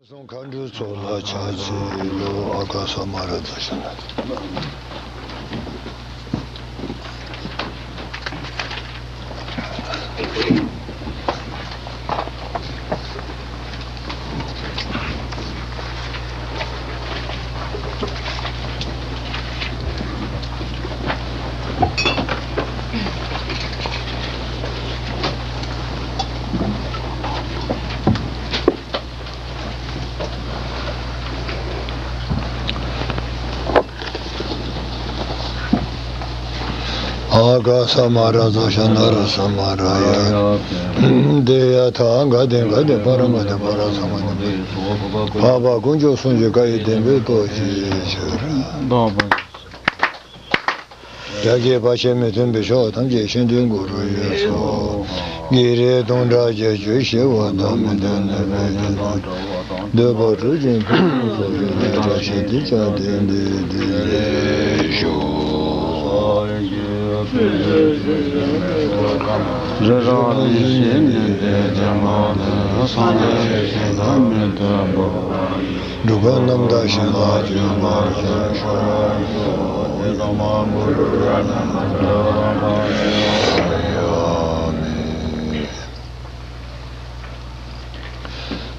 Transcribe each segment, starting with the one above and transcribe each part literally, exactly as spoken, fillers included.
གསུང་མཁའ་འགྲོའི་ཚོགས་ལ་ཕྱག་འཚལ་ལོ། ཨ་ག་ས་མ་ར་ཛ་ཤ་ན། ཨ་ག་ས་མ་ར་ཛ་ཤ་ན་ར་ས་མ་ར་ཡ། དེ་ཡ་ཐ་ག་དེ་ག་དེ་པ་ར་མ་དེ་པ་ར་ས་མ་དེ། བ་བ་དཀོན་མཆོག་གསུམ་གྱི་བཀའ་ཡི་བདེན་པའི་སྟོབས་ཀྱིས་ཤོག། རྒྱ་སྐྱེད་པ་ཆེན་མི་མཐུན་པའི་ཕྱོགས་ཐམས་ཅད་ཤིན་ཏུ་མགོ་རུ་ཡོད་སོ། བགེགས་རིགས་སྟོང་ཕྲག་བརྒྱད་ཅུ་ཞི་བ་དང་མི་མཐུན་ནད་པའི་རྒྱུ་དང་འགྲོ་བ་དང་འདོད་པ་གྲོལ་ཞིང་ཕུན་སུམ་ཚོགས་པའི་ལས་བསགས་ཤིང་དེ་ཀྱང་བདེ་འདོད་ལྡན་ལས་ཤོག། རི་རབ་རིམ་བཞིན་ནི་འདི་ཀྱང་མ་ལུས། སངས་རྒྱས་ཞིང་དང་མི་མཐུན་པ། འགྲོ་ཀུན་རྣམ་དག་ཞིང་ལ་སྤྱོད་པར་ཤོག།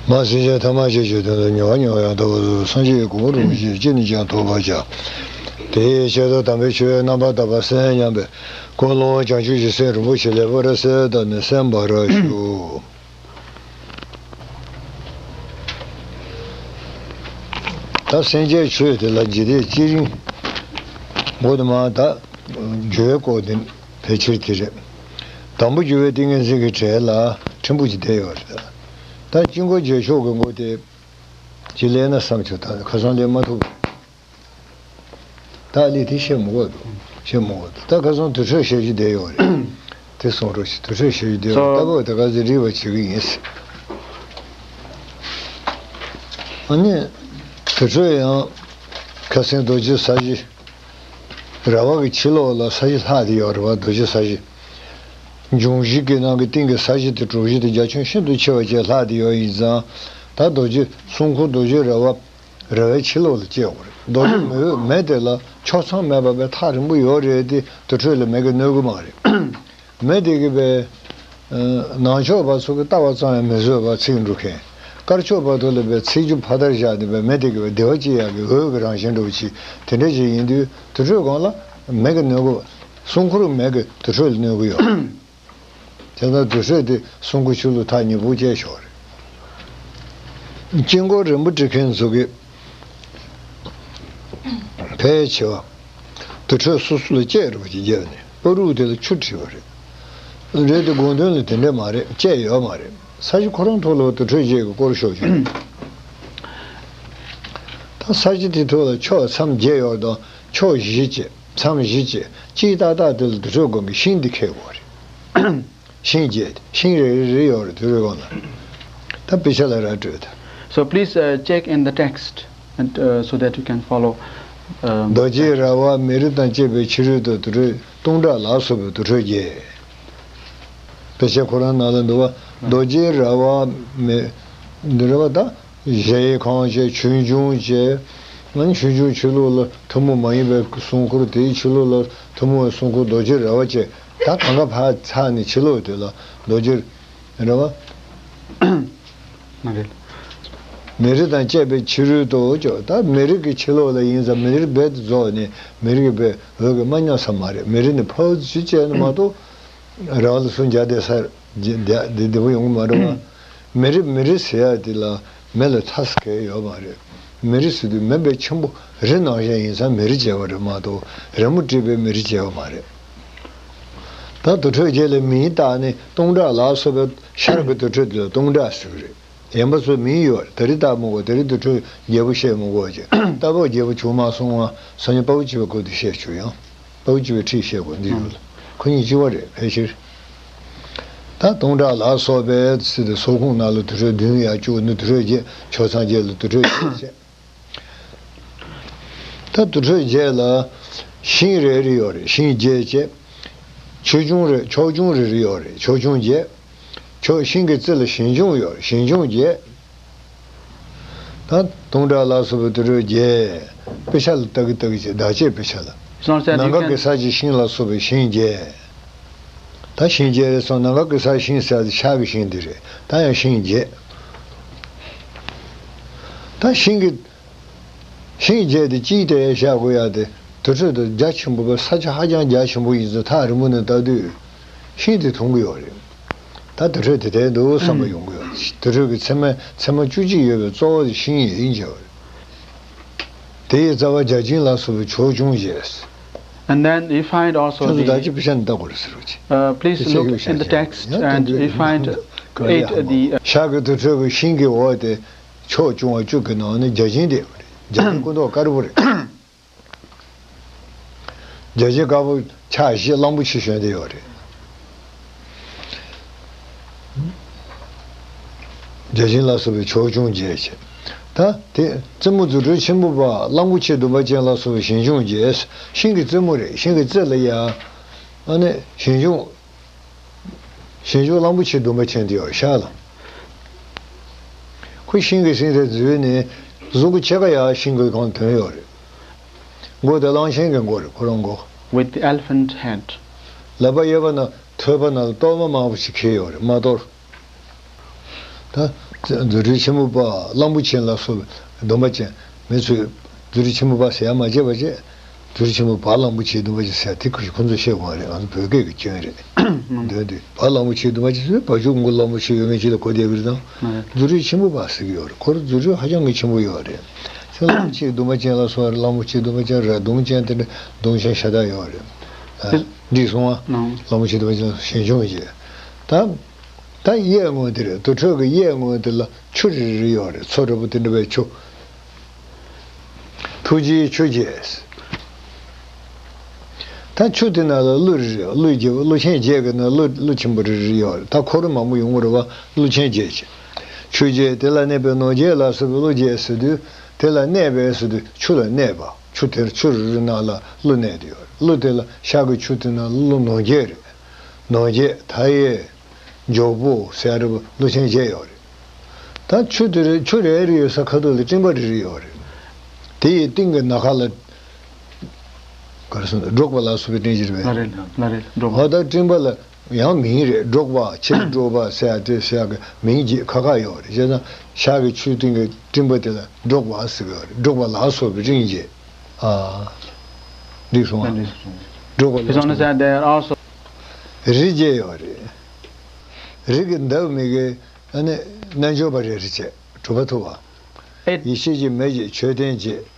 མ་སྲིད་ཆེན་ཐ་མ་ཤེས་བྱའི་དོན་དུ་མྱུར་བ་མྱུར་བ་ཡང་དག་པར་རྫོགས་སངས་རྒྱས་ཀྱི་གོ་འཕང་རིན་པོ་ཆེ་ཅི་ནས་ཀྱང་ཐོབ་པར་བྱ། དེའི་ཆེད་དུ་དམ་པའི་ཆོས་རྣམ་པར་དག་པ་གསན་སྙམ་པའི་ཀུན་སློང་བྱང་ཆུབ་ཀྱི་སེམས་རིན་པོ་ཆེ་ལེགས་པར་གསལ་བཏབ་ནས་གསན་པར་ཞུ། ད་སེམས་ཅན་ཆོས་དེ་ལ་འཇིག་རྟེན་སྤྱིར་མགོ་དེ་མ་ད་འགྱུར་བའི་སྐོར་དེ་ཕལ་ཆེར་དེ་རེད། དང་པོ་འགྱུར་བའི་ཏིང་ངེ་འཛིན་གྱི་གྲལ་ལ་ཕྲན་བུ་ཅིག་བསྡད་ཡོད་རེད། ད་དཀྱིལ་འཁོར་རྗེས་ཕྱོགས་ཀྱི་མགོ་དེ་ཅིག་ལེན་ན་བསམ་བྱུང་། ད་ཁ་སང་ལེན་མ་ཐུབ། ད་ལས་དེ་བཤད་མི་དགོས་འདུག་བཤད་མི་དགོས་འདུག་ད་ཁ་སང་དུར་ཁྲོད་བཤད་རྒྱུ་བསྡད་ཡོད་རེད། དེ་གསུང་རོགས་ཞུ། དུར་ཁྲོད་བཤད་རྒྱུ་བསྡད་ཡོད། ད་བོ་དེ་ག་ཚོད་རིག་པ་བྱེད་ཀྱི་ཡིན། ཨ་ནི་དུར་ཁྲོད་ཡང་ཁ་སང་རྡོ་རྗེ་ས་གཞི་ར་བ་གི་ཕྱི་ལོགས་ལ་ས་གཞི་ལྷག་བསྡད་ཡོད་རེད་བ། རྡོ་རྗེ་ས་གཞི། འབྱུང་བཞི་གི་ནང་གི་སྟེང་གི་ས་གཞི་དེ་གྲུ་བཞི་དེ་རྒྱ་ཁྱོན་ཤིན་ཏུ་ཆེ་བ་ཅིག་ལྷག་བསྡད་ཡོད་ཡིན་ཙང་། ད་རྡོ་རྗེ་སྲུང་འཁོར་རྡོ་རྗེ་ར་བ། ར་བའི་ཕྱི་ལོགས་ལ་སྐྱེ་དགོས་རེད། རྡོ་རྗེ་མེ་འོད་མེ་དེ་ལ་ཕྱོགས་མཚམས་མེད་པ་བས་ཐག་རིང་པོ་ཡོད་རེད་དེ། དུར་ཁྲོད་ལ་མེ་གིས་གནོད་གི་མ་རེད། མེ་དེ་གིས་བས་ནང་ཕྱོགས་པ་ཚོ་གི་ལྟ་བ་ཙམ་ཡང་མི་བཟོད་པ་ཚིག་འབྲུ་མཁན། དཀར་ཕྱོགས་པ་ཚོ་ལ་བས་ཚིག་རྒྱུ་ཕ་མཐར་བཞག་ནས་བས་མེ་དེ་གིས་བས་བདེ་བ་སྐྱེ་ཡག་གི་འོད་ཀྱི་རང་བཞིན་འདྲ་བོ་ཅིག་དེ་འདྲ་ཅིག་ཡིན་དུས། དུར་ཁྲོད་སྒང་ལ་མེ་གིས་གནོད་གི། སྲུང་འཁོར་མེ་གིས་དུར་ཁྲོད་ལ་གནོད་གི་ཡོད། དེ་ལྟར་དུར་ཁྲོད་དེ་སྲུང་འཁོར་ཆུ་ལུད་ཐག་ཉེ་པོ་བཅད་ཆོག་རེད། དཀྱིལ་འཁོར་རིལ་བུ་སྒྲིག་མཁན་ཚོ་གིས་ཕལ་ཆེ་བ་དུར་ཁྲོད་སོ་སོ་ལ་བཅད་རོགས་ཀྱི་རྒྱབ་ནས་པ་རུག་དེ་ལ་ཆུ་བྲིས་པ་རེད། རེད་དེ་དགོངས་དོན་ལ་དེ་འདྲ་མ་རེད། བཅད་ཡོད་མ་རེད། ས་གཞི་ཁོ་རང་ཐོག་ལ་དུར་ཁྲོད་བཅད་ཀྱི་སྐོར་ཤོད་ཆོག་ད་ས་གཞི་དེ་ཐོག་ལ་ཕྱོགས་མཚམས་བརྒྱད་ཡོད་དང་ཕྱོགས་བཞི་བཅད། མཚམས་བཞི་བཅད། སྤྱིར་ཏག་ཏག་དེ་ལ་དུར་ཁྲོད་སྒང་གི་ཤིང་འདི་འཁེལ་དགོས་རེད། ཤིང་བརྒྱད་དེ། ཤིང་རེ་རེ་རེ་ཡོད་རེད། དུར་ཁྲོད་སྒང་ལ། ད་དཔེ་ཆ་ལ་ར་སྤྲོད་དང་། So please, uh, check in the text and, uh, so that you can follow, um, རྡོ་རྗེ་ར་བ་མེ་རི་དང་བཅས་པའི་ཕྱི་རོལ་དུ་དུར་ཁྲོད་སྟོང་ཕྲག་ལ་སོགས་པའི་དུར་ཁྲོད་བརྒྱད། དཔེ་ཆ་ཁོ་རང་ནང་ལ་འདུག་བ། རྡོ་རྗེ་ར་བ་མེ། འདི་ར་བ་ད། གཞལ་ཡས་ཁང་བཅས། ཆོས་འབྱུང་བཅས། ཨ་ནི་ཆོས་འབྱུང་ཕྱི་ལོགས་ལ་ཐུན་མོང་མ་ཡིན་པའི་སྲུང་འཁོར། དེའི་ཕྱི་ལོགས་ལ་ཐུན་མོང་བའི་སྲུང་འཁོར་རྡོ་རྗེ་ར་བ་བཅས། ད་གང་ག་ཕར་ཚར་ནས་ཕྱི་ལོགས་དེ་ལ་རྡོ་རྗེ་ར་བ། མ་རེད། མེ་རི་དང་བཅས་པའི་ཕྱི་རོལ་དུ་ཅོག་ད་མེ་རི་གི་ཕྱི་ལོགས་ལ་ཡིན་ཙང་མེ་རི་རྦད་དེ་རྫོགས་ནས་མེ་རི་གི་རྦད་འོད་ཀྱིས་མ་ཉམས་ས་མ་རེད། མེ་རི་ནི་ཕར་ཚུར་བཅད་ནས་མ་གཏོགས་ར་བ་ལ་སུ་འཇགས་བསྡད་ས་རེད། འདི་འདི་བོ་ཡོང་གི་མ་རེད་བ། མེ་རི་མེ་རི་ཟེར་ཡ་དེ་ལ་མེ་ལ་ཚ་ས་གང་ཡང་ཡོད་མ་རེད། མེ་རི་ཟེར་དུས་མེ་དཔེ་ཆེན་པོ་རི་ནང་བཞིན་ཡིན་ཙང་མེ་རི་བྱས་པ་རེད་མ་གཏོགས་རི་མོ་བྲིས་པའི་མེ་རི་བྱས་པ་མ་རེད། ད་དུར་ཁྲོད་བརྒྱད་ལ་མིང་བཏགས་ནས་སྟོང་ཕྲག་ལ་སོགས་པའི་ཤར་གྱི་དུར་ཁྲོད་དེ་ལ་སྟོང་ཕྲག་ཟེར་གི་རེད། ཡན་པ་ཚོ་མིང་ཡོད་རེད། ད་རེས་བཏགས་མི་དགོས། ད་རེས་དུར་ཁྲོད་རྒྱལ་པོ་བཤད་མི་དགོས་ཀྱི། རྟ་བབས་རྒྱལ་པོ་བྱུང་མ་སོང་བ། སང་ཉིན་དཔའ་བོ་སྐྱེས་པའི་སྐོར་དེ་བཤད་ཆོག་ཡང་། དཔའ་བོ་སྐྱེས་པའི་ཁྲིད་བཤད་དགོས་འདི་ཡོད་ལ། ཁོ་གཉིས་གཅིག་པ་རེད་ཕལ་ཆེར། ད་སྟོང་ཕྲག་ལ་སོགས་པའི་ཚུལ་དུ་སོག་ཁུང་ནང་ལ་དུར་ཁྲོད་བདུན་ཡར་བཅུག་ནི་དུར་ཁྲོད་བརྒྱད། ཕྱོགས་མཚམས་བརྒྱད་ལ་དུར་ཁྲོད་བརྒྱད་བྱས། ད་དུར་ཁྲོད་བརྒྱད་ལ་ཤིང་རེ་རེ་ཡོད་རེད། ཤིང་བརྒྱད་བྱས། ཆོས་འབྱུང་རེ་ཕྱོགས་སྐྱོང་རེ་རེ་ཡོད་རེད། ཕྱོགས་སྐྱོང་བརྒྱད། ཕྱོགས་ཤིང་གི་རྩེ་ལ་ཞིང་སྐྱོང་ཡོད་རེད། ཞིང་སྐྱོང་བརྒྱད། ད་དུང་སྒྲ་ལ་སོགས་པའི་དུར་ཁྲོད་བརྒྱད། དཔེ་ཆ་ལ་ལྟ་གི་ལྟ་གི་བྱས། བདག་བསྐྱེད་དཔེ་ཆ་ལ། It's not that you ནམ་མཁའ་གི་can ས་ཀྱི་ཤིང་ལ་སོགས་པའི་ཤིང་བརྒྱད། ད་ཤིང་བརྒྱད་རེད་སོང་། ནམ་མཁའ་གི་ས་ཤིང་ཟེར་ཡ་དེ་ཤར་གི་ཤིང་དེ་རེད། ད་ཡང་ཤིང་བརྒྱད། ད་ཤིང་གི་ཤིང་བརྒྱད་དེ་གཅིག་དེ་བཞག་དགོས་ཡ་དེ། དུར་ཁྲོད་དུ་རྒྱ་ཆེན་པོ་བས། ས་ཆ་ཧ་ཅང་རྒྱ་ཆེན་པོ་ཡིན་ཙང་ཐག་རིང་པོ་ནས་ལྟ་དུས་ཤིང་དེ་མཐོང་གི་ཡོད་རེད། ད་དུར་ཁྲོད་དེ་དེར་འདུག་བསམ་པ་ཡོང་གི་ཡོད་རེད། དུར་ཁྲོད་ཀྱི་མཚན་མ་མཚན་མ་བཅུ་གཅིག་ཡོད་པའི་གཙོ་བོ་དེ་ཤིང་ཡིན་ཟེར་བ་རེད། དེ་ཡི་རྩ་བ་བརྒྱ་བྱིན་ལ་སོགས་པའི་ཕྱོགས་སྐྱོང་བཅས། And then you find also ཁྱོད་ཚོ་ད་the, ཅི་དཔེ་ཆ་འདི་ལྟ་དགོས་རེད་ཟེར་བ་ཅིག uh, please དེ་ཆེ་look གི་in the བཤད་བྱ་text ཡང་and དེ་you འདྲ་find ཁོ་ལ་eight ཡག་མ་the, uh, ཤར་གྱི་དུར་ཁྲོད་ཀྱི་ཤིང་གི་འོག་དེ་ཕྱོགས་སྐྱོང་བ་བཅུ་གི་ནང་ནས་བརྒྱ་བྱིན་དེ་ཡོད་རེད། བརྒྱ་བྱིན་སྐུ་མདོག་དཀར་པོ་རེད། བརྒྱ་བྱིན་དཀར་པོ་ཕྱག་བཞི་གླང་པོ་ཆེ་ཞོན་བསྡད་ཡོད་རེད། བརྒྱ་བྱིན་ལ་སོགས་པའི་ཕྱོགས་སྐྱོང་བཅས་བྱས། ད་དེ་རྩེ་མོ་རྫུ་འཕྲུལ་ཆེན་པོ་པ་གླང་པོ་ཆེ་འདུམ་པ་ཅན་ལ་སོགས་པའི་ཞིང་སྐྱོང་བཅས། ཤིང་གི་རྩེ་མོ་རེད། ཤིང་གི་རྩེ་ལ་ཡ། ཨ་ནི་ཞིང་སྐྱོང་། ཞིང་སྐྱོང་གླང་པོ་ཆེ་འདུམ་པ་ཅན་དེ་ཡོད་ཤག་ལ། ཁོ་ཤིང་གི་སེང་ཟེར་འཛུལ་ནས་གཟུགས་ཀྱི་ཕྱེད་ཀ་ཡར་ཤིང་གི་སྒང་ཐོན་ཡོད་རེད། མགོ་དེ་གླང་ཆེན་གྱི་མགོ་རེད། ཁོ་རང་མགོ། With the elephant head. ལག་པ་གཡས་པ་ན་ཐོད་པ་ན་གཏོར་མ་མང་པོ་ཞིག་འཁྱེར་ཡོད་རེད། མ་གཏོར། ད་རྫུ་འཕྲུལ་ཆེན་པོ་པ་གླང་པོ་ཆེ་ལ་སོགས་པའི་འདུམ་པ་ཅན། མི་ཚོས་རྫུ་འཕྲུལ་ཆེན་པོ་པ་ཟེར་ཡ་མ་བརྗེད་པ་བྱས། རྫུ་འཕྲུལ་ཆེན་པོ་པ་གླང་པོ་ཆེའི་འདུམ་པ་ཅན་ཟེར་ཡ་དེ་ཁོ་ཚོས་ཤེས་དགོས་རེད། ང་ཚོ་བོད་སྐད་ཀྱི་སྐྱོན་རེད། འདོན་དུས་པ་གླང་པོ་ཆེའི་འདུམ་པ་ཅན་ཟེར་བ་ཅུང་མགོ་གླང་པོ་ཆེ་ཡོད་མཁན་ཅིག་ལ་གོ་བསྡད་ཀྱི་རེད་དང་། རྫུ་འཕྲུལ་ཆེན་པོ་པ་ཟེར་གྱི་ཡོད་རེད། ཁོ་རྫུ་འཕྲུལ་ཧ་ཅང་གི་ཆེན་པོ་ཡོད་རེད། ཚེ་གླང་པོ་ཆེའི་འདུམ་པ་ཅན་ལ་སོགས་པ་རེད། གླང་པོ་ཆེའི་འདུམ་པ་ཅན་རེད། གདོང་ཅན་དེ་འདྲ་གདོང་ཅན་ཤ་སྟག་ཡོད་རེད། ཨ། འགྲིག་སོང་ཨ། གླང་པོ་ཆེའི་འདུམ་པ་ཅན་ལ་ཞིང་སྐྱོང་བྱས། ད་ད་གཡས་ངོས་དེ་རེད། དུར་ཁྲོད་ཀྱི་གཡས་ངོས་དེ་ལ་ཆུ་རེ་རེ་ཡོད་རེད། མཚོ་འདྲ་པོ་དེ་འདྲ་བའི་ཆུ། ཐུགས་རྗེའི་ཆུ་བཅས། ད་ཆུ་དེ་ནང་ལ་ཀླུ་རེ་རེ། ཀླུ་རྒྱལ་པོ། ཀླུ་ཆེན་བརྒྱད་ཀྱི་ནང་ཀླུ་ཀླུ་ཆེན་པོ་རེ་རེ་ཡོད་རེད། ད་འཁོར་མང་པོ་ཡོང་གི་རེད་བ། ཀླུ་ཆེན་བརྒྱད་ཀྱི། ཆུ་བཅས་དེ་ལ་གནས་པའི་ནོར་བརྒྱད་ལ་སོགས་པའི་ཀླུ་བཅས་ཟེར་དུས། དེ་ལ་གནས་པའི་ཟེར་དུས་ཆུ་ལ་གནས་པ། ཆུ་དེར་ཆུ་རེ་རེ་ནང་ལ་ཀླུ་གནས་དེ་ཡོད་རེད། ཀླུ་དེ་ལ་ཤར་གྱི་ཆུ་དེ་ནང་ཀླུ་ནོར་བརྒྱད་རེད། ནོར་བརྒྱད། མཐའ་ཡས། འཇོག་པོ་ཟེར་ཡ་འདྲ་པོ་ཀླུ་ཆེན་བརྒྱད་ཡོད་རེད། ད་ཆུ་དེ་རེ་ཆུ་རེ་རེ་ཡོད་ས་ཁ་ཐུག་ལ་སྤྲིན་པ་རེ་རེ་ཡོད་རེད། དེ་ཡི་སྟེང་གི་ནམ་མཁའ་ལ། ག་རེ་ཟེར་ན། འབྲོག་པ་ལ་སོགས་པའི་སྤྲིན་གྱི་རེད་པས། ལགས་རེད། ལགས་རེད། འབྲོག་པ། འོ་ད་སྤྲིན་པ་ལ་ཡང་མིང་རེད། འབྲོག་པ། ཕྱིར་འབྲོག་པ་ཟེར་ཡ་དེ་ཟེར་ཡ་གི་མིང་བརྗེ་ཁ་ཁ་ཡོད་རེད། བྱས་ཙང་ཤར་གྱི་ཆུ་སྟེང་གི་སྤྲིན་པ་དེ་ལ་འབྲོག་པ་ཟེར་གི་ཡོད་རེད། འབྲོག་པ་ལ་སོགས་པའི་སྤྲིན་གྱི། ཨ། འགྲིག་སོང་ཨ། ལགས་རེད། འབྲོག་པ་ལ་It's on the སོགས་པའི། Side there also རི་བརྒྱད་ཡོད་རེད། རི་གི་འདབ་མའི་གི། ཨ་ནི་རྣལ་འབྱོར་པ་རེ་རེ་བྱས། གྲུབ་པ་ཐོབ་པ། At, ཡེ་ཤེས་ཀྱི་མེ་བརྒྱད་མཆོད་རྟེན་བརྒྱད།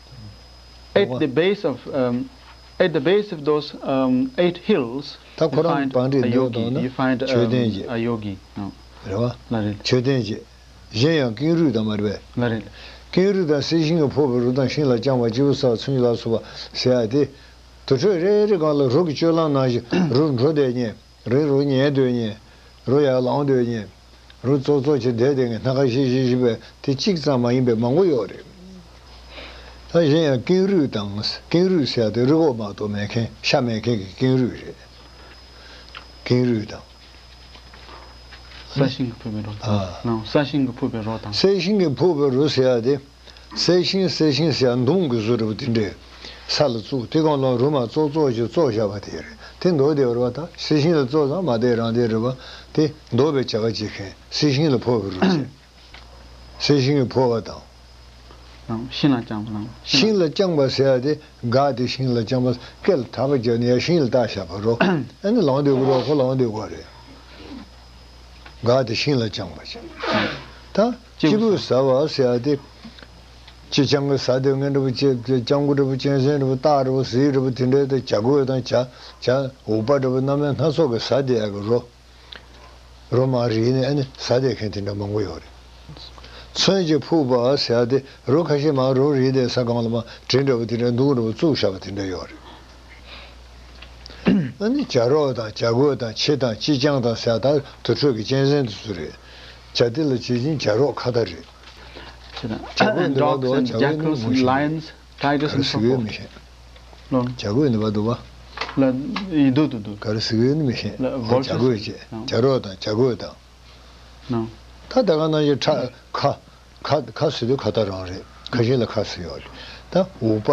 at the base of, um, at the base of those, um, eight hills, ད་ཁོ་you རང་find བང་རིས་a འདི་yogi, དང་ན་you find, མཆོད་རྟེན་um, བརྒྱད། a yogi. No. རེད་བ། ལགས་རེད། མཆོད་རྟེན་བརྒྱད། གཞན་ཡང་ཀེང་རུས་དང་མ་རེད་པས། ལགས་རེད། ཀེང་རུས་དང་གསེར་ཤིང་གིས་ཕོག་པའི་རོ་དང་། ཤིང་ལ་བརྐྱང་བ། སྤྱི་བོར་གསལ་བ། ཚོན་གྱིས་ལ་སོགས་པ་ཟེར་ཡ་དེ། དུར་ཁྲོད་རེ་རེ་སྒང་ལ་རོ་གི་སྤྱོད་ལམ་ནང་བཞིན་རོ་འགྲོ་བསྡད་མཁན། རོ་རོ་ཉལ་སྡོད་མཁན། རོ་ཡར་ལངས་སྡོད་མཁན། རོ་ཙོག་ཙོག་བྱས་བསྡད་བསྡད་མཁན། སྣ་ཁ་ཤིག་ཤིག་ཤིག་པའི་དེ་གཅིག་ཙམ་མ་ཡིན་པའི་མང་པོ་ཡོད་རེད། ད་གཞན་ཡང་ཀེང་རུས་དང་། ཀེང་རུས་ཟེར་ཡ་དེ་རི་གོག་མ་གཏོགས་མེད་མཁན། ཤ་མེད་མཁན་གྱི་ཀེང་རུས་རེད། ཀེང་རུས་དང་། ས་ཤིང་གིས་ཕུབ་པའི་རོ་དང་། ཨ། ལགས། ས་ཤིང་གིས་ཕུབ་པའི་རོ་དང་། ས་ཤིང་གིས་ཕུབ་པའི་རོ་ཟེར་ཡ་དེ། གསེར་ཤིང་། གསེར་ཤིང་ཟེར་ཡ་མདུང་གི་བཟོ་འདྲ་པོ་དེ་འདྲས་ས་ལ་བཙུགས། དེ་སྒང་ལ་རོ་མ་ཙོག་ཙོག་ཅིག་བཙུགས་བཞག་པ་དེ་རེད། དེ་འདོགས་བསྡད་པ་རེད་བ། ད་གསེར་ཤིང་ལ་བཙུགས་ཙང་མ་བསྡད་རང་བསྡད་རེད་བ། དེ་འདོགས་པའི་བྱ་བ་བྱེད་མཁན། གསེར་ཤིང་ལ་ཕོག་པའི་རོ་བྱས། གསེར་ཤིང་གིས་ཕོག་པ་དང་། ལགས། ཤིང་ལ་བརྐྱངས་པ། ལགས། ཤིང་ལ་བརྐྱངས་པ་ཟེར་ཡ་དེ། སྒ་དེ་ཤིང་ལ་བརྐྱངས་པ། སྐེ་ལ་ཐག་པ་བརྒྱབ་ནས་ཡར་ཤིང་ལ་བཏགས་བཞག་པ་རོ། ཨ་ནི་ལངས་སྡོད་དགོས་རོ། ཁོ་ལངས་སྡོད་དགོས་རེད། སྒ་དེ་ཤིང་ལ་བརྐྱངས་པ་བྱས། ད་སྤྱི་བོར་གསལ་བ་ཟེར་ཡ་དེ། སྤྱི་བརྐྱང་གི་ཟ་དེ་ངན་འདྲ་པོ་བྱས། སྤྱང་ཀི་འདྲ་པོ། གཅན་གཟན་འདྲ་པོ། སྟག་འདྲ་པོ། གཟིག་འདྲ་པོ། དེ་འདྲའི་དེ་བྱ་རྒོད་དང་། བྱ་བྱ་འུག་པ་འདྲ་པོ། གནམ་ཡང་སྣ་ཚོགས་ཀྱི་ཟ་བསྡད་ཡག་གི་རོ། རོ་མར་རིལ་ནས་ཨ་ནི་ཟ་བསྡད་མཁན་དེ་འདྲ་མང་པོ་ཡོད་རེད། ཚོན་གྱིས་ཕུབ་པ་ཟེར་ཡ་དེ། རོ་ཁ་ཤས་མར་རོ་རིལ་བསྡད་ས་སྒང་ལ་མར་གྲི་འདྲ་པོ་དེ་འདྲ་མདུང་འདྲ་པོ་བཙུགས་བཞག་པ་དེ་འདྲ་ཡོད་རེད། ཨ་ནི་བྱ་རོག་དང་། བྱ་རྒོད་དང་། ཁྱི་དང་། སྤྱི་བརྐྱང་དང་ཟེར་ཡ་ད་དུར་ཁྲོད་ཀྱི་གཅན་གཟན་དེ་ཚོ་རེད། བྱ་དེ་ལ་བྱེད་ཀྱིན་བྱ་རོག་ཁ་བརྡ་རེད། བྱ་རྒོད་འདི་པར་འདུག་བ། བྱ་རྒོད་ནི་མི་ཤེས། ག་རེ་ཟེར་གི་ཡོད་མི་ཤེས། ལོ། བྱ་རྒོད་འདི་པར་འདུག་བ། ལ་ཡིན་འདུག་འདུག་འདུག་ག་རེ་ཟེར་གི་ཡོད་ནི་མི་ཤེས། ལ། ཨོ། བྱ་རྒོད་ཅེས། ལ། བྱ་རོག་དང་བྱ་རྒོད་དང་། ལ། ད་ད་ག་ནང་བཞིན་ཁྲ་ཁ། ཁ་ཁ་ཟེར་དུས་ཁ་ད་རང་རེད། ཁ་ཤས་ལ་ཁ་ཟེར་ཡོད་རེད། ད་འུག་པ།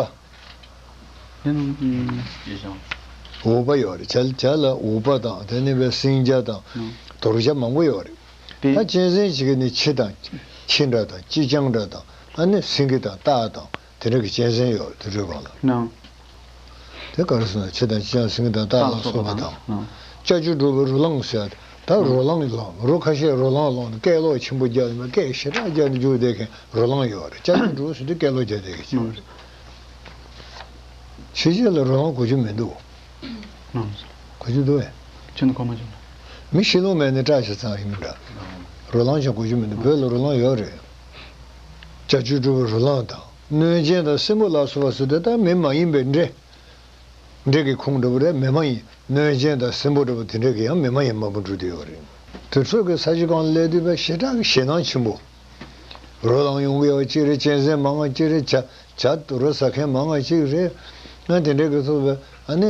འུག་པ་ཡོད་རེད། བྱ་བྱ་ལ་འུག་པ་དང་། དེ་ནས་བའི་སྲིན་བྱ་དང་། དོར་བྱ་མང་པོ་ཡོད་རེད། ད་གཅན་གཟན་ཅིག་གི་ནི་ཁྱི་དང་། ཁྱི་འདྲ་དང་། ཅི་ཅང་འདྲ་དང་། ཨ་ནི་སེང་གེ་དང་སྟག་དང་། དེ་འདྲ་གི་གཅན་གཟན་ཡོད་རེད། དུར་ཁྲོད་སྒང་ལ། དེ་ག་རེ་ཟེར་ན། ཁྱི་དང་ཅི་ཅང་སེང་གེ་དང་སྟག་ལ་སོགས་པ་དང་། ལྕགས་ཀྱུ་འབྲུག་པའི་རོ་ལངས་ཟེར། ད་རོ་ལངས་ལངས། རོ་ཁ་ཤས་རོ་ལངས་ལངས་ནས་སྐད་གློག་ཆེན་པོ་རྒྱག་ནས། སྐད་ཞེ་དྲག་རྒྱག་ནས་རྒྱུག་བསྡད་མཁན་རོ་ལངས་ཡོད་རེད། ལྕགས་ཀྱུ་འབྲུག་ཟེར་དུས་སྐད་གློག་རྒྱག་བསྡད་མཁན་ཅིག་ཡོད་རེད། ཕྱི་རྒྱལ་ལ་རོ་ལངས་གོ་རྒྱུ་མི་འདུག་ལགས་སོ། གོ་རྒྱུ་འདུག་གས། ཁྱོད་ནི་གོ་མ་བྱུང་ན། མི་ཤི་ལོང་མེད་ནི་སྐྲ་ཤ་ཚང་ཡིན་མི་འདྲ། རོ་ལངས་ཀྱང་གོ་རྒྱུ་མི་འདུག་བོད་ལ་རོ་ལངས་ཡོད་རེད། ལྕགས་ཀྱུ་འབྲུག་པའི་རོ་ལངས་དང་། གནོད་སྦྱིན་དང་སྲིན་པོ་ལ་སོགས་པ་ཟེར་དུས་ད་མི་མ་ཡིན་པའི་འདྲེ། འདྲེ་གི་ཁོངས་འདྲ་པོ་རེད། མི་མ་ཡིན། གནོད་སྦྱིན་དང་སྲིན་པོ་འདྲ་པོ་དེ་འདྲ་གི་ཡང་མི་མ་ཡིན་མང་པོ་འགྲོ་བསྡད་ཡོད་རེད། དུར་ཁྲོད་ཀྱི་ས་གཞི་སྒང་ལ་སླེབས་དུས་པ་ཞེ་དྲག་གི་ཞེད་སྣང་ཆེན་པོ། རོ་ལངས་ཡོང་གི་ཡོད་པ་གཅིག་རེད། གཅན་གཟན་མང་ང་གཅིག་རེད། བྱ་བྱ་དུར་རོ་ཟ་མཁན་མང་ང་གཅིག་རེད། ཨ་དེ་འདྲ་གི་ཐོག་པའི་ཨ་ནི་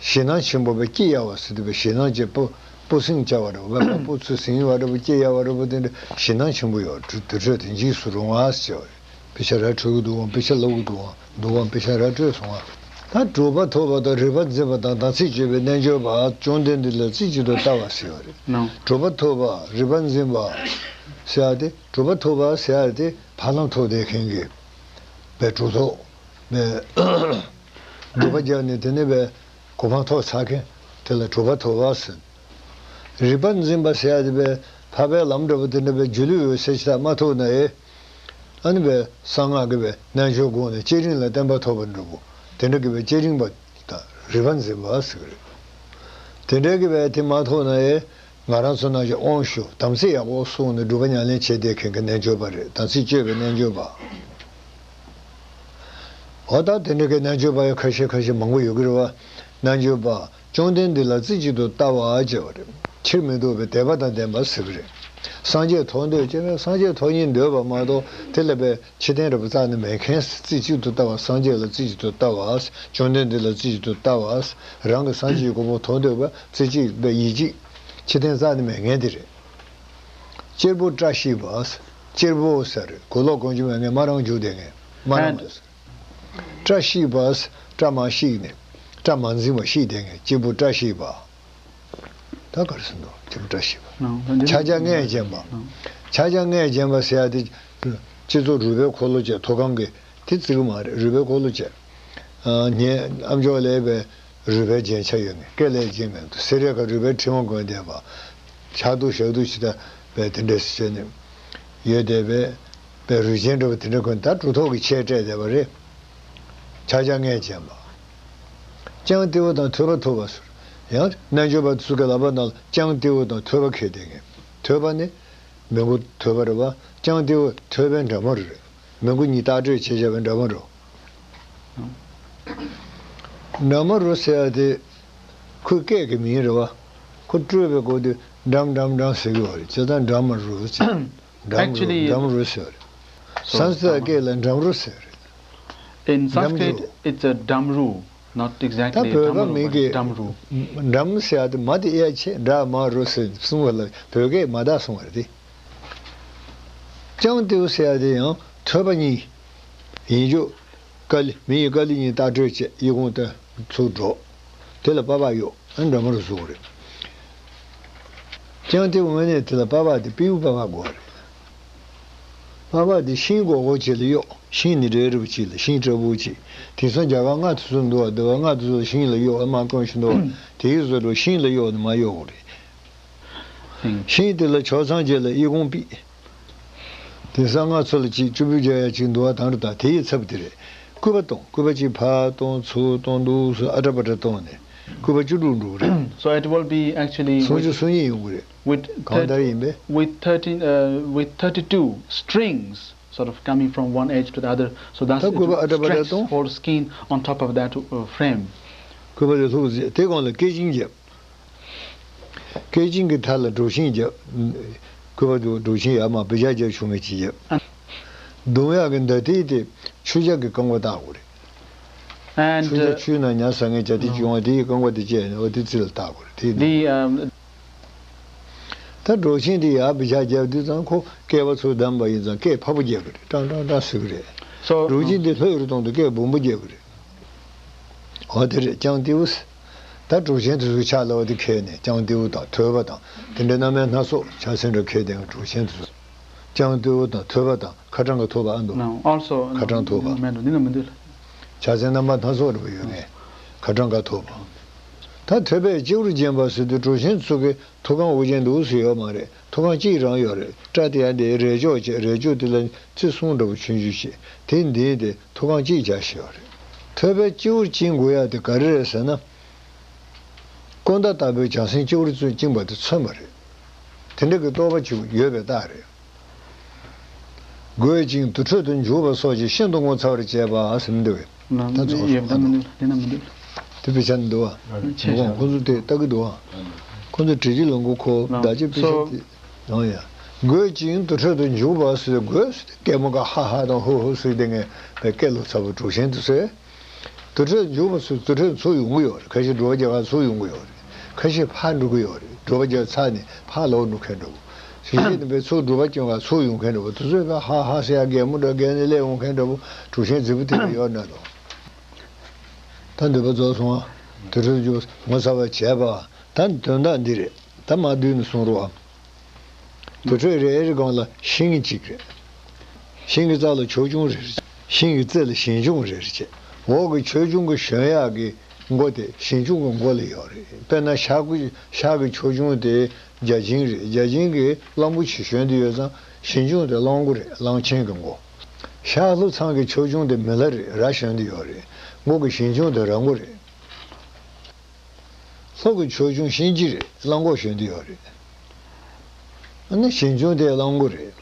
ཞེད་སྣང་ཆེན་པོ་བའི་སྐྱི་གཡའ་བ་ཟེར་དུས་པའི་ཞེད་སྣང་བྱེད། སྤུ་སྤུ་སྲིང་བྱ་བ་འདྲ་པོ། སྤུ་ཚུ་ཟིང་བ་འདྲ་པོ། སྐྱི་གཡའ་བ་འདྲ་པོ། དེ་འདྲ་ཞེད་སྣང་ཆེན་པོ་ཡོད། དུར་ཁྲོད་དེ་འཇིགས་སུ་རུང་བ་ཟེར་བ་རེད། དཔེ་ཆ་ར་འཕྲོད་ཀྱི་འདུག་གམ། དཔེ་ཆ་ལབ་ཀྱི་འདུག་གམ། འདུག་གམ། དཔེ་ཆ་ར་འཕྲོད་སོང་ང་། ད་གྲུབ་པ་ཐོབ་པ་དང་། རིག་པ་འཛིན་པ་དང་། དམ་ཚིག་སྤྱོད་པའི་རྣལ་འབྱོར་པ། བཅོམ་ལྡན་འདས་ལ་རྩེ་གཅིག་ཏུ་ལྟ་བ་ཟེར་བ་རེད། གྲུབ་པ་ཐོབ་པ། རིག་པ་འཛིན་པ་ཟེར་ཡ་དེ། གྲུབ་པ་ཐོབ་པ་ཟེར་ཡ་དེ་ཕ་ལམ་ཐོབ་བསྡད་མཁན་གྱི་བའི་གྲུབ་ཐོབ་བའི་སྒྲུབ་པ་བརྒྱབ་ནས་དེ་ནས་བའི་གོ་འཕང་ཐོབ་ཚར་མཁན་དེ་ལ་གྲུབ་པ་ཐོབ་པ་ཟེར། རིག་པ་འཛིན་པ་ཟེར་ཡ་དེ་བས་འཕགས་པའི་ལམ་འདྲ་པོ་དེ་འདྲ་བའི་སྒྱུ་ལུས་འོད་གསལ་ཅིག་ད་མ་ཐོབ་ན་ཨེ། ཨ་ནི་བས་གསང་སྔགས་ཀྱི་བས་རྣལ་འབྱོར་སྒོ་ནས་བསྐྱེད་རིམ་ལ་བརྟན་པ་ཐོབ་པ་འདྲ་པོ། དེ་འདྲ་གི་བས་བསྐྱེད་རིམ་པ་དང་རིག་པ་འཛིན་པ་ཟེར་གི་རེད། དེ་འདྲ་གི་བས་དེ་མ་ཐོབ་ན་ཨེ། ང་རང་ཚོ་ནང་བཞིན་དབང་ཞུ། དམ་ཚིག་ཡག་པོ་བསྲུངས་ནས་སྒྲུབ་པ་ཉམས་ལེན་བྱས་བསྡད་མཁན་གྱི་རྣལ་འབྱོར་པ་རེད། དམ་ཚིག་སྤྱོད་པའི་རྣལ་འབྱོར་པ། འོ་ད་དེ་འདྲ་གི་རྣལ་འབྱོར་པ་ཡང་ཁ་ཤས་ཁ་ཤས་མང་པོ་ཡོད་ཀྱི་རེད་བ། རྣལ་འབྱོར་པ། བཅོམ་ལྡན་འདས་ལ་རྩེ་གཅིག་ཏུ་ལྟ་བ་བྱས་པ་རེད། ཕྱིར་མི་ལྡོག་པའི་དད་པ་དང་ལྡན་པ་ཟེར་གྱི་རེད། སངས་རྒྱས་ཐོབ་འདོད་ཅེས་ན་སངས་རྒྱས་ཐོབ་སྙིང་འདོད་པ་མ་གཏོགས་དེ་ལ་བས་ཕྱིར་འཐེན་འདྲ་པོ་རྩ་ནས་མེད་མཁན། རྩེ་གཅིག་ཏུ་ལྟ་བ། སངས་རྒྱས་ལ་རྩེ་གཅིག་ཏུ་ལྟ་བ། བཅོམ་ལྡན་འདས་ལ་རྩེ་གཅིག་ཏུ་ལྟ་བ། རང་གི་སངས་རྒྱས་ཀྱི་གོ་འཕང་ཐོབ་འདོད་པ། རྩེ་གཅིག་པའི་ཡིད་ཀྱིས་ཕྱིར་འཐེན་རྩ་ནས་མེད་མཁན་དེ་རེད། གཅེར་བུ་བཀྲ་ཤིས་པ། གཅེར་བུ་ཟེར་རེད། གོས་ལོག་གོན་རྒྱུ་མེད་མཁན། མ་རང་རྒྱུག་བསྡད་མཁན། མ་རང་། བཀྲ་ཤིས་པ། བཀྲ་མ་ཤིས་ནས། བཀྲ་མ་འཛིན་པ་ཤིས་བསྡད་མཁན། གཅེར་བུ་བཀྲ་ཤིས་པ། ད་ག་རེ་ཟེར་འདུག་གཅེར་བུ་བཀྲ་ཤིས་པ། ཕྱག་རྒྱ་ལྔས་བརྒྱན་པ། ཕྱག་རྒྱ་ལྔས་བརྒྱན་པ་ཟེར་ཡ་དེ། སྤྱི་གཙུག་རུས་པའི་འཁོར་ལོ་བཅས། ཐུགས་ཁང་གི་དེ་བརྩི་གི་མ་རེད། རུས་པའི་འཁོར་ལོ་བཅས། ཨ་ངའི་ཨ་མཆོག་ལས་པའི་རུས་པའི་རྒྱན་ཆ་ཡོད་ངེས། སྐེ་ལས་རྒྱན་མེད་འདུག་སེ་ར་ཁ་རུས་པའི་ཕྲེང་བ་གོན་བསྡད་པ། ཕྱག་རྡོར་ཞབས་རྡོར་ཅིག་ད་བས་དེ་འདྲ་ཞིག་བྱས་ནས་ཡོད་བསྡད་པས། བས་རུས་ཆེན་འདྲ་བོ་དེ་འདྲ་གོན། ད་གྲུབ་ཐོབ་ཀྱི་ཆས་སྤྲས་བསྡད་པ་རེད། ཕྱག་རྒྱ་ལྔས་བརྒྱན་པ། ཅང་ཏེའུ་དང་ཐོས་པ་ཐོབ་པ་ཟེར། ཡང་རྣལ་འབྱོར་པ་ཚོ་གི་ལག་པ་ནང་ལ་ཅང་ཏེའུ་དང་ཐོས་པ་འཁྱེར་བསྡད་མཁན། ཐོས་པ་ནི་མི་མགོ་ཐོས་པ་རེད་བ། ཅང་ཏེའུ་ཐོས་པའི་འདྲ་མོ་རེད། མི་མགོ་གཉིས་བཏགས་གྲོལ་བྱས་བྱས་པའི་འདྲ་མོ་རེད། འདྲ་མོ་རེད་ཟེར་ཡ་དེ་ཁོའི་སྐད་ཀྱི་མིང་རེད་བ། ཁོ་སྤྲོས་པའི་སྐོར་དུ་འགྲམ་འགྲམ་འགྲམ་ཟེར་གྱི་ཡོད་རེད། བྱས་ཙང་འདྲ་མོ་རེད་ཟེར། འགྲམ་རེད། Actually, འགྲམ་རེད་ཟེར་བ་རེད། སཾ་སྐྲྀ་ཏ་སྐད་ལ་འགྲམ་རུ་ཟེར་བ་རེད། In Sanskrit, འགྲམ་རུ། It's a damru, not ད་exactly a བོད་པ་damru, མིང་གི་but damru. འགྲམ་ཟེར་ཡ་དེ་མ་དེ་ཨེ་ཆེ། འདྲ་མ་རུ་ཟེར་གསུང་བ་ལ་བོད་སྐད་མ་དག་གསུང་བ་རེད་དེ། ཅང་ཏེའུ་ཟེར་ཡ་དེ་ཡང་ཐོས་པ་གཉིས། ཡིན་རྒྱུ། ཀ་ལི། མི་ཡི་ཀ་ལི་གཉིས་བཏགས་གྲོལ་བྱས། དབྱི་གུང་སྟོན། ཚུར་འགྲོ། དེ་ལ་པ་ཕ་གཡོགས། ཨ་འདྲ་མ་རུ་བཟོ་གི་རེད། ཅང་ཏེའུ་དངོས་གནས་དེ་ལ་པ་ཕ་དེ་པིའུ་པ་ཕ་དགོས་རེད། པ་ཕ་དེ་ཤིང་སྒོར་སྒོར་ཅིག་ལ་གཡོགས། ཤིང་ནི་རེ་རེ་བ་ཅིག་ལ། ཤིང་ཕྲ་བོ་ཅིག་དེང་སང་རྒྱ་གར་མངའ་ཐང་ཚོ་འདུག་བ། འདི་བ་མངའ་ཐང་ཚོ་ལ་ཤིང་ལ་གཡོགས་པ་མ་དཀོན་ཞིག་འདུག་བ། དེའི་བཟོ་འདྲ་ཤིང་ལ་གཡོགས་ནས་མ་གཡོགས་གི་རེད། ཤིང་དེ་ལ་ཕྱོགས་མཚམས་བཅད་ལ་དབྱི་གུང་ཕུད། དེང་སང་སྔ་ཚོ་ལ་ཅིག་ཅུ་པུ་རྒྱག་ཡ་ཅིག་འདུག་བ། དང་རུ་དང་དེ་ཡི་ཚབ་དེ་རེད། སྐུད་པ་གཏོང་། སྐུད་པ་གཅིག་ཕར་གཏོང་ཚུར་གཏོང་འདུག་སེ་ཨ་ཏྲ་པ་ཏྲ་གཏོང་ནས་སྐུད་པ་བཅུ་དྲུག་འགྲོ་གི་རེད། So it will be actually སུམ་ཅུ་with, སོ་གཉིས་ཡོང་གི་རེད། With གང་ལྟར་ཡིན་པས། With thirteen, uh, with thirty-two strings sort of coming from one edge to the other. So that's, ད་སྐུད་པ་ཨ་ཏྲ་པ་ཏྲ་གཏོང་། Four skein on top of that, uh, frame. སྐུད་པ་དེ་ལྷུག་ཟེར། དེ་གོང་ལ་སྐེད་ཅིང་བརྒྱབ། སྐེད་ཅིང་གི་མཐའ་ལ་སྒྲོག་ཤིང་བརྒྱབ། སྐུད་པ་དེ་སྒྲོག་ཤིང་ཡར་མར་བི་ཇ་རྒྱབ་ཆུང་ངུ་ཅིག་བརྒྱབ། རྡུང་ཡག་གི་མདའ་མཐིལ་དེ་ཆུ་འཇག་གི་རྐང་པ་བཏགས་དགོས་རེད། And, ཆུ་འཇག uh, ཆུའི་ནང་ཉ་ཟ་མཁན་ཇ་ཐིག་ཅིག་ཡོང་བ་དེ་ཡི་རྐང་པ་དེ་བཅད་ནས་འོ་དེ་རྩེ་ལ་བཏགས་དགོས་རེད། དེ་ནི། The, um, ད་སྒྲོག་ཆེན་དེ་ཡར་བི་ཆ་རྒྱབ་དུས་ཙང་ཁོ་སྐེད་པ་ཚུར་བསྡམས་པ་ཡིན་ཙང་སྐད་ཕར་པོ་རྒྱག་གི་རེད། ཀྲང་ཀྲང་ཀྲང་ཟེར་གི་རེད། སོ། སྒྲོག་ཆེན་དེ་ལྷོད་རུ་གཏོང་དུས་སྐད་སྦོམ་པོ་རྒྱག་གི་རེད། འོ་དེ་རེད། ལྕང་ཏེའུ་ཟེར། ད་སྒྲོག་ཆེན་དེ་ཚོ་ཕྱག་ལ་བ་དེ་འཁྱེར་ནས་ལྕང་ཏེའུ་དང་ཐོད་པ་དང་དེ་འདྲའི་རྣམ་དབྱེ་སྣ་ཚོགས་ཕྱག་མཚན་འདྲ་འཁྱེར་བསྡད་མཁན་སྒྲོག་ཆེན་དེ་ཚོ། ལྕང་ཏེའུ་དང་ཐོད་པ་དང་ཁ་གྲངས་ཀ་ཐོབ་པ་ཨ་འདུག Now, also, ཁ་གྲངས་ཐོབ་པ། མེད་འགྲོ་འདི་ན་མི་འདུག་ལ། ཕྱག་མཚན་རྣམ་པ་སྣ་ཚོགས་འདྲ་པོ་ཡོད་མཁན། ཁ་གྲངས་ཀ་ཐོབ་པ། ད་ཐོད་པས་སྤྱི་བོར་བརྒྱན་པ་ཟེར་དུས་སྒྲོག་ཆེན་ཚོ་གི་ཐུགས་ཁང་དབུ་ཅན་འདུག་སེ་ཡོད་མ་རེད། ཐུགས་ཁང་གཅིག་རང་ཡོད་རེད། སྐྲ་དེ་ཡང་དེ་རས་ལྕོག་བྱས། རས་ལྕོག་དེ་ལ་རྩི་གསུམ་འདྲ་པོ་ཆུང་ཆུང་བྱས། དེ་འདིའི་དེ་ཐུགས་ཁང་གཅིག་བྱས་བཞག་ཡོད་རེད། ཐོད་པས་སྤྱི་བོར་བཅིངས་དགོས་ཡ་དེ་ག་རེ་རེད་ཟེར་ན། ཀུན་ད་ལྟ་བུའི་བྱང་སེམས་སྤྱི་བོར་བཅིངས་པ་དེ་མཚོན་པ་རེད། དེ་འདྲ་གི་རྟོགས་པ་ཅིག་ཡོད་པའི་རྟགས་རེད། རྒོད་ཅིང་དུར་ཁྲོད་དུ་འཇུག་པ་སོགས་ཀྱིས་ཤིན་ཏུ་ངོ་མཚར་བར་བྱེད་པ་ཟེར་མི་འདུག་གས། ད་ཚོགས་ཡོད་ད་མི་འདུག་དེ་ན་མི་འདུག་དེ་དཔེ་ཆ་ནི་འདུག་བ། ཆེ་མི་དགོངས། ཁོང་ཚོ་དེ་ལྟ་གི་འདུག་བ། ཁོང་ཚོ་དྲི་ཇི་ལོ་མགོ་ཁོ་ལ་བདག་ཅེས་དཔེ་ཆ་དེ་ཡང་ཡ། རྒོད་ཅིང་དུར་ཁྲོད་དུ་འཇུག་པ་ཟེར། རྒོད་ཟེར་ཏེ་སྐད་མོ་ག་ཧ་ཧ་དང་ཧུ་ཧུ་ཟེར་དེ་ངས་པའི་སྐད་ལོ་ཚ་པོ་དྲུག་ཆེན་དུ་ཟེར། དུར་ཁྲོད་འཇུག་པ་ཚོས་དུར་ཁྲོད་ཚུར་ཡོང་གི་ཡོད་རེད། ཁ་ཤས་དྲོ་པ་རྒྱག་ག་ཚུར་ཡོང་གི་ཡོད་རེད། ཁ་ཤས་ཕར་འགྲོ་གི་ཡོད་རེད། དྲོ་པ་རྒྱག་ཚར་ནས་ཕར་ལོག་འགྲོ་མཁན་འདྲ་པོ། གཞན་ཞིག་ནི་བས་ཚུར་དྲོ་པ་སྐྱོན་ག་ཚུར་ཡོང་མཁན་འདྲ་པོ། དེ་ཚོས་ཕར་ཧ་ཧ་ཟེར་ཡ་གད་མོ་འདྲ་གད་ནས་སླེབས་འོང་མཁན་འདྲ་པོ། དྲུག་ཆེན་རྫིག་པོ་དེ་ལ་ཡོད་ན་དང་། ད་འདོད་པ་རྫོགས་སོང་བ། དུར་ཁྲོད་འཇུག་པ་ངོ་ཚ་བ་བྱས་པ། ད་དོན་དག་འདི་རེད། ད་མ་བསྡུས་ནས་གསུང་རོགས་ཨ། དུར་ཁྲོད་རེ་རེའི་སྒང་ལ་ཤིང་གཅིག་རེད། ཤིང་གི་རྩ་ལ་ཁྱོག་ཆུང་རེ་རེ་བྱས། ཤིང་གི་རྩེ་ལ་ཞིང་ཆུང་རེ་རེ་བྱས། འོག་གི་ཁྱོག་ཆུང་གི་ཞོན་ཡག་གི་མགོ་དེ་ཞིང་ཆུང་གི་མགོ་ལ་ཡོད་རེད། དཔེར་ན་ཤག་གི་ཤག་གི་ཁྱོག་ཆུང་དེ་བརྒྱ་བྱིན་རེད། བརྒྱ་བྱིན་གྱི་གླང་པོ་ཆེ་ཞོན་དུ་ཡོད་ཙང་ཞིང་ཆུང་དེ་གླང་པོ་རེད། གླང་ཆེན་གྱི་མགོ། ཤག་ལྷོ་ཚང་གི་ཁྱོག་ཆུང་དེ་མི་ལ་རེད། ར་ཞོན་དུ་ཡོད་རེད། མགོ་གི་ཞིང་ཆུང་དེ་ར་མགོ་རེད། ལྷོ་གི་ཁྱོག་ཆུང་གཤིན་རྗེ་རེད། གླང་གོག་ཞོན་དུ་ཡོད་རེད། ཨ་ནི་ཞིང་ཆུང་དེ་གླང་གོག་རེད།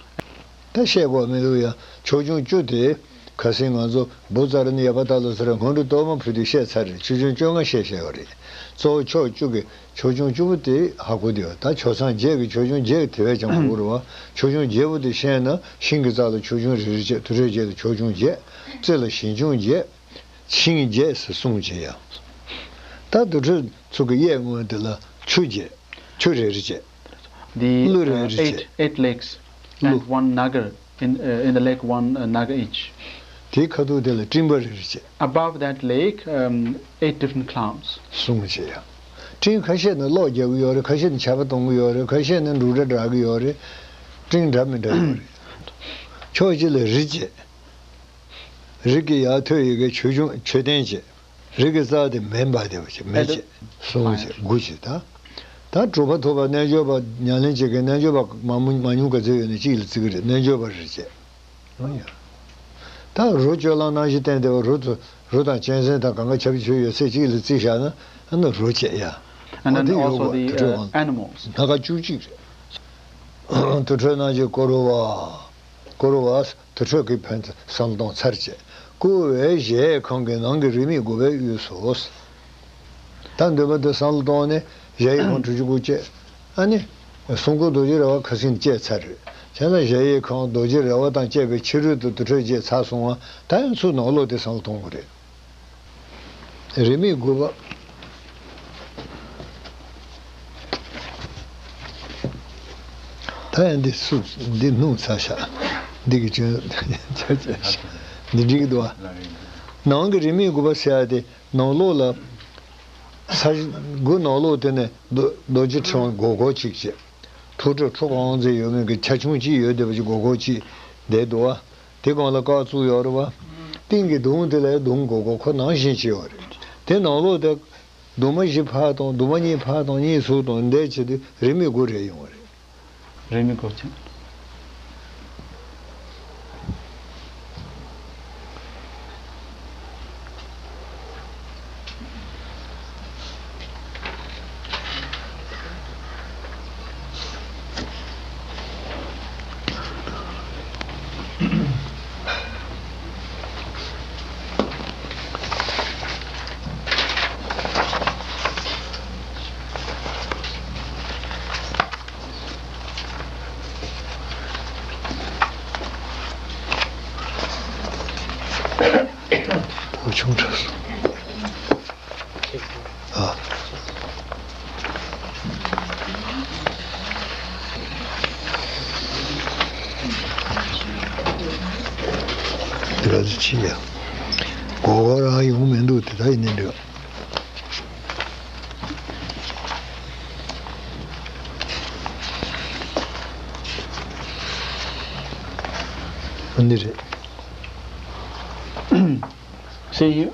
ད་བཤད་དགོས་མི་འདུག་ཡ། ཁྱོག་ཆུང་བཅུ་དེ་ཁ་སང་ང་ཚོ་བུ་ཙཱ་ར་ནི་ཡ་པ་ཏ་ལ་ཟེར་སྔོན་འགྲོ་གཏོར་མ་ཕུལ་དུས་བཤད་ཚར་རེད། ཁྱོག་ཆུང་བཅོ་ལྔ་བཤད་བཞག་ཡོད་རེད། གཙོ་བོ་ཕྱོགས་བཅུ་གི་ཁྱོག་ཆུང་བཅུ་པོ་དེ་ཧ་གོ་བསྡད་ཡོད། ད་ཁྱོད་ཚང་བརྒྱད་ཀྱི་ཁྱོག་ཆུང་བརྒྱད་ཀྱི་དེ་བས་ཀྱང་གོ་རེད་བ། ཁྱོག་ཆུང་བརྒྱད་པོ་དེ་ཤེས་ན་ཤིང་གི་རྩ་ལ་ཁྱོག་ཆུང་རེ་རེ་བྱས། དུར་ཁྲོད་བརྒྱད་དུ་ཁྱོག་ཆུང་བརྒྱད། རྩེ་ལ་ཞིང་ཆུང་བརྒྱད། ཤིང་བརྒྱད་ཟེར་གསུངས་བྱས་ཡ། ད་དུར་ཁྲོད་ཚོ་གི་གཡས་ངོས་དེ་ལ་ཆུ་བརྒྱད། ཆུ་རེ་རེ་བྱས། The, ཀླུ་རེ་uh, རེ་བྱས། Eight, eight lakes and ཀླུ། One nagar in, uh, in the lake, one, uh, nagar each. དེའི་ཁ་ཐུག་དེ་ལ་སྤྲིན་པ་རེ་རེ་བྱས། Above that lake, um, eight different clouds. གསུངས་བྱས་ཡ། སྤྲིན་ཁ་ཤས་ནི་གློག་རྒྱག་གི་ཡོད་རེད། ཁ་ཤས་ནི་ཆར་པ་གཏོང་གི་ཡོད་རེད། ཁ་ཤས་ནི་འབྲུག་སྒྲ་སྒྲོག་གི་ཡོད་རེད། སྤྲིན་འདྲ་མི་འདྲ་ཡོད་རེད། ཕྱོགས་གཅིག་ལ་རི་བྱས། རི་གི་ཡར་ཐོད་ཡི་གེ་ཆོས་འབྱུང་མཆོད་རྟེན་བྱས། རི་གི་རྩ་དེ་མེ་འབར་བསྡད་པ་བྱས། མེ་བྱས། གསུམ་བྱས། དགུ་བྱས། ད་ད་གྲུབ་པ་ཐོབ་པ་རྣལ་འབྱོར་པ་ཉམས་ལེན་བྱེད་མཁན་རྣལ་འབྱོར་པ་མང་མང་ཉུང་ག་ཚོད་ཡོད་ན་གཅིག་ལ་བརྩི་གི་རེད། རྣལ་འབྱོར་པ་རེ་བྱས། ཨོ་ཡ། ད་རོ་སྤྱོད་ལམ་རྣམ་བཞི་བསྟན་བསྡད་པ་རོ་ཚོ་རོ་དང་གཅན་གཟན་དང་གང་ག་ཆ་བི་ཆོས་ཡོད་ཚད་གཅིག་ལ་བརྩིས་བཞག་ན་ཨ་ནི་རོ་བྱས་ཡ། And ཨ་then འདི་ཡོད་also དགོས། the, དུར་ཁྲོད uh, ཁང་animals. སྣ་ཁ་བཅུ་གཅིག་རེད། དུར་ཁྲོད་རྣམ་བཞི་བསྐོར་བ། བསྐོར་བ། དུར་ཁྲོད་ཀྱི་ཕན་བསམ་བློ་གཏོང་ཚར་བྱས། བསྐོར་བའི་གཞལ་ཡས་ཁང་གི་ནང་གི་རིས་མེད་དགུ་པའི་དབུས་སུ། ད་འདོད་པ་འདི་བསམ་བློ་གཏོང་ནས་གཞལ་ཡས་ཁང་དྲུག་ཅུ་དགུ་བཅས། ཨ་ནི། གསུང་འཁོར་རྡོ་རྗེ་ར་བ་ཁ་སང་བཅད་ཚར་རེད། བྱས་ན་གཞལ་ཡས་ཁང་རྡོ་རྗེ་ར་བ་དང་བཅས་པའི་ཕྱི་རོལ་དུ་དུར་ཁྲོད་བཅས་ཚར་སོང་བ། ད་ཡང་ཚུར་ནང་ལོགས་དེ་བསམ་བློ་གཏོང་དགོས་རེད། རིས་མེད་དགུ་པ། ད་ཡང་འདི་སུ་འདི་སྣུམ་ཚ་ཤག་འདི་གི་ཅུང་ཆ་ཆ་ཤག་འདི་འགྲིག་གི་འདུག་བ། ནང་གི་རིས་མེད་དགུ་པ་ཟེར་ཡ་དེ་ནང་ལོགས་ལ། ས་གཞི་དགུ་ནང་ལོགས་དེ་ནས་རྡོ་རྡོ་རྗེ་ཕྲེང་བ་སྒོར་སྒོར་གཅིག་བྱས། ཐུགས་སྤྲུལ་ཁྲོ་གང་མཛད་ཡོད་མེད་ཀྱི་ཆ་ཆུང་གཅིག་ཡོད་བསྡད་པ་ཅིག་སྒོར་སྒོར་གཅིག་བསྡད་འདུག་བ། དེ་སྒང་ལ་སྐག་བཙུགས་ཡོད་རེད་བ། སྟེང་གི་གདུང་དེ་ལ་གདུང་སྒོར་སྒོར་ཁོ་ནང་བཞིན་བྱས་ཡོད་རེད། དེ་ནང་ལོགས་དེ་གདུང་མ་བཞི་ཕར་དང་གདུང་མ་གཉིས་ཕར་དང་གཉིས་ཟུར་དང་འདས་བྱས་དུས་རིས་མེད་དགུ་རེ་ཡོང་བ་རེད། རིས་མེད་དགུ་ཅན། འུ་ཆུང་དྲགས་སོང་། ཨ། ཕྱི་ཡ། གོ་གོ་རང་ཡོང་མི་འདུག་དེ་ད་ཡིན་ནི་འདྲ། འདི་རེད། See you.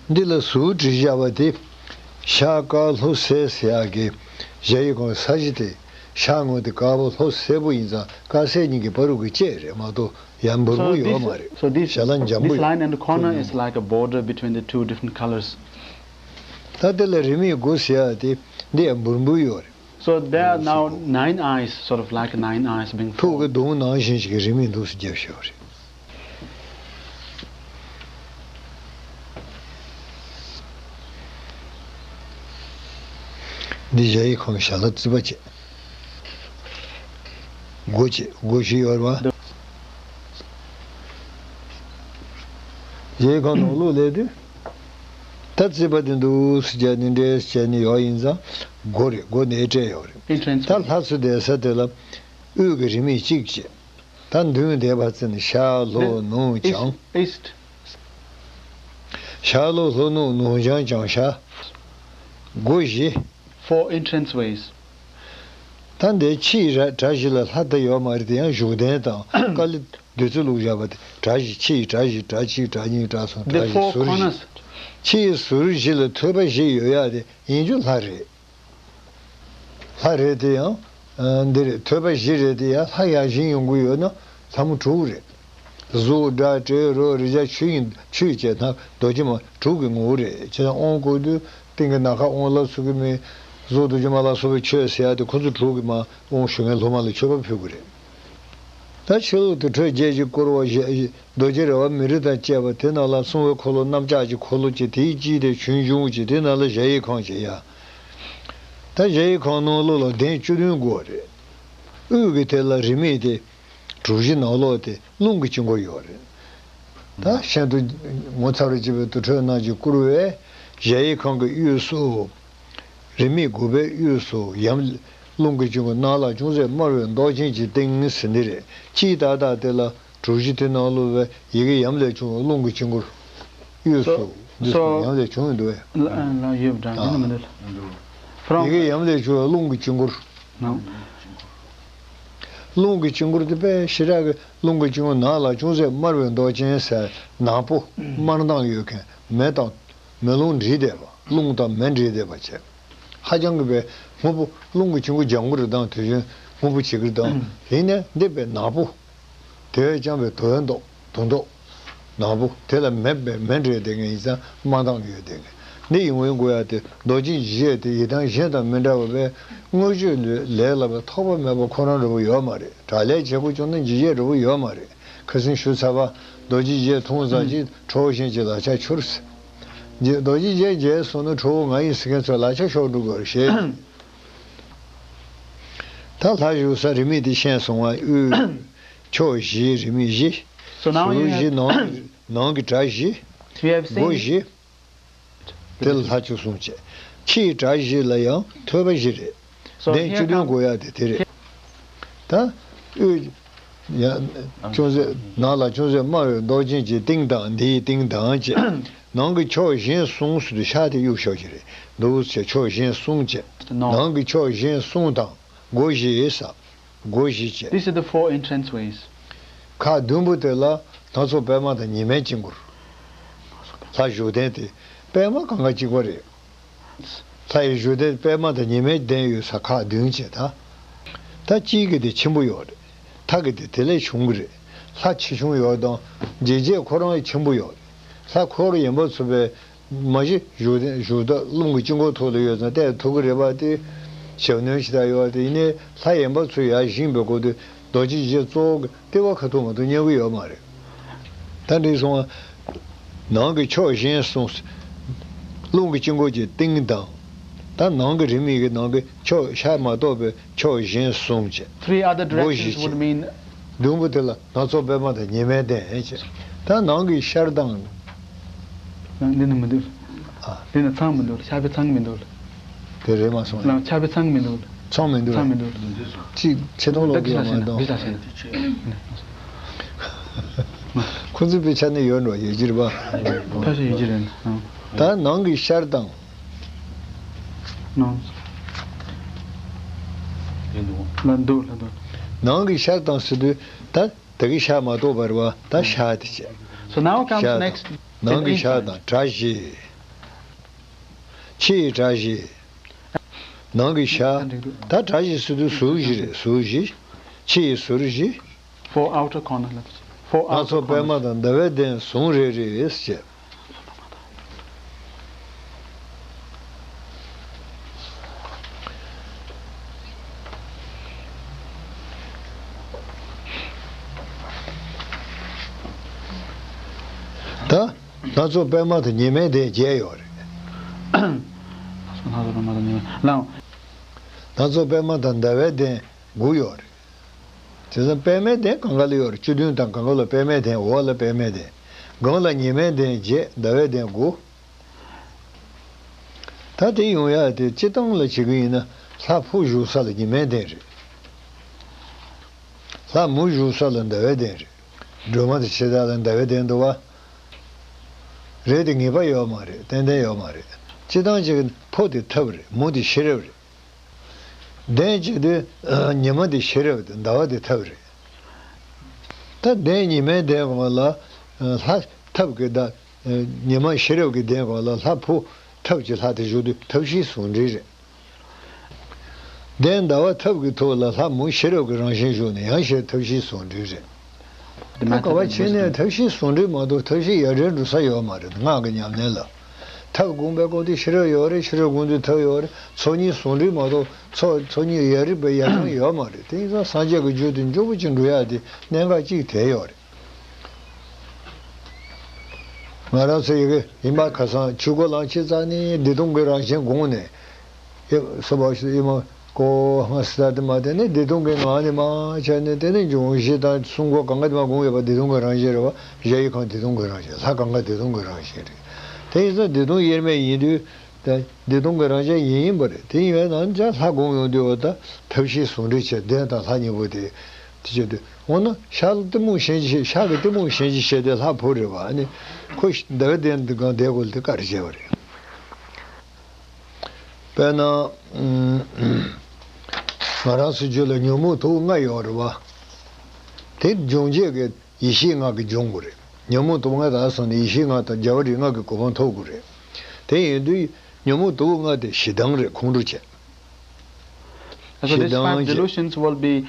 འདི་ལ་ཟུར་བྲིས་བཞག་པ་དེ། ཤར་དཀར་ལྷོ་སེར་ཟེར་ཡག་གི་ཞ་ཡི་གོང་ས་གཞི་དེ། ཤར་ངོས་དེ་དཀར་པོ་ལྷོ་སེར་པོ་ཡིན་ཙང་དཀར་སེར་གཉིས་ཀྱི་བར་དུ་གི་བཅད་རེད་མ་གཏོགས་ཡང་འབུར་པོ་ཡོད་མ་རེད། So this, ཞལ་ལག་འཇམ་པོ་ཡོད། This line and the corner is like a border between the two different colors. ད་དེ་ལ་རིས་མེད་དགུ་ཟེར་ཡག་དེ་འདི་ཡང་འབུར་འབུར་ཡོད་རེད། So there are now nine eyes, sort of like nine eyes being formed. ཐུགས་ཀྱི་གདུང་ནང་བཞིན་ཞིག་གི་རིས་མེད་འདུག་སེ་རྒྱབ་ཤོག་རེད། འདི་ཞ་ཡི་གོང་གི་ཞལ་ལག་རྩིས་པ་བྱེད། སྒོ་བྱེད། སྒོ་བཞི་ཡོད་རེད་བ། ཞ་ཡི་གོང་ནང་ལོགས་སླེབས་དུས། ད་རྩིས་པ་དེ་འདུག་སེ་བྱས་ནས་འདྲེས་བྱས་ནས་ཡོད་ཡིན་ཙང་སྒོ་རེད། སྒོ་ནས་སྤྲད་ཡོད་རེད། Entrance. ད་ལྷ་ཚོགས་བསྡད་ས་དེ་ལ་དབུས་ཀྱི་རིས་མེད་གཅིག་བྱས། ད་མདུན་བསྡད་པ་ཙམ་ནི་ཤར་ལྷོ་ནུབ་བྱང་། East. ཤར་ལྷོ་ལྷོ་ནུབ་ནུབ་བྱང་བྱང་ཤར། སྒོ་བཞི། Four entrance ways. ད་འདི་ཕྱིའི་ར་གྲྭ་བཞི་ལ་ལྷ་བསྡད་ཡོད་མ་རེད་དེ་ཡང་བཞུགས་གདན་དང་དཀའ་ལས་བདུད་རྩི་བླུགས་བཞག་པ་དེ་གྲྭ་བཞི། ཕྱིའི་གྲྭ་བཞི། གྲྭ་གཅིག་གྲྭ་གཉིས་གྲྭ་གསུམ་གྲྭ་བཞི་ཟུར་བཞི། ཕྱིའི་ཟུར་བཞི་ལ་ཐོད་པ་བཞི་ཡོད་ཡག་དེ་ཡིན་རྒྱུ་ལྷ་རེད། ལྷ་རེད་དེ་ཡང་། འདི་རེད། ཐོད་པ་བཞི་རེད་དེ་ཡང་ལྷ་ཡར་བཞེངས་ཡོང་གི་ཡོད་ན་ལྷ་མོ་དྲུག་རེད། གཟུགས་སྒྲ་དྲི་རོ་རེག་བྱ་ཆོས་དབྱིངས། ཆོས་བཅས་ལྷ་རྡོ་རྗེ་མ་དྲུག་གི་ངོ་བོ་རེད། བྱས་ཙང་དབང་བསྐུར་དུས་སྟེང་གི་ནམ་མཁའ་དབང་ལ་སོགས་ཀྱི་མི། གཟུགས་རྡོ་རྗེ་མ་ལ་སོགས་པའི་མཆོད་ཟེར་ཡག་དེ་ཁོ་ཚོ་དྲུག་གི་མ་དབང་ཞུ་མཁན་སློབ་མ་ལ་མཆོད་པ་ཕུལ་དགོས་རེད། ད་ཕྱི་ལོགས་དུར་ཁྲོད་བརྒྱད་ཀྱིས་བསྐོར་བ་ཞེས། རྡོ་རྗེ་ར་བ་མི་རོ་དང་བཅས་པ་དེ་ནང་ལ་སྲུང་བའི་འཁོར་ལོ་གནམ་ལྕགས་ཀྱི་འཁོར་ལོ་བཅས་དེའི་དཀྱིལ་དེ་ཆུང་ཆུང་བཅས་དེ་ནང་ལ་གཞལ་ཡས་ཁང་བཅས་ཡ། ད་གཞལ་ཡས་ཁང་ནང་ལོགས་ལ་གདན་བཅུ་བདུན་དགོས་རེད། དབུས་ཀྱི་དེ་ལ་རིས་མེད་དེ། གྲུ་བཞི་ནང་ལོགས་དེ་རླུང་གི་དཀྱིལ་འཁོར་ཡོད་རེད། ད་ཤིན་ཏུ་ངོ་མཚར་བར་བྱེད་པའི་དུར་ཁྲོད་རྣམས་ཀྱིས་བསྐོར་བའི་གཞལ་ཡས་ཁང་གི་དབུས་སུ། རིས་མེད་དགུ་པའི་དབུས་སུ་ཡམ། རླུང་གི་དཀྱིལ་འཁོར། ནང་ལ་ཅུང་ཟད་དམར་བའི་མདོག་ཅན་གྱི་སྟེང་ཟེར་འདི་རེད། དཀྱིལ་ཏག་ཏག་དེ་ལ་གྲུ་བཞི་དེ་ནང་ལོགས་པའི་ཡི་གེ་ཡམ་ལས་བྱུང་བའི་རླུང་གི་དཀྱིལ་འཁོར། དབུས་སུ། So, འདི་སུ། So ཡམ་ལས་བྱུང་འདུག་ཨེ། ལ་ལ་ཡོད་འདྲ་ཡིན་ནམ་མི་འདུག From ཡི་གེ་ཡམ་ལས་བྱུང་བའི་རླུང་གི་དཀྱིལ་འཁོར། No. རླུང་གི་དཀྱིལ་འཁོར་དེ་དཔེ་ཞེ་དྲག་གི། རླུང་གི་དཀྱིལ་འཁོར། ནང་ལ་ཅུང་ཟད་དམར་བའི་མདོག་ཅན་ཟེར། ནག་པོ། དམར་མདངས་ཡོད་མཁན། མེ་དང་། མེ་རླུང་འདྲེས་བསྡད་པ། རླུང་དང་མེ་འདྲེས་བསྡད་པ་བྱས། ཧ་ཅང་གི་དཔེ་སྔོན་པོ། རླུང་གི་དཀྱིལ་འཁོར་ལྗང་གུ་རེད་དང་དུས་རྒྱུན་སྔོན་པོ་བྱེད་ཀྱི་རེད་དང་། ཡིན་ནའི་འདི་དཔེ་ནག་པོ། དེ་བས་ཀྱང་དཔེ་དུ་བའི་མདོག་དུ་མདོག་ནག་པོ། དེ་ལ་མེ་དཔེ་མེ་འདྲེས་བསྡད་མཁན་ཡིན་ཙང་དམར་མདངས་ཡོད་བསྡད་མཁན། འདི་ཡིན་འོང་དགོས་ཡ་དེ་རྡོ་རྗེ་འཇིགས་བྱེད་དེ་ཡི་དམ་གཞན་དང་མི་འདྲ་བ་བས་དངོས་སྤྱོད་ལས་ལ་བས་ཐོགས་པ་མེད་པ་ཁོ་རང་འདྲ་བོ་ཡོད་མ་རེད། དྲག་ལས་བྱེད་དགོས་བྱུང་ན་འཇིགས་བྱེད་འདྲ་བོ་ཡོད་མ་རེད། ཁ་སང་ཞུ་ཚར་བ། རྡོ་རྗེ་འཇིགས་བྱེད་མཐོང་ཙམ་གྱིས་ཁྲོ་བོ་གཞན་གྱི་ལག་ཆ་འཆོར། རྗེ་རྡོ་རྗེ་འཇིགས་བྱེད་མཇལ་སོང་ན་ཁྲོ་བོ་ང་ཡིན་ཟེར་མཁན་ཚོ་ལག་ཆ་ཤོར་འགྲོ་གི་རེད་ཞེས། ད་ལྷ་བཞུགས་ས་རིས་མེད་དེ་ཤེས་སོང་བ། དབུས་ཕྱོགས་བཞི་རིས་མེད་བཞི། So now you ཕྱོགས་བཞི། Have ནང་གི་ནང་གི་གྲྭ་བཞི། We have seen སྒོ་བཞི། དེ་ལ་ལྷ་བཅུ་གསུམ་བྱས། ཕྱིའི་གྲྭ་བཞི་ལ་ཡང་ཐོད་པ་བཞི་རེད། So གདན here བཅུ་བདུན come དགོས་ཡ་དེ་དེ་རེད། ད་དབུས། ཡ། ཅུང་ཟད་ནང་ལ་ཅུང་ཟད་དམར་བའི་མདོག་ཅན་གྱི་སྟེང་དང་འདིའི་སྟེང་དང་བཅས། ནང་གི་ཕྱོགས་གཞན་གསུམ་ཟེར་དུས་ཤར་དེ་གཡུག་ཤོག་ཅིག་རེད་འདུག་ཟེར། ཕྱོགས་གཞན་གསུམ་བཅས། No. ནང་གི་ཕྱོགས་གཞན་གསུམ་དང་སྒོ་བཞི་ཟེར། སྒོ་བཞི་བཅས། These are the four entrance ways. ཁག་བདུན་པོ་དེ་ལ་སྣ་ཚོགས་པད་མ་དང་ཉི་མའི་དཀྱིལ་འཁོར། ལྷ་བཞུགས་གདན་དེ་པད་མ་གང་ག་གཅིག་པ་རེད། ལྷ་ཡི་བཞུགས་གདན་པད་མ་དང་ཉི་མའི་གདན་ཡོད་ས་ཁག་བདུན་བྱས། ད་ད་གཅིག་གི་དེ་ཆེན་པོ་ཡོད་རེད། ཐག་གི་དེ་དེ་ལས་ཆུང་གི་རེད། ལྷ་ཆེ་ཆུང་ཡོད་དང་འཇིགས་བྱེད་ཁོ་རང་ཆེན་པོ་ཡོད་རེད། ལྷ་འཁོར་ཡན་པ་ཚུགས་པའི་མ་གཞི་བཞུགས་གདན་བཞུགས་ཐབས་རླུང་གི་དཀྱིལ་འཁོར་ཐོག་ལ་ཡོད་ཙང་བལྟས་ཐུབ་ཀྱི་རེད་པ། དེ་ཞབས་གནོན་ཞིག་ད་ཡོད་དེ་ཡིན་ནའི་ལྷ་ཡན་པ་ཚུར་ཡར་བཞེངས་པའི་སྐོར་དུ་རྡོ་རྗེ་འཇིགས་བྱེད་གཙོ་བོ་གི་ལྟེ་བ་ཁ་ཐུག་མ་གཏོགས་རྙེད་ཀྱི་ཡོད་མ་རེད། ད་འདི་སོང་བ། ནང་གི་ཕྱོགས་གཞན་གསུམ། རླུང་གི་དཀྱིལ་འཁོར་གྱི་སྟེང་དང་། ད་ནང་གི་རིས་མེད་ཀྱི་ནང་གི་ཕྱོགས་ཤར་མ་གཏོགས་པའི་ཕྱོགས་གཞན་གསུམ་བྱས། Three other སྒོ་བཞི་directions would བྱས། mean བདུན་པོ་དེ་ལ་སྣ་ཚོགས་པད་མ་དང་ཉི་མའི་གདན་བྱས། ད་ནང་གི་ཤར་དང་། ནང་འདི་ནི་མི་འདུག་ཨ། འདི་ནི་ཚང་མི་འདུག་ཤར་པའི་ཚང་མི་འདུག་དེ་རེད་མ་སོང་ལ། ལ་ཆར་པའི་ཚང་མི་འདུག་ཚང་མི་འདུག་ཚང་མི་འདུག་ཅིག་ཆེ་མཐོང་ལོག་གི་ཡོད་མ་གཏོགས། འདི་ལ་ཤེས་ན། འདི་ལ་ཤེས་ན། ཁོང་ཚོའི་དཔེ་ཆ་ནི་ཡོད་འགྲོ། ཡོད་ཀྱི་རེད་པ། ཁ་ཤས་ཡོད་ཀྱི་རེད། ཨང་། ད་ནང་གི་ཤར་དང་། ནང་། ལ་འདུག་ལ་འདུག་ནང་གི་ཤར་དང་ཟེར་དུས་ད་དེ་གི་ཤར་མ་གཏོགས་པ་རེད་པ། ད་ཤར་དེ་བྱས། So now comes ཤར next དང་། ནང་གི་ཤར་དང་། གྲྭ་བཞི། ཕྱི་ཡི་གྲྭ་བཞི། ནང་གི་ཤར། ད་གྲྭ་བཞི་ཟེར་དུས་ཟུར་བཞི་རེད། ཟུར་བཞི། ཕྱི་ཡི་ཟུར་བཞི། Four outer corner. Four outer corner. སྣ་ཚོགས་པད་མ་དང་ཟླ་བའི་གདན་ཟུང་རེ་རེ་བྱས། ད་སྣ་ཚོགས་པད་མ་དང་ཉི་མའི་གདན་བརྒྱད་ཡོད་རེད། སྣ་ཚོགས་པད་མ་དང་ཉི་མ་ལའང་། སྣ་ཚོགས་པད་མ་དང་ཟླ་བའི་གདན་དགུ་ཡོད་རེད། དེ་ཚོ་པད་མའི་གདན་གང་ག་ལ་ཡོད་རེད། བཅུ་བདུན་དང་གང་ག་ལ་པད་མའི་གདན། འོག་ལ་པད་མའི་གདན། སྒང་ལ་ཉི་མའི་གདན་བརྒྱད། ཟླ་བའི་གདན་དགུ། ད་དེ་ཡོང་ཡ་དེ་སྤྱིར་བཏང་ལ་བྱེད་ཀྱི་ཡིན་ན། ལྷ་ཕུ་བཞུགས་ས་ལ་ཉི་མའི་གདན་རེད། ལྷ་མོ་བཞུགས་ས་ལ་ཟླ་བའི་གདན་རེད། སྒྲོལ་མ་དང་ཆེ་ས་ལ་ཟླ་བའི་གདན་འདུག་པ། རེད་དེ་ངེས་པ་ཡོད་མ་རེད། ཏན་ཏན་ཡོད་མ་རེད། སྤྱིར་བཏང་ཅིག་ཕུ་དེ་ཐབས་རེད། མོ་དེ་ཤེས་རབ་རེད། གདན་བྱེད་དུས་ཉི་མ་དེ་ཤེས་རབ་དེ། ཟླ་བ་དེ་ཐབས་རེད། ད་གདན་ཉི་མའི་གདན་སྒང་ལ་ལྷ་ཐབས་ཀྱི་ཟླ། ཉི་མ་ཤེས་རབ་ཀྱི་གདན་སྒང་ལ་ལྷ་ཕུ་ཐབས་ཀྱི་ལྷ་དེ་བཞུགས་དུས་ཐབས་ཤེས་ཟུང་འབྲེལ་རེད། གདན་ཟླ་བ་ཐབས་ཀྱི་ཐོག་ལ་ལྷ་མོ་ཤེས་རབ་ཀྱི་རང་བཞིན་བཞུགས་ནས་ཡང་ཞེས་ཐབས་ཤེས་ཟུང་འབྲེལ་རེད། ད་ག་བ་བྱས་ནས་ཐབས་ཤེས་ཟུང་འབྲེལ་མ་གཏོགས་ཐབས་ཤེས་ཡ་རེ་འགྲོ་ས་ཡོད་མ་རེད། སྔགས་ཀྱི་ཉམས་ལེན་ལ། ཐབས་དགོངས་པའི་སྐོར་དེ་ཤེས་རབ་ཡོད་རེད། ཤེས་རབ་དགོངས་དུས་ཐབས་ཡོད་རེད། ཚོགས་གཉིས་ཟུང་འབྲེལ་མ་གཏོགས་ཚོགས་ཚོགས་གཉིས་ཡ་རིག་པའི་ཡ་རྐྱང་ཡོད་མ་རེད། དེ་ཡིན་ཙང་སངས་རྒྱས་ཀྱི་རྒྱུད་དེ་མགྱོགས་པོ་ཅིག་འགྲོ་ཡ་དེ་གནད་འགག་ཅིག་དེ་ཡོད་རེད། ང་རང་ཚོ་ཡི་གེ་ཡིན་པ་ཁ་སང་ཆོས་སྐོར་ལ་ཕྱིན་ཙང་ནི་བདེ་སྟོང་གི་རང་བཞིན་དགོངས་ནས། ཡེ་སོ་བ་ཤི་ཡེ་མ་ཀོ་ཧང་སི་ད་དེ་མ་དེ་ནི་བདེ་སྟོང་གི་ངང་ནས་མ་བྱས་ནས། དེ་ནི་འབྱུང་བཞི་དང་གསུང་སྐོར་གང་ག་དེ་མ་དགོངས་ཡོད་པ། བདེ་སྟོང་གི་རང་བཞིན་རེད་པ། གཞལ་ཡས་ཁང་བདེ་སྟོང་གི་རང་བཞིན། ལྷ་གང་ག་བདེ་སྟོང་གི་རང་བཞིན་རེད། དེ་ཡིན་ཙང་བདེ་སྟོང་དབྱེར་མེད་ཡིན་དུས། ད་བདེ་སྟོང་གི་རང་བཞིན་ཡིན་ཡིན་པ་རེད། དེ་ཡིན་པས་ན་ཅང་ལྷ་དགོངས་ཡོང་དུས། འོ་ད་ཐབས་ཤེས་ཟུང་འབྲེལ་བྱས། གདན་དང་ལྷ་གཉིས་པོ་དེ་དེ་བྱེད་དུས། འོ་ན་ཤར་ལ་གཏི་མུག་ཤན་འབྱེད་བྱེད། ཤར་གྱི་གཏི་མུག་ཤན་འབྱེད་བྱེད་དེ་ལྷ་ཕུ་རེད་པ། ཨ་ནི་ཁོ་ཟླ་བའི་གདན་འདི་གང་བསྡད་དགོས་དེ་བཀའ་དྲིན་ཆེ་བ་རེད། དཔེར་ན། ང་རང་ཚོའི་རྒྱུད་ལ་ཉོན་མོངས་དུག་ལྔ་ཡོད་རེད་པ། དེ་སྦྱོང་བྱེད་ཀྱི་ཡེ་ཤེས་ལྔ་གིས་སྦྱོང་དགོས་རེད། ཉོན་མོངས་དུག་ལྔ་དག་སོང་ནས་ཡེ་ཤེས་ལྔ་དང་རྒྱལ་བ་རིགས་ལྔ་གི་གོ་འཕང་ཐོབ་དགོས་རེད། དེ་ཡིན་དུས་ཉོན་མོངས་དུག་ལྔ་དེ་ཞེ་སྡང་རེད། ཁོང་ཁྲོ་བྱེད། So ཞེ་these སྡང་five བྱེད། delusions will be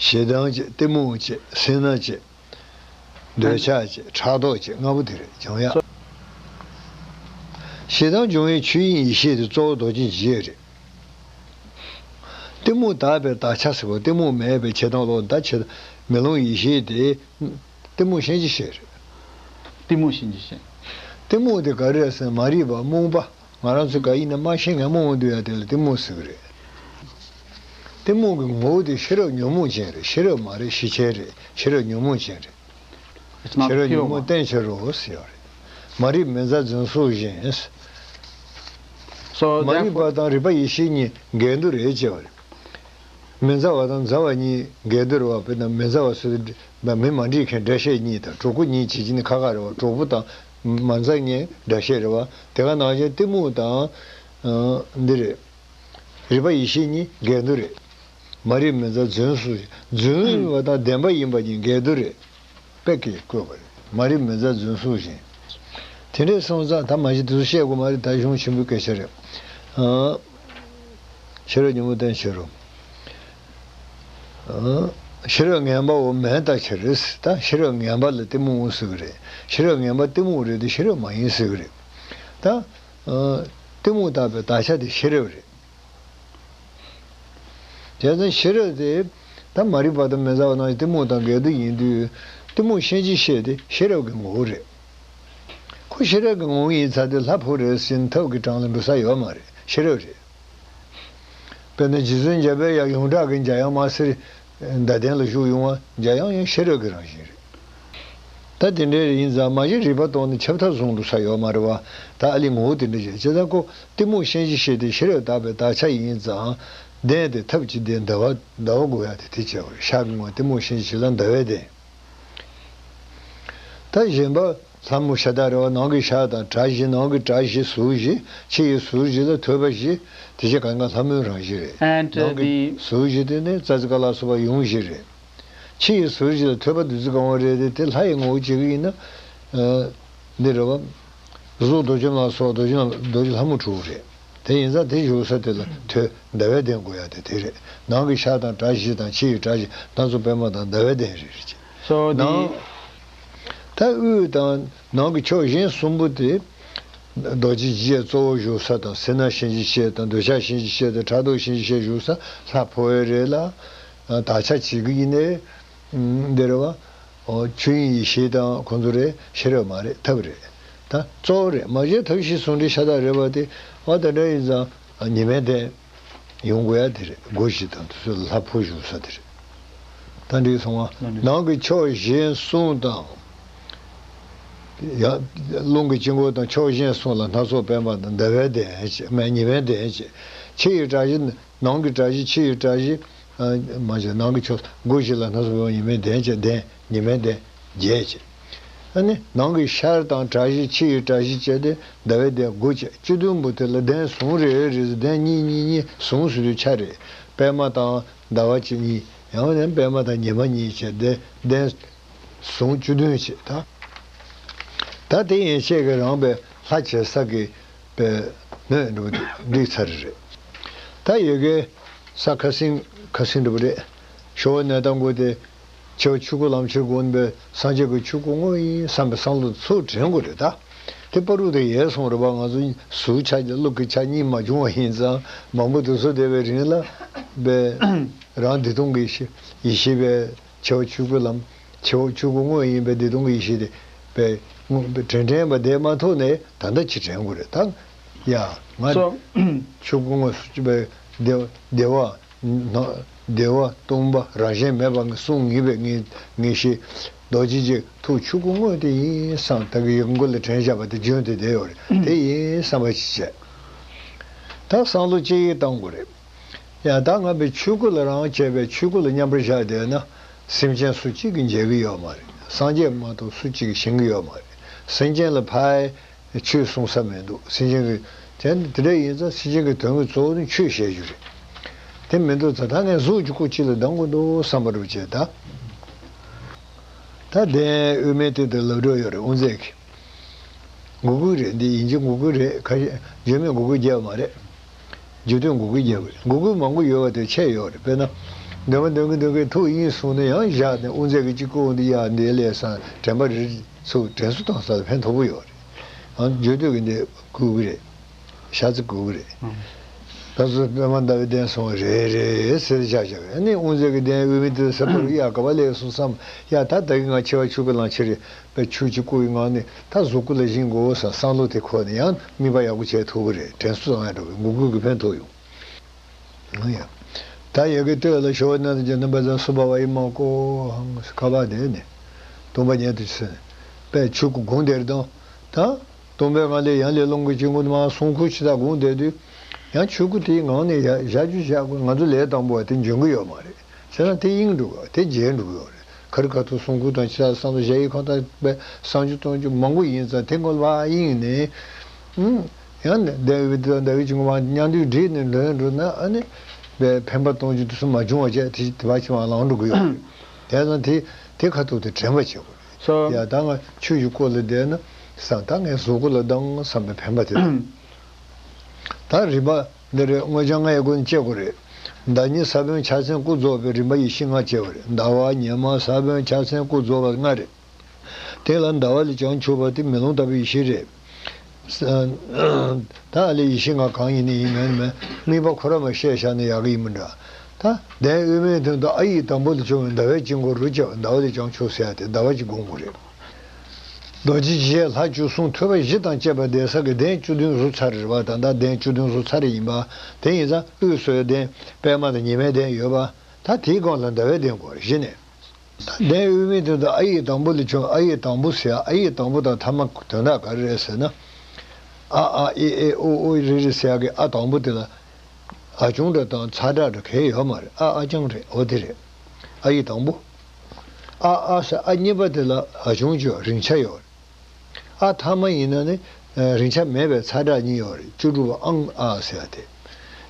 ཞེ་སྡང་བྱེད། གཏི་མུག་བྱེད། སེར་སྣ་བྱེད། འདོད་ཆགས་བྱེད། ཕྲག་དོག་བྱེད། ལྔ་པོ་དེ་རེད་སྦྱོང་ཡ། ཞེ་སྡང་སྦྱོང་བའི་ཆོས་དབྱིངས་ཡེ་ཤེས་དེ་གཙོ་བོ་རྡོ་རྗེ་འཇིགས་བྱེད་རེད། གཏི་མུག་དག་པའི་དག་ཆ་ཟེར་བ། གཏི་མུག་མེད་པའི་བྱེད་སྟངས་ལོག་ད་བྱེད། མེ་ལོང་ཡེ་ཤེས་དེ་གཏི་མུག་ཤན་འབྱེད་བྱེད་རེད། གཏི་མུག་ཤན་འབྱེད་བྱེད། གཏི་མུག་དེ་ག་རེ་རེད་ཟེར་ན། མ་རིག་པ། རྨོངས་པ། ང་རང་ཚོ་ག་ཡིན་ན་མ་ཤེས་མཁན་རྨོངས་འདུག་ཡ་དེ་ལ་གཏི་མུག་ཟེར་གི་རེད། གཏི་མུག་གི་ངོ་བོ་དེ་ཤེས་རབ་ཉོན་མོངས་ཅན་རེད། ཤེས་རབ་མ་རེད། ཤེས་བྱ་རེད། ཤེས་རབ་ཉོན་མོངས་ཅན་རེད། It's not pure one. ཤེས་རབ་ཉོན་མོངས་བསྟེན་བྱ་རོ་ཟེར་ཡོད་རེད། མ་རིག་མི་མཛའ་རྫུན་ཕུགས་བཞིན། So མ་རིག་པ་therefore དང་རིག་པ་ཡེ་ཤེས་གཉིས་འགལ་འདུ་རེད་ཅེས་པ་རེད། མི་མཛའ་བ་དང་མཛའ་བ་གཉིས་འགལ་འདུ་རེད་པ། དཔེར་ན་མི་མཛའ་བ་ཟེར་དུས་མི་མ་འགྲིག་མཁན་འདྲ་བཤད་གཉིས་དང་། གྲོགས་པོ་གཉིས་བྱེད་ཀྱི་ནི་ཁག་ཁག་རེད་པ། གྲོགས་པོ་དང་མ་མཛའ་མཁན་འདྲ་བཤད་རེད་པ། དེ་ག་ནང་བཞིན་གཏི་མུག་དང་། ཨ། འདི་རེད། རིག་པ་ཡེ་ཤེས་གཉིས་འགལ་འདུ་རེད། མ་རིག་མི་མཛའ་རྫུན་ཕུགས། རྫུན་ཡིན་པ་དང་བདེན་པ་ཡིན་པ་གཉིས་འགལ་འདུ་རེད། དཔེ་གིས་བཀོད་པ་རེད། མ་རིག་མི་མཛའ་རྫུན་ཕུགས་བཞིན། དེ་འདྲས་སོང་ཙང་ད་མ་གཞི་དེ་ཚོ་བཤད་དགོས་མ་རེད། ད་གཞུང་ཆེན་པོའི་སྐད་ཆ་རེད། ཨ། ཤེས་རབ་ཉོན་མོངས་བསྟེན་བྱ་རོ། ཨ། ཤེས་རབ་ངན་པའོ་མིན་ལྟ་ཕྱིར། ད་ཤེས་རབ་ངན་པ་ལ་གཏི་མུག་ཟེར་གི་རེད། ཤེས་རབ་ངན་པ་གཏི་མུག་རེད་དེ་ཤེས་རབ་མ་ཡིན་ཟེར་གི་རེད། ད། ཨ། གཏི་མུག་དག་པའི་དག་ཆ་དེ་ཤེས་རབ་རེད། བྱས་ཙང་ཤེས་རབ་དེ་ད་མ་རིག་པ་དང་མི་མཛའ་བ་ནང་བཞིན་གཏི་མུག་དང་འགལ་འདུ་ཡིན་དུས། གཏི་མུག་ཤན་འབྱེད་བྱེད་དེ་ཤེས་རབ་ཀྱི་ངོ་བོ་རེད། ཁོ་ཤེས་རབ་ཀྱི་ངོ་བོ་ཡིན་ཚར་དུས་ལྷ་ཕུ་རེད་ཟེར་ནས་ཐབས་ཀྱི་གྲངས་ལ་འགྲོ་ས་ཡོད་མ་རེད། ཤེས་རབ་རེད། དཔེར་ན་རྗེ་བཙུན་འཇམ་དཔལ་དབྱངས་ཡོངས་གྲགས་ཀྱི་འཇམ་དབྱངས་དམར་སེར་ཟླ་ལྡན་ལ་བཞུགས་ཡོང་བ། འཇམ་དབྱངས་ཡང་ཤེས་རབ་ཀྱི་རང་བཞིན་རེད། ད་དེ་འདྲའི་ཡིན་ཙང་མ་གཞི་རིག་པ་གཏོང་ནས་ཁྱབ་ཐབས་བཟུང་འགྲོ་ས་ཡོད་མ་རེད་པ། ད་ཨ་ལི་ངོ་བོ་དེ་འདྲ་བྱས། བྱས་ཙང་ཁོ་གཏི་མུག་ཤན་འབྱེད་བྱེད་དེ་ཤེས་རབ་དག་པའི་དག་ཆ་ཡིན་ཙང་། གདན་དེ་ཐབས་ཀྱི་གདན་ཟླ་བ་ཟླ་བ་དགོས་ཡ་དེ་དེ་བྱས་པ་རེད། ཤར་གྱི་ངོས་གཏི་མུག་ཤན་འབྱེད་བྱེད་ལ་ཟླ་བའི་གདན། ད་ ད་གཞན་པ་ལྷ་མོ་ཤ་སྟག་རེད་བ། ནང་གི་ཤ་དང་སྒྲ་བཞི། ནང་གི་སྒྲ་བཞི་གཟུགས་བཞི། ཕྱི་ཡི་གཟུགས་བཞི་ལ་ཐོས་པ་བཞི། དེ་བཞི་གང་ག་ལྷ་མོའི་རང་བཞིན་རེད། And, uh, ནང་གི the གཟུགས་བཞི་དེ་ནི་ཙ་ཙི་ཀ་ལ་སོགས་པ་ཡུམ་བཞི་རེད། ཕྱི་ཡི་གཟུགས་བཞི་ལ་ཐོས་པ་བདུད་རྩི་གང་བ་རེད་དེ། དེ་ལྷ་ཡི་ངོ་བོ་བྱེད་ཀྱི་ཡིན་ན། ཨ། འདི་རེད་བ། གཟུགས་རྡོ་རྗེ་ལ་སོགས་རྡོ་རྗེ་རྡོ་རྗེ་ལྷ་མོ་དྲུག་རེད། དེ་ཡིན་ཙང་དེ་བཞུགས་ས་དེ་ལ་ཐོས་ཟླ་བའི་གདན་དགོས་ཡ་དེ་དེ་རེད། ནང་གི་ཤ་དང་སྒྲ་བཞི་དང་ཕྱི་ཡི་སྒྲ་བཞི་སྣ་ཚོགས་པད་མ་དང་ཟླ་བའི་གདན་རེད། རེད་ཅེ། So the ནང་། ད་དབུས་དང་ནང་གི་ཕྱོགས་གཞན་གསུམ་པོ་དེ། རྡོ་རྗེ་འཇིགས་བྱེད་གཙོ་བོ་བཞུགས་ས་དང་། སེར་སྣ་གཤིན་རྗེ་གཤེད་དང་། འདོད་ཆགས་གཤིན་རྗེ་གཤེད་དང་། ཕྲག་དོག་གཤིན་རྗེ་གཤེད་བཞུགས་ས་ལྷ་འཕོ་བའི་རེད་ལ། ཨ། དག་ཆ་བྱེད་ཀྱི་ཡིན་ནའི། ཨ། འདི་རེད་བ། ཨོ། ཆོས་དབྱིངས་ཡེ་ཤེས་དང་ཁོང་ཚོ་རེད། ཤེས་རབ་མ་རེད། ཐབས་རེད། ད་གཙོ་བོ་རེད། མ་གཞི་ཐབས་ཤེས་ཟུང་འབྲེལ་ཤ་སྟག་རེད་བ། དེ་བ་དེ་འདྲ་ཡིན་ཙང་ཉི་མའི་གདན་ཡོང་དགོས་ཡ་དེ་རེད། སྒོ་བཞི་དང་དེ་ཚོ་ལ་ལྷ་འཕོ་བཞུགས་ས་དེ་རེད། ད་འགྲིག་སོང་ང་། ནང་གི་ཕྱོགས་གཞན་གསུམ་དང་། ཡང་རླུང་གི་དཀྱིལ་འཁོར་དང་ཕྱོགས་གཞན་གསུམ་ལ་སྣ་ཚོགས་པད་མ་དང་ཟླ་བའི་གདན་བྱས། མ་ཉི་མའི་གདན་བྱས། ཕྱི་ཡི་སྒྲ་བཞི། ནང་གི་སྒྲ་བཞི། ཕྱི་ཡི་སྒྲ་བཞི། ཨ། མ་བྱས། ནང་གི་ཕྱོགས་སྒོ་བཞི་ལ་སྣ་ཚོགས་པད་མ་ཉི་མའི་གདན་བྱས། གདན་ཉི་མའི་གདན་བརྒྱད་བྱས། ཨ་ནི་ནང་གི་ཤར་དང་སྒྲ་བཞི། ཕྱི་ཡི་སྒྲ་བཞི་བྱས་ཏེ་ཟླ་བའི་གདན་དགུ་བྱས། བཅུ་བདུན་པོ་དེ་ལ་གདན་ཟུང་རེ་རེ་ཟེར། གདན་གཉིས་གཉིས་གཉིས་ཟུང་ཟེར་དུས་ཆ་རེ། པད་མ་དང་ཟླ་བ་གཅིག་གཉིས། ཡང་ན་པད་མ་དང་ཉི་མ་གཉིས་བྱས་ཏེ་གདན་ཟུང་བཅུ་བདུན་བྱས། ད་ད་དེ་ཡན་ཆད་ཀྱི་རང་པའི་ལྷ་བྱེད་ས་གི་པའི་སྣོད་འདྲ་པོ་དེ་འགྲིག་ཚར་རེད། ད་ཡོད་གི་ས་ཁ་སེང་ཁ་སེང་འདྲ་པོ་རེད། ཞོ་བོ་ནས་དང་པོ་དེ་ཆེ་བ་ཆོས་སྐུ་ལམ་ཕྱིར་དགོངས་པའི་སངས་རྒྱས་ཀྱི་ཆོས་སྐུ་དངོས་ཡིན་བསམ་པའི་བསམ་བློ་ཚུར་དྲན་དགོས་རེད། ད་དེ་བར་དུ་དེ་ཡལ་སོང་རེད་པ། ང་ཚོ་གཟུགས་ཆགས་ཀྱི་ལུས་ཀྱི་ཆགས་གཉིས་མ་བྱུང་བ་ཡིན་ཙང་། མང་པོ་དེ་ཚོ་བསྡད་པའི་རིང་ལ་པའི་རང་བདེ་སྟོང་གི་ཡེ་ཤེས་ཡེ་ཤེས་པའི་ཆེ་བ་ཆོས་སྐུ་ལམ། ཆེ་བ་ཆོས་སྐུ་དངོས་ཡིན་པའི་བདེ་སྟོང་གི་ཡེ་ཤེས་དེ་པའི་དྲན་དྲན་པ་དེ་མ་ཐོབ་ནས་ད་ལྟ་ཅི་དྲན་དགོས་རེད། ད་ཡ་ང་སོ། ཆོས་སྐུ་དངོས་སུ་གྱུར་པའི་བདེ་བ་བདེ་བ་ན་བདེ་བ་སྟོང་པ་རང་བཞིན་མེད་པ་གསུང་ངེས་པའི་ངེས་ངེས་ཤེས། རྡོ་རྗེ་འཇིགས་ཐུགས་ཆོས་སྐུ་དངོས་དེ་ཡིན་བསམ། ད་གི་ཡི་གེ་མགོ་ལ་དྲན་བཞག་པ་དེ་རྒྱུན་དུ་བསྡད་ཡོད་རེད། དེ་ཡིན་བསམ་པ་ཅིག་བྱས། ད་བསམ་བློ་ཅིག་བཏང་དགོས་རེད། ཡང་ད་ང་པའི་ཆོས་སྐུ་ལ་རང་བྱས་པའི་ཆོས་སྐུ་ལ་མཉམ་པར་བཞག་བསྡད་ན། སེམས་ཅན་སུ་གཅིག་གིས་འཇལ་གི་ཡོད་མ་རེད། སངས་རྒྱས་མ་གཏོགས་སུ་གཅིག་གིས་ཞེན་གི་ཡོད་མ་རེད། སེམས་ཅན་ལ་ཕར་ཆོས་གསུང་ས་མི་འདུག། སེམས་ཅན་གྱི་དེ་དེ་འདྲ་ཡིན་ཙང་སེམས་ཅན་གྱི་དོན་གྱི་གཙོ་བོ་ནི་ཆོས་བཤད་རྒྱུ་རེད། དེ་མི་འདུག་ཙང་ད་ངས་གཟུགས་ཀྱི་སྐུ་གཅིག་ལ་སྡང་གི་འདུག་བསམ་པ་རུ་བྱས། ད་ད་གདན་དབུས་མའི་སྟེང་དུ་ལབ་འགྲོ་ཡོད་རེད། དབུ་མཛད་ཀྱི། མགོ་སྒུར་རེད། འདི་ཡིན་གཅིག་མགོ་སྒུར་རེད། ཁ་ཤས་བརྗོད་མེད་མགོ་སྒུར་རྒྱབ་མ་རེད། བརྗོད་དོན་མགོ་སྒུར་རྒྱབ་རེད། མགོ་སྒུར་མང་པོ་ཡོད་པ་དེ་ཆད་ཡོད་རེད། དཔེར་ན། འདོན་གི་འདོན་གི་འདོན་གི་ཐུགས་དབྱིངས་སོང་ནས་ཡང་བཞག་ནས་དབུ་མཛད་ཀྱི་གཅིག་སྐུ་འོང་དུས་ཡ་འདི་ལས་སང་དྲན་པ་རེ་ཚུགས་དྲན་གསོ་གཏོང་ས་ལ་ཕན་ཐོགས་པོ་ཡོད་རེད། ཡང་བརྗོད་དོན་གི་འདི་སྒུར་གི་རེད། ཤ་ཚ་དགོས་ཀྱི་རེད། ད་གཟོད་པད་མ་ཟླ་བའི་གདན་སོང་རེད་རེད་ཟེར་བཞག་བཞག་པས། ཨ་ནི་དབུ་མཛད་ཀྱི་གདན་དབུས་མའི་སྟེང་དུ་ཟེར་བ་རུ་ཡ་ག་པ་ལས་སོང་བསམ། ཡ་ད་ད་གི་ང་ཆེ་བ་ཆོས་སྐུ་ལམ་ཕྱིར་པའི་ཆོས་ཀྱི་སྐུ་ཡི་ངང་ནས་ད་གཟུགས་སྐུ་ལ་བཞེངས་དགོས་བསམ་བསམ་བློ་དེ་འཁོར་ནས་ཡང་དམིགས་པ་ཡག་པོ་བྱས་ཐུབ་ཀྱི་རེད། དྲན་གསོ་བཏང་ཡ་འགྲོ་གི། མགོ་སྒུར་གྱི་ཕན་ཐོགས་ཡོང་། ཡ། ད་ཡ་གི་སྟོད་ལ་ཞོ་བོ་ནས་དང་རྒྱ་ནི་བ་ཟ་སུ་བ་བ་ཡི་མ་ཀོ་ཧང་ཁ་བ་དེ་ནས་སྟོང་པ་ཉིད་དུ་ཕྱིན། པའི་ཆོས་སྐུ་དགོངས་དེར་དང་། ད། སྟོང་པའི་ངང་ལས་ཡང་ལས་རླུང་གི་དཀྱིལ་འཁོར་མར་གསུང་ཁུག་ཅིག་ད་དགོངས་བསྡད་དུས། ཡང་ཆོས་སྐུ་དེའི་ངང་ནས་ཡ་བཞག་རྒྱུ་བཞག་དགོས། ང་ཚོ་ལས་དང་པོ་བ་དེ་འཇོན་གི་ཡོད་མ་རེད། བྱས་ན་དེ་གཡེང་འགྲོ་གི། དེ་བརྗེད་འགྲོ་གི་ཡོད་རེད། ག་རེ་ག་ཐུག་གསུང་ཁུག་དང་ཕྱི་ལ་བསམ་བློ་གཞལ་ཡས་ཁང་དང་བསམ་བློ་གཏོང་རྒྱུ་མང་པོ་ཡིན་ཙང་དེ་སྔོན་ལ་གཡེང་ནས། ཨུམ། ཡང་ནས་བདེན་པའི་དོན་དག་གི་འབྱུང་བ་མཉམ་དུ་བསྒྲིལ་ནས་འགྲོ་འགྲོ་ན། ཨ་ནི་བས་ཕན་པ་གཏོང་རྒྱུ་དེ་ཚོ་མ་བྱུང་བ་བྱས། དེ་དེ་བ་ཕྱི་མ་ལངས་འགྲོ་གི་ཡོད་རེད། དེ་ཙང་དེ་དེ་ཁ་ཐུག་དེ་དྲན་པ་བྱེད་དགོས་རེད། སོ། ཡ་ད་ང་ཆོས་ཀྱི་སྐུ་ལ་བསྡད་ན་བསམ། ད་ངས་གཟུགས་སྐུ་ལ་སྡང་བསམ་པའི་ཕན་པ་དེ་དང་། ད་རིམ་པ་འདི་རེད། དངོས་བྱང་ལྔ་ཡི་སྒོ་ནས་དཔྱད་དགོས་རེད། ཟླ་ཉི་ས་བོན་ཕྱག་མཚན་སྐུ་རྫོགས་པའི་རིམ་པ་ཡེ་ཤེས་ལྔ་དཔྱད་དགོས་རེད། ཟླ་བ་ཉི་མ་ས་བོན་ཕྱག་མཚན་སྐུ་རྫོགས་པ་ལྔ་རེད། དེ་ལ་ཟླ་བ་ལས་བྱང་ཆུབ་པ་དེ་མེ་ལོང་ལྟ་བུའི་ཡེ་ཤེས་རེད། ད་ཨ་ལས་ཡེ་ཤེས་ལྔ་གང་ཡིན་ནི་ཡིན་མིན་མིན། དམིགས་པ་ཁོ་ར་མ་བཤད་བཞག་ན་ཡག་གི་ཡིན་མི་འདྲ། ད་གདན་དབུས་མའི་སྟེང་དུ་ཨ་ཡིག་དང་པོ་ལས་བྱུང་བའི་ཟླ་བའི་དཀྱིལ་འཁོར་རུ་བཅའ་བ། ཟླ་བ་ལས་བྱང་ཆུབ་ཟེར་ཡ་དེ་ཟླ་བ་གཅིག་སྒོམ་དགོས་རེད། རྡོ་རྗེ་འཇིགས་བྱེད་ལྷ་བཅུ་གསུམ་ཐོད་པ་བཞི་དང་བཅས་པ་བསྡད་ས་གི་གདན་བཅུ་བདུན་རུ་ཚར་རེད་པ། ད་ལྟ་གདན་བཅུ་བདུན་རུ་ཚར་རེ་ཡིན་པ། དེ་ཡིན་ཙང་དབུས་སུ་གདན་པད་མ་དང་ཉི་མའི་གདན་ཡོད་པ། ད་དེའི་སྒང་ལ་ཟླ་བའི་གདན་དགོས་རེད། གཞི་ནས། ད་གདན་དབུས་མའི་སྟེང་དུ་ཨ་ཡིག་དང་པོ་ལས་བྱུང་། ཨ་ཡིག་དང་པོ་ཟེར་ཡ། ཨ་ཡིག་དང་པོ་དང་ཐ་མ་དོན་དག་ག་རེ་རེད་ཟེར་ན། ཨ་ཨ་ཨེ་ཨེ་ཨོ་ཨོ་རི་རི་ཟེར་ཡ་གི་ཨ་དང་པོ་དེ་ལ་ཨ་ཆུང་འདྲ་དང་ཚ་དྲག་འདྲ་གང་ཡང་ཡོད་མ་རེད། ཨ་ཨ་ཆུང་རེད། འོ་དེ་རེད། ཨ་ཡིག་དང་པོ། ཨ་ཨ་ཟེར་ཨ་གཉིས་པ་དེ་ལ་ཨ་ཆུང་ཅོག་རིང་ཆ་ཡོད་རེད། ཨ་ཐ་མ་ཡིན་ན་ནི་རིང་ཆ་མེད་པའི་ཚ་གྲངས་གཉིས་ཡོད་རེད། བཅུ་དྲུག་པ་ཨང་ཨ་ཟེར་ཡ་དེ།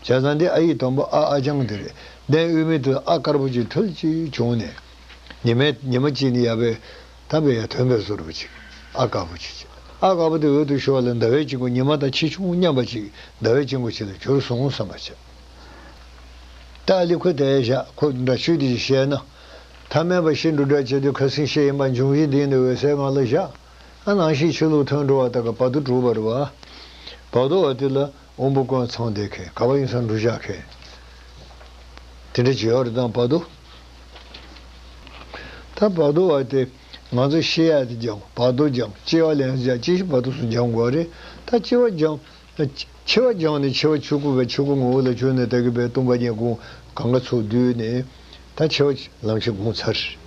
བྱས་ཙང་འདི་ཨ་ཡིག་དང་པོ་ཨ་ཨ་རྐྱང་དེ་རེད། གདན་དབུས་མའི་དུས་ཨ་དཀར་པོ་ཅིག་ཐུལ་ཅིག་བྱུང་ནས། ཉི་མའི་ཉི་མ་གཅིག་ནི་ཡ་བའི་ད་བའི་ཡ་དོན་པའི་བཟོ་འདྲ་པོ་ཅིག་ཨ་དཀར་པོ་ཅིག་ཅིག་ཨ་དཀར་པོ་དེ་འོད་དུ་ཤོར་བ་ལ་ཟླ་བའི་དཀྱིལ་འཁོར་ཉི་མ་དང་ཕྱི་ཁྱུང་མཉམ་པ་ཅིག་ཟླ་བའི་དཀྱིལ་འཁོར་ཅིག་ལ་གྱུར་སོང་བསམ་པ་བྱས། ད་ཨ་ལི་ཁོ་དེ་བཞག་ཁོ་འདྲ་ཆོས་དེ་ཞིག་བཤད་ན། ཐ་མལ་པ་ཤེས་འགྲོ་འདྲ་བྱེད་དུས་ཁ་སེང་ཤེས་ཡིན་པ་འབྱུང་བཞི་འདི་ནི་འོད་གསལ་ངང་ལ་བཞག་ཨ་ནང་བཞིན་ཆོས་ལུགས་ཐོན་འགྲོ་བ་དག་གི་བར་དོ་གྲུབ་པ་རེད་བ། བར་དོ་བ་དེ་ལ་དབང་པོ་ཀུན་ཚང་བསྡད་མཁན་ག་བ་ཡིན་སར་འགྲོ་བཞག་མཁན། དེ་འདྲ་བྱེད་ཡོད་རེད་དང་བར་དོ། ད་བར་དོ་བ་དེ་ང་ཚོ་ཤེས་ཡ་དེ་སྦྱང་བར་དོ་སྦྱང་སྐྱེ་བ་ལེན་སྦྱང་སྐྱེ་ཤི་བར་དོ་སུ་སྦྱང་དགོས་རེད། ད་སྐྱེ་བ་སྦྱང་། འཆི་བ་སྦྱངས་ནས་འཆི་བ་ཆོས་སྐུ་བས་ཆོས་སྐུ་ངོ་བོ་ལ་བྱོན་ནས་ད་གི་བས་སྟོང་པ་ཉིད་སྒོམ་གང་ག་ཚོགས་བསྡུས་ནས་ད་འཆི་བ་ལམ་ཁྱེར་སྒོམ་ཚར།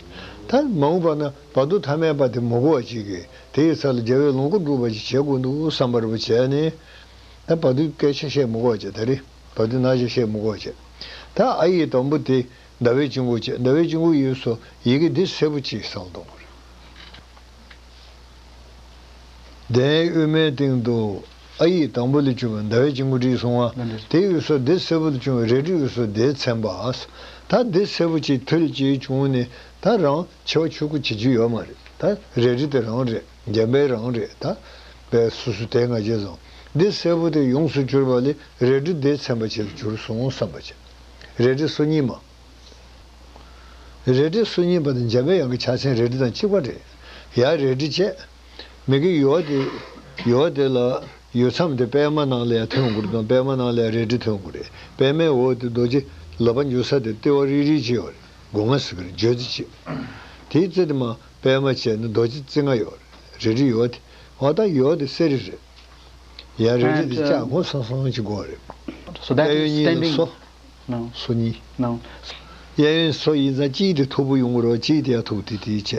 ད་མ་འོངས་པ་ན་བར་དོ་ཐ་མལ་པ་དེ་མི་གོ་བ་ཅིག་གིས་དེ་ཡི་ས་ལ་རྒྱལ་བའི་ལོངས་སྐུ་སྒྲུབ་པ་ཅིག་བྱེད་དགོས་འདུག་བསམ་པ་རེ་བ་བྱས་ནས། ད་བར་དོའི་སྐད་ཆ་བཤད་མི་དགོས་བ་བྱས་ད་རེས་བར་དོའི་སྣང་ཆ་བཤད་མི་དགོས་བ་བྱས། ད་ཨ་ཡི་དང་པོ་དེ་ཟླ་བའི་དཀྱིལ་འཁོར་བྱས་ཟླ་བའི་དཀྱིལ་འཁོར་ཡོད་སོ་ཡི་གེ་འདི་སེར་པོ་ཅིག་བསམ་གཏོང་དགོས་རེད། གདན་དབུས་མའི་སྟེང་དུ་ཨ་ཡིག་དང་པོ་ལས་བྱུང་བའི་ཟླ་བའི་དཀྱིལ་འཁོར་བྲིས་སོང་བ། ལགས་འདུག་དེའི་དབུས་སུ་སྡེ་སེར་པོ་ལས་བྱུང་བའི་རལ་གྲིའི་དབུས་སུ་སྡེ་ཚན་པ། ད་སྡེ་སེར་པོ་གཅིག་ཐུལ་གཅིག་བྱུང་ནས་ད་རང་འཆི་བ་ཆོས་སྐུ་བྱེད་རྒྱུ་ཡོད་མ་རེད། ད་རལ་གྲི་དེ་རང་རེད། འཇམ་དཔལ་རང་རེད། ད་པའི་སོ་སོ་དེ་ང་རྒྱལ་བཟང་སྡེ་སེར་པོ་དེ་ཡོངས་སུ་གྱུར་པ་ལས་རལ་གྲི་སྡེ་ཚན་པ་ཅིག་ལ་གྱུར་སོང་བསམ་པ་བྱས། རལ་གྲི་སོ་གཉིས་མ། རལ་གྲི་སོ་གཉིས་པ་དང་འཇམ་དཔལ་དབྱངས་ཀྱི་ཕྱག་མཚན་རལ་གྲི་དང་གཅིག་པ་རེད། ཡར་རལ་གྲི་བྱས། མི་དགེ་ཡུལ་བ་དེ། ཡུལ་བ་དེ་ལ་ཡུལ་མཚམས་དེ་པད་མ་ནང་ལ་ཡང་ཐོན་དགོས་རེད་དང་པད་མ་ནང་ལ་ཡང་རལ་གྲི་ཐོན་དགོས་རེད། པད་མའི་འོག་དེ་རྡོ་རྗེ་ལག་པ་འཇུ་ས་དེ་ལྟེ་བ་རིལ་རིལ་བྱས་ཡོད་རེད། སྒོ་ང་ཟེར་གི་རེད་བརྗོད་དེ་བྱས། དེའི་རྩེ་དེ་མ་པད་མ་བྱས་ནས་རྡོ་རྗེ་རྩེ་ལྔ་ཡོད་རེད། རལ་གྲི་ཡུལ་བ་དེ། འོ་ད་ཡུལ་བ་དེ་གསེར་རི་རེད། ཡང་རལ་གྲི་དེ་ལྕགས་སྒོ་སང་སང་ཅིག་དགོས་རེད། So that གཡས་གཡོན་གཉིས་ལ་standing སོ། No. སོ་གཉིས། No. གཡས་གཡོན་སོ་ཡིན་ཙང་གཅིག་དེ་མཐུག་པོ་ཡོང་གི་རེད་བ། གཅིག་དེ་ཡང་མཐུག་དེ་དེ་བྱས།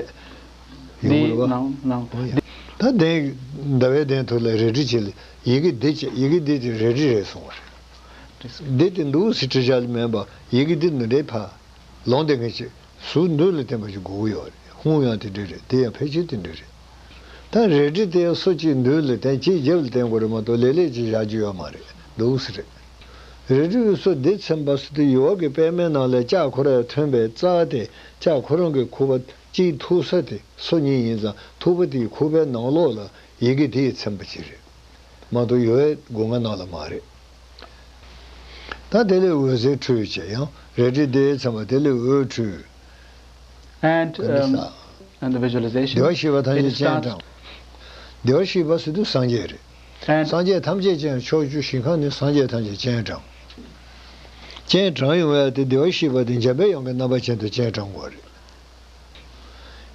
ཡོང་གི་རེད་བ། No, no. ཨོ་ཡ། ད་གདན་ཟླ་བའི་གདན་ཐོག་ལ་རལ་གྲི་བྱས་ལ་ཡི་གེ་འདི་བྱས་ཡི་གེ་འདི་དེ་རལ་གྲི་རེད་གསུངས་པ་རེད། འདི་དེ་འདུག་སེ་བྲི་བྱ་ལ་མེད་པ་ཡི་གེ་འདི་འདི་འདྲའི་ཕ། ལོང་དེ་ངས་བྱས། གཟུགས་མདུན་ལ་བསྟན་པ་ཞིག་དགོས་ཀྱི་ཡོད་རེད། ཧུང་ཡང་དེ་འདྲ་རེད། དེ་ཡང་ཕལ་ཆེར་དེ་འདྲ་རེད། ད་རལ་གྲི་དེ་ཡང་སོ་གཅིག་མདུན་ལ་བསྟན་གཅིག་རྒྱབ་ལ་བསྟན་དགོས་རེད་མ་གཏོགས་ལེ་ལེ་ཅིག་བཞག་རྒྱུ་ཡོད་མ་རེད་འདུག་སེ་རེད། རལ་གྲི་དབུས་སུ་སྡེ་ཚན་པ་སུ་དེ་ཡུལ་བ་གི་པད་མའི་ནང་ལ་ལྕགས་ཁོ་ར་ཐོན་པའི་རྩ་དེ་ལྕགས་ཁོ་རང་གི་ཁུ་བ་གཅིག་ཐུག་ས་དེ་སོ་གཉིས་ཡིན་ཙང་ཐུག་པ་དེའི་ཁུ་བའི་ནང་ལོགས་ལ་ཡི་གེ་དེ་ཡི་ཚན་པ་ཅིག་རེད། མ་གཏོགས་ཡོལ་བའི་སྒོ་ང་ནང་ལ་མ་རེད། ད་དེ་ལས་འོད་ཟེར་འཕྲོས་བྱས་ཡང་རལ་གྲི་དེའི་མཚན་མ་དེ་ལས་འོད་འཕྲོས། And, ག་འདི་um, ས། and the visualization. བདེ་བར་གཤེགས་པ་ཐམས་ཅད་སྤྱན་དྲངས། བདེ་བར་གཤེགས་པ་ཟེར་དུས་སངས་རྒྱས་རེད། And སངས་རྒྱས་ཐམས་ཅད་སྤྱན་ཕྱོགས་བཅུ་ཞིང་ཁམས་ནས་སངས་རྒྱས་ཐམས་ཅད་སྤྱན་དྲངས། སྤྱན་དྲངས་ཡོང་བ་དེ་བདེ་བར་གཤེགས་པ་དེ་འཇམ་པའི་དབྱངས་ཀྱི་རྣམ་པ་ཅན་དུ་སྤྱན་དྲངས་དགོས་རེད།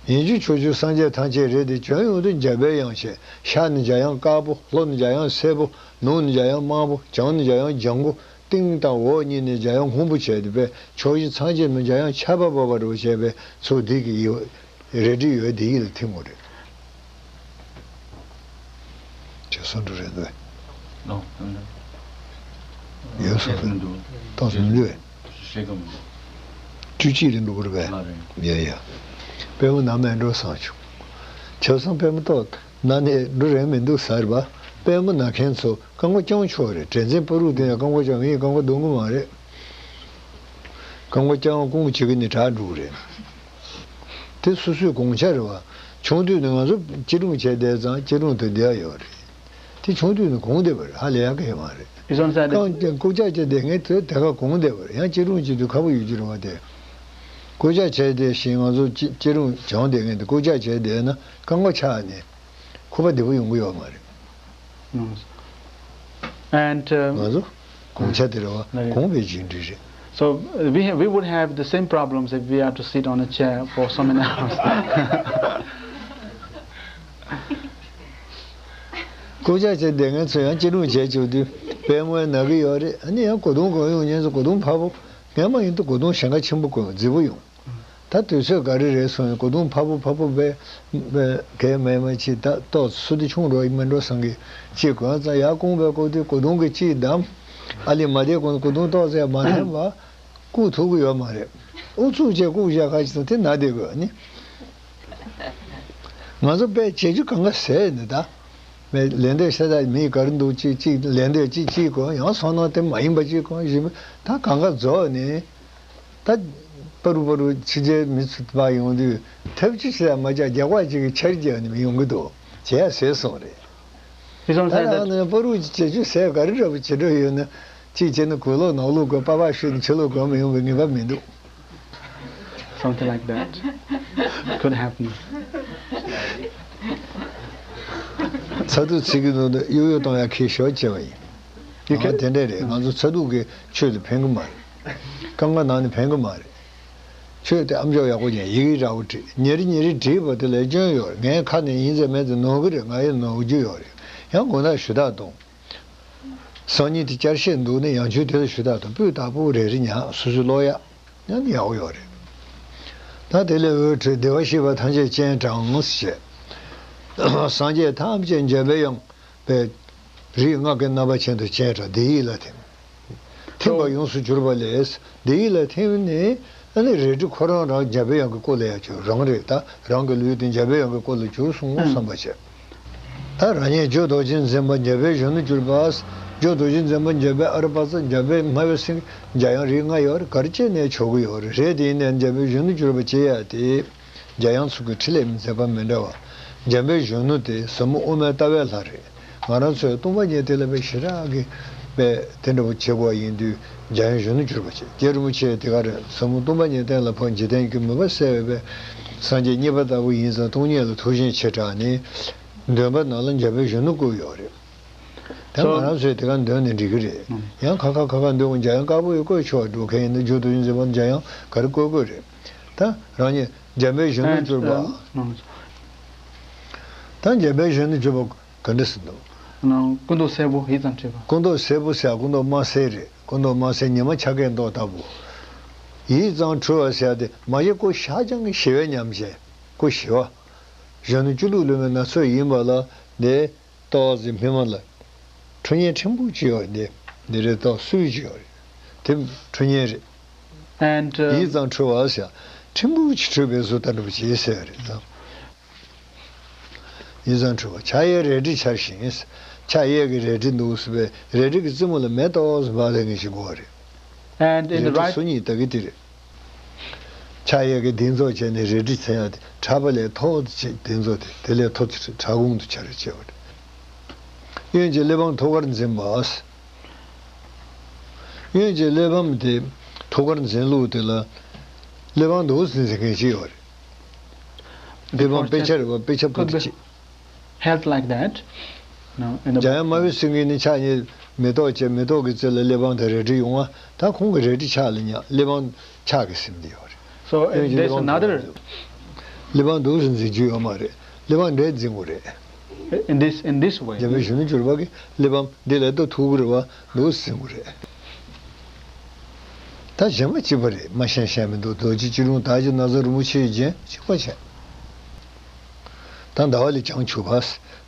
ཡིན་རྒྱུ་ཕྱོགས་བཅུའི་སངས་རྒྱས་ཐམས་ཅད་རེད་དེ་བྱོན་ཡོང་དུས་འཇམ་པའི་དབྱངས་བྱས། ཤར་ནས་འཇམ་དབྱངས་དཀར་པོ། ལྷོ་ནས་འཇམ་དབྱངས་སེར་པོ། ནུབ་ནས་འཇམ་དབྱངས་དམར་པོ། བྱང་ནས་འཇམ་དབྱངས་ལྗང་གུ། སྟེང་དང་འོག་གཉིས་ནས་འཇམ་དབྱངས་སྔོན་པོ་བྱས་ཏེ་པས་ཕྱོགས་བཞི་ཚངས་བྱེད་མའི་འཇམ་དབྱངས་ཆར་པ་བབས་པ་རུ་བྱས་པས་ཚུར་འདི་གི་ཡོད། རལ་གྲི་ཡོད་དེ་ཡིད་ལ་ཐིམ་དགོས་རེད། ཅེས་གསུངས་འདུག་རེད་འདུག་ལོ། ཡོད་སོང་རེད། མི་འདུག་ཏོག་ཙམ་ལུས། ཤེས་ཀྱི་མི་འདུག་བཅུ་གཅིག་རེད་འདུག་རེད་པས། ལ་རེད། ཡ་ཡ། པད་མ་ནང་མེད་འགྲོ་སང་བྱུང་། བྱས་ཙང་པད་མ་ཏོག་ན་ནས་འགྲོ་རན་མི་འདུག་ཟེར་བ། པད་མ་ན་མཁན་ཚོ་རྐང་པ་བརྐྱང་ཆོག་རེད། དྲན་འཛིན་པ་རུ་དེ་ཡང་རྐང་པ་བརྐྱང་ངས་རྐང་པ་རྡུང་གི་མ་རེད། རྐང་པ་བརྐྱང་བ་ཀུང་བྱེད་ཀྱི་ནི་དྲག་འགྲོ་གི་རེད། དེ་སོ་སོའི་གོང་ཆ་རེད་བ། ཆུང་དུས་ནས་ང་ཚོ་སྐྱིད་སྡུག་བྱས་བསྡད་ཙང་སྐྱིད་སྡུག་དེ་བསྡད་ཡོད་རེད། དེ་ཆུང་དུས་ནས་གོང་བསྡད་པ་རེད། ཧ་ལས་ཡག་གི་མ་རེད། It's not that རྐང་རྐུབ་བཀྱག་བྱས་བསྡད་མཁན་དེ་དེ་ག་གོང་བསྡད་པ་རེད། ཡང་སྐྱིད་སྡུག་བྱེད་དུས་ཁག་པོ་ཡོད་ཀྱི་རེད་བ་དེ། རྐུབ་བཀྱག་བྱས་བསྡད་ཤིང་ང་ཚོ་སྐྱིད་སྐྱིད་སྡུག་བྱུང་བསྡད་མཁན་དེ་རྐུབ་བཀྱག་བྱས་བསྡད་ན་རྐང་པ་ཆག་ནས་ཁུག་པ་བདེ་པོ་ཡོང་གི་ཡོད་མ་རེད། ང་ཚོ་གོང་ཆ་དེ་རེད་བ། གོང་བའི་རྒྱུ་འབྲས་རེད། So, uh, we, we would have the same problems if we are to sit on a chair for so many hours. རྐུབ་བཀྱག་བྱས་བསྡད་མཁན་ཚོ་ཡང་སྐྱིད་སྡུག་བྱས་བཅུག་དུས་པད་མོ་ཡང་ན་གི་ཡོད་རེད། ཨ་ནི་ཡང་གོས་ཐུང་གོན་ཡོང་མཁན་ཚོ་གོས་ཐུང་ཕ་བོ། ངས་མ་ཡིན་དུས་གོས་ཐུང་ཞེང་ཁ་ཆེན་པོ་གོན་མཛེས་པོ་ཡོང་། ད་དུས་ཚོད་ག་རེ་རེད་སོང་ཡང་གོས་ཐུང་ཕ་བུ་ཕ་བུ་བས་གས་མེད་མ་ཅི་ད་ཏོག་སུ་དེ་ཆུང་འགྲོ་ཡིན་མིན་འགྲོ་སང་གི་ཅི་གོན་ཙང་ཡར་ཀུང་བས་ཀོ་དུས་གོས་ཐུང་གི་ཅི་བསྡམས། ཨ་ལི་མ་དེ་གོན་གོས་ཐུང་ཏོག་ཙེ་མ་འཐེན་པ་ཀུ་ཐུག་གི་ཡོད་མ་རེད། ཨུ་ཚུགས་བྱས་ཀུ་བཞག་ཁ་ཅི་ཙང་དེ་ན་བསྡད་དགོས་ནི། ང་ཚོ་དཔེ་བྱེད་རྒྱུ་གང་ག་ཟེར་ནི་ད། མི་ལེན་འདོད་ཤ་སྟག་མི་ག་རེ་འདུག་ཅིག་ཅིག་ལེན་འདོད་ཅིག་ཅིག་གོ་ཡང་སོང་ན་དེ་མ་ཡིན་པ་ཅིག་གོ་བཞིན་པ་ད་གང་ག་རྫོགས་ནས། ད་པ་རུ་པ་རུ་ཕྱི་རྒྱལ་མི་ཚུ་ཕར་ཡོང་དུས་ཐབས་ཅི་བྱས་མ་བྱས་རྒྱག་པ་ཅིག་གི་ཆར་རྒྱག་ནས་ཡོང་གི་འདུག་བྱས་ཟེར་སོང་རེད། His own ད་side རང་that ནས་པ་རུ་བྱེད་རྒྱུ་ཟེར་ག་རེ་འདྲ་པོ་བྱེད་འགྲོ་ཡོད་ན་གཅིག་བྱས་ན་གོས་ལོག་ནོག་ལོག་གོ་པ་པ་ཤོད་ནས་ཕྱི་ལོག་གོ་མི་ཡོང་བའི་ངེས་པ་མི་འདུག Something like that could happen. ཚ་གདུག་ཚིག་གི་ནང་དུ་གཡུག་གཡུག་གཏོང་ཡ་ཁེ་ཤོག་ཅེས་པ་ཡིན། You ཨ་can དེ་འདྲས་རེད། ང་ཚོ་ཚ་གདུག་གི་ཆོས་དེ་ཕན་གི་མ་རེད། རྐང་པ་ནང་ནས་ཕན་གི་མ་རེད། ཆོས་དེ་ཨམ་ཅོག་ཡག་པོ་ཉན་ཡི་གེ་འདྲ་བོ་བྲིས་ཉེ་རི་ཉེ་རི་བྲིས་པ་དེ་ལས་སྐྱོན་ཡོད་རེད། ངའི་ཁ་ནས་ཡིན་ཟེར་མེད་ཟེར་ནོར་གི་རེད། ང་ཡི་ནོར་རྒྱུ་ཡོད་རེད། ཡང་དགོས་ན་ཞུ་དག་གཏོང་། སང་ཉིན་དེ་བསྐྱར་བཤད་འདུག་ནི་ཡང་ཆོས་དེ་ལ་ཞུ་དག་དང་སྤུས་དག་པོ་རེ་རེ་ཉག་སོ་སོའི་ཀློག་ཡག་ཡང་ནི་ཡག་པོ་ཡོད་རེད། ད་དེ་ལས་འོད་འཕྲོས་བདེ་བར་གཤེགས་པ་ཐམས་ཅད་སྤྱན་དྲངས་ཞེས། སངས་རྒྱས་ཐམས་ཅད་འཇམ་པའི་དབྱངས་པའི་རིགས་ལྔ་གི་རྣམ་པ་ཅན་དུ་སྤྱན་དྲངས་བདེ་ཡིད་ལ་ཐིམ། ཐིམ་པ་ཡོངས་སུ་གྱུར་པ་ལས་བདེ་ཡིད་ལ་ཐིམ་ནས་ཨ་ནི་རལ་གྲི་ཁོ་རང་རང་འཇམ་པའི་དབྱངས་ཀྱི་སྐུ་ལ་ཡང་གྱུར། རང་རེད། ད་རང་གི་ལུས་དེ་འཇམ་པའི་དབྱངས་ཀྱི་སྐུ་ལ་གྱུར་སོང་ངོ་བསམ་པ་བྱས། ད་རང་ཉིད་རྒྱུ་རྡོ་རྗེ་འཛིན་པ་འཇམ་པའི་གཞོན་ནུར་གྱུར་པ། རྒྱུ་རྡོ་རྗེ་འཛིན་པ་འཇམ་པའི་ཨ་རུ་པ་ཙ། འཇམ་པའི་སྨྲ་བའི་སེང་། འཇམ་དབྱངས་རིགས་ལྔ་ཡོད་རེད། ག་རེ་བྱས་ནས་བྱེད་དགོས་ཡོད་རེད། རེད་དེ་ཡིན་ནའི་འཇམ་པའི་གཞོན་ནུར་གྱུར་པ་བྱེད་ཡ་དེ། འཇམ་དབྱངས་ཚོ་གི་ཕྲིན་ལས་མཛད་པ་མི་འདྲ་བ། འཇམ་པའི་གཞོན་ནུ་དེ་ཟབ་མོ་དབུ་མའི་ལྟ་བའི་ལྷ་རེད། ང་རང་ཚོས་སྟོང་པ་ཉིད་དེ་ལ་དཔེ་ཞེ་དྲག་གི་དཔེ་དེ་འདྲ་བོ་བྱེད་དགོས་ཡིན་དུས་འཇམ་དབྱངས་གཞོན་ནུར་གྱུར་པ་བྱེད། རྗེ་རིན་པོ་ཆེ་དེ་ག་རེད། ཟབ་མོ་སྟོང་པ་ཉིད་གཏན་ལ་ཕབ། འཇིག་རྟེན་གྱི་མུན་པ་བསལ་བའི་དཔེ། སངས་རྒྱས་གཉིས་པ་ལྟ་བུ་ཡིན་ཙང་སྟོང་ཉིད་ལ་ཐུགས་བཞེད་ཆེ་དྲགས་ནས། འདོན་པ་ནང་ལ་འཇམ་པའི་གཞོན་ནུ་བཀོད་ཡོད་རེད། ད་ང་རང་ཚོས་དེ་ག་འདོན་ནས་འགྲིག་གི་རེད། ཡང་ཁ་ཁ་ཁ་ཁ་འདོན་དགོས། འཇམ་དབྱངས་དཀར་པོ་ཡི་བཀོད་ཆོག་འགྲོ་མཁན་ཡིན་ན་རྒྱུ་དུ་ཡིན་ཟེར་བ་འཇམ་དབྱངས་ག་རེ་བཀོད་དགོས་རེད། ད་རང་ཉིད་འཇམ་པའི་གཞོན་ནུར་གྱུར་པ། ད་འཇམ་པའི་གཞོན་ནུར་གྱུར་པ་ག་འདྲ་ཟེར་འདུག་ཀུན་རྟོག་སེར་པོ་ཡིད་ཙམ་འཕྲོས་པ། ཀུན་རྟོག་སེར་པོ་ཟེར་ཀུན་རྟོག་དམར་སེར་རེད། ཀུན་རྟོག་དམར་སེར་ཉི་མ་འཆར་ཀའི་མདོག་ལྟ་བུ། ཡིད་ཙམ་འཕྲོས་པ་ཟེར་དེ་མ་གཞི་ཀོ་ཤ་ཅང་གི་ཞི་བའི་ཉམས་ཅན། ཀོ་ཞི་བ། གཞོན་ནུ་སྤྱི་བླུགས་ལུས་མེད་སྣ་ཚོགས་ཡིན་པ་ལ་དེ། ཏོག་ཙམ་སྨིན་མ་ལ། ཁྲོ་གཉེར་ཕྲན་བུ་ཅིག་ཡོད་རེད། འདི་རེད་དོ་སུས་ཅིག་ཡོད་རེད། དེ་ཁྲོ་གཉེར་རེད། And uh, ཡིད་ཙམ་འཕྲོས་པ་ཟེར། ཕྲན་བུ་ཅིག་འཕྲོས་པའི་བཟོ་ལྟ་འདྲ་པོ་ཅིག་ཟེར་བ་རེད་དོ། ཡིད་ཙམ་འཕྲོས་པ་ཕྱག་གཡས་རལ་གྲི་འཕྱར་ཞིང་། ཕྱག་གཡས་ཀྱི་རལ་གྲི་འདུག་ཟེར་བའི་རལ་གྲི་གི་རྩེ་མོ་ལ་མེ་ཏོག་ཙམ་འབར་ལེ་ངེས་ཤིག་དགོས་པ་རེད། And in the རལ་གྲི་right སོ་གཉིས་ད་གི་དེ་རེད། ཕྱག་གཡས་ཀྱི་གདེང་ཚོགས་བྱས་ནས་རལ་གྲི་འཚེན་ཡ་དེ་ཕྲ་བ་ལས་མཐོ་བ་དེ་བྱས། གདེང་ཚོགས་དེ་དེ་ལས་མཐོ་དེ་ཕྲ་གུང་དུ་འཕྱར་བྱས་པ་རེད། གཡོན་གྱི་གླེགས་བམ་ཐུགས་ཀར་འཛིན་པ། གཡོན་གྱི་གླེགས་བམ་དེ་ཐུགས་ཀར་འཛིན་ལུགས་དེ་ལ་གླེགས་བམ་འདུག་སེ་འཛིན་མཁན་ཅིག་ཡོད་རེད། གླེགས་བམ་དཔེ་ཆ་རེད་པ། དཔེ་ཆ་པོ་དེ་ཅིག Held like that. No, in འཇམ་དབྱངས་སྨྲ་བའི་སེང་གེ་ནི་ཕྱག་གཉིས་མེ་ཏོག་བཅས། མེ་ཏོག་གི་རྩེ་ལ་གླེགས་བམ་དང་རལ་གྲི་ཡོང་བ། ད་ཁོང་གི་རལ་གྲི་ཕྱག་ལ་ཉག་གླེགས་བམ་ཕྱག་གིས་ཟིན་བསྡད་ཡོད་རེད། So གཡོན་གྱི་there's གླེགས་བམ་another གླེགས་བམ་འདུག་སེ་འཛིན་རྒྱུ་ཡོད་མ་རེད། གླེགས་བམ་འདྲས་འཛིན་དགོས་རེད། In this, in this way. འཇམ་དཔལ་གཞོན་ནུར་གྱུར་པ་གིས་གླེགས་བམ་འདི་ལ་ལྟ་ཐུག་གི་རེད་པ། འདུག་སེ་འཛིན་དགོས་རེད། ད་གཞན་པ་གཅིག་པ་རེད། མ་ཤེས་ཤེས་མི་འདུག་རྡོ་རྗེ་སྐྱིལ་ཀྲུང་དར་གྱི་ན་བཟའ་རིན་པོ་ཆེའི་རྒྱན་གཅིག་པ་བྱས། ད་ཟླ་བ་ལས་བྱང་ཆུབ་པ།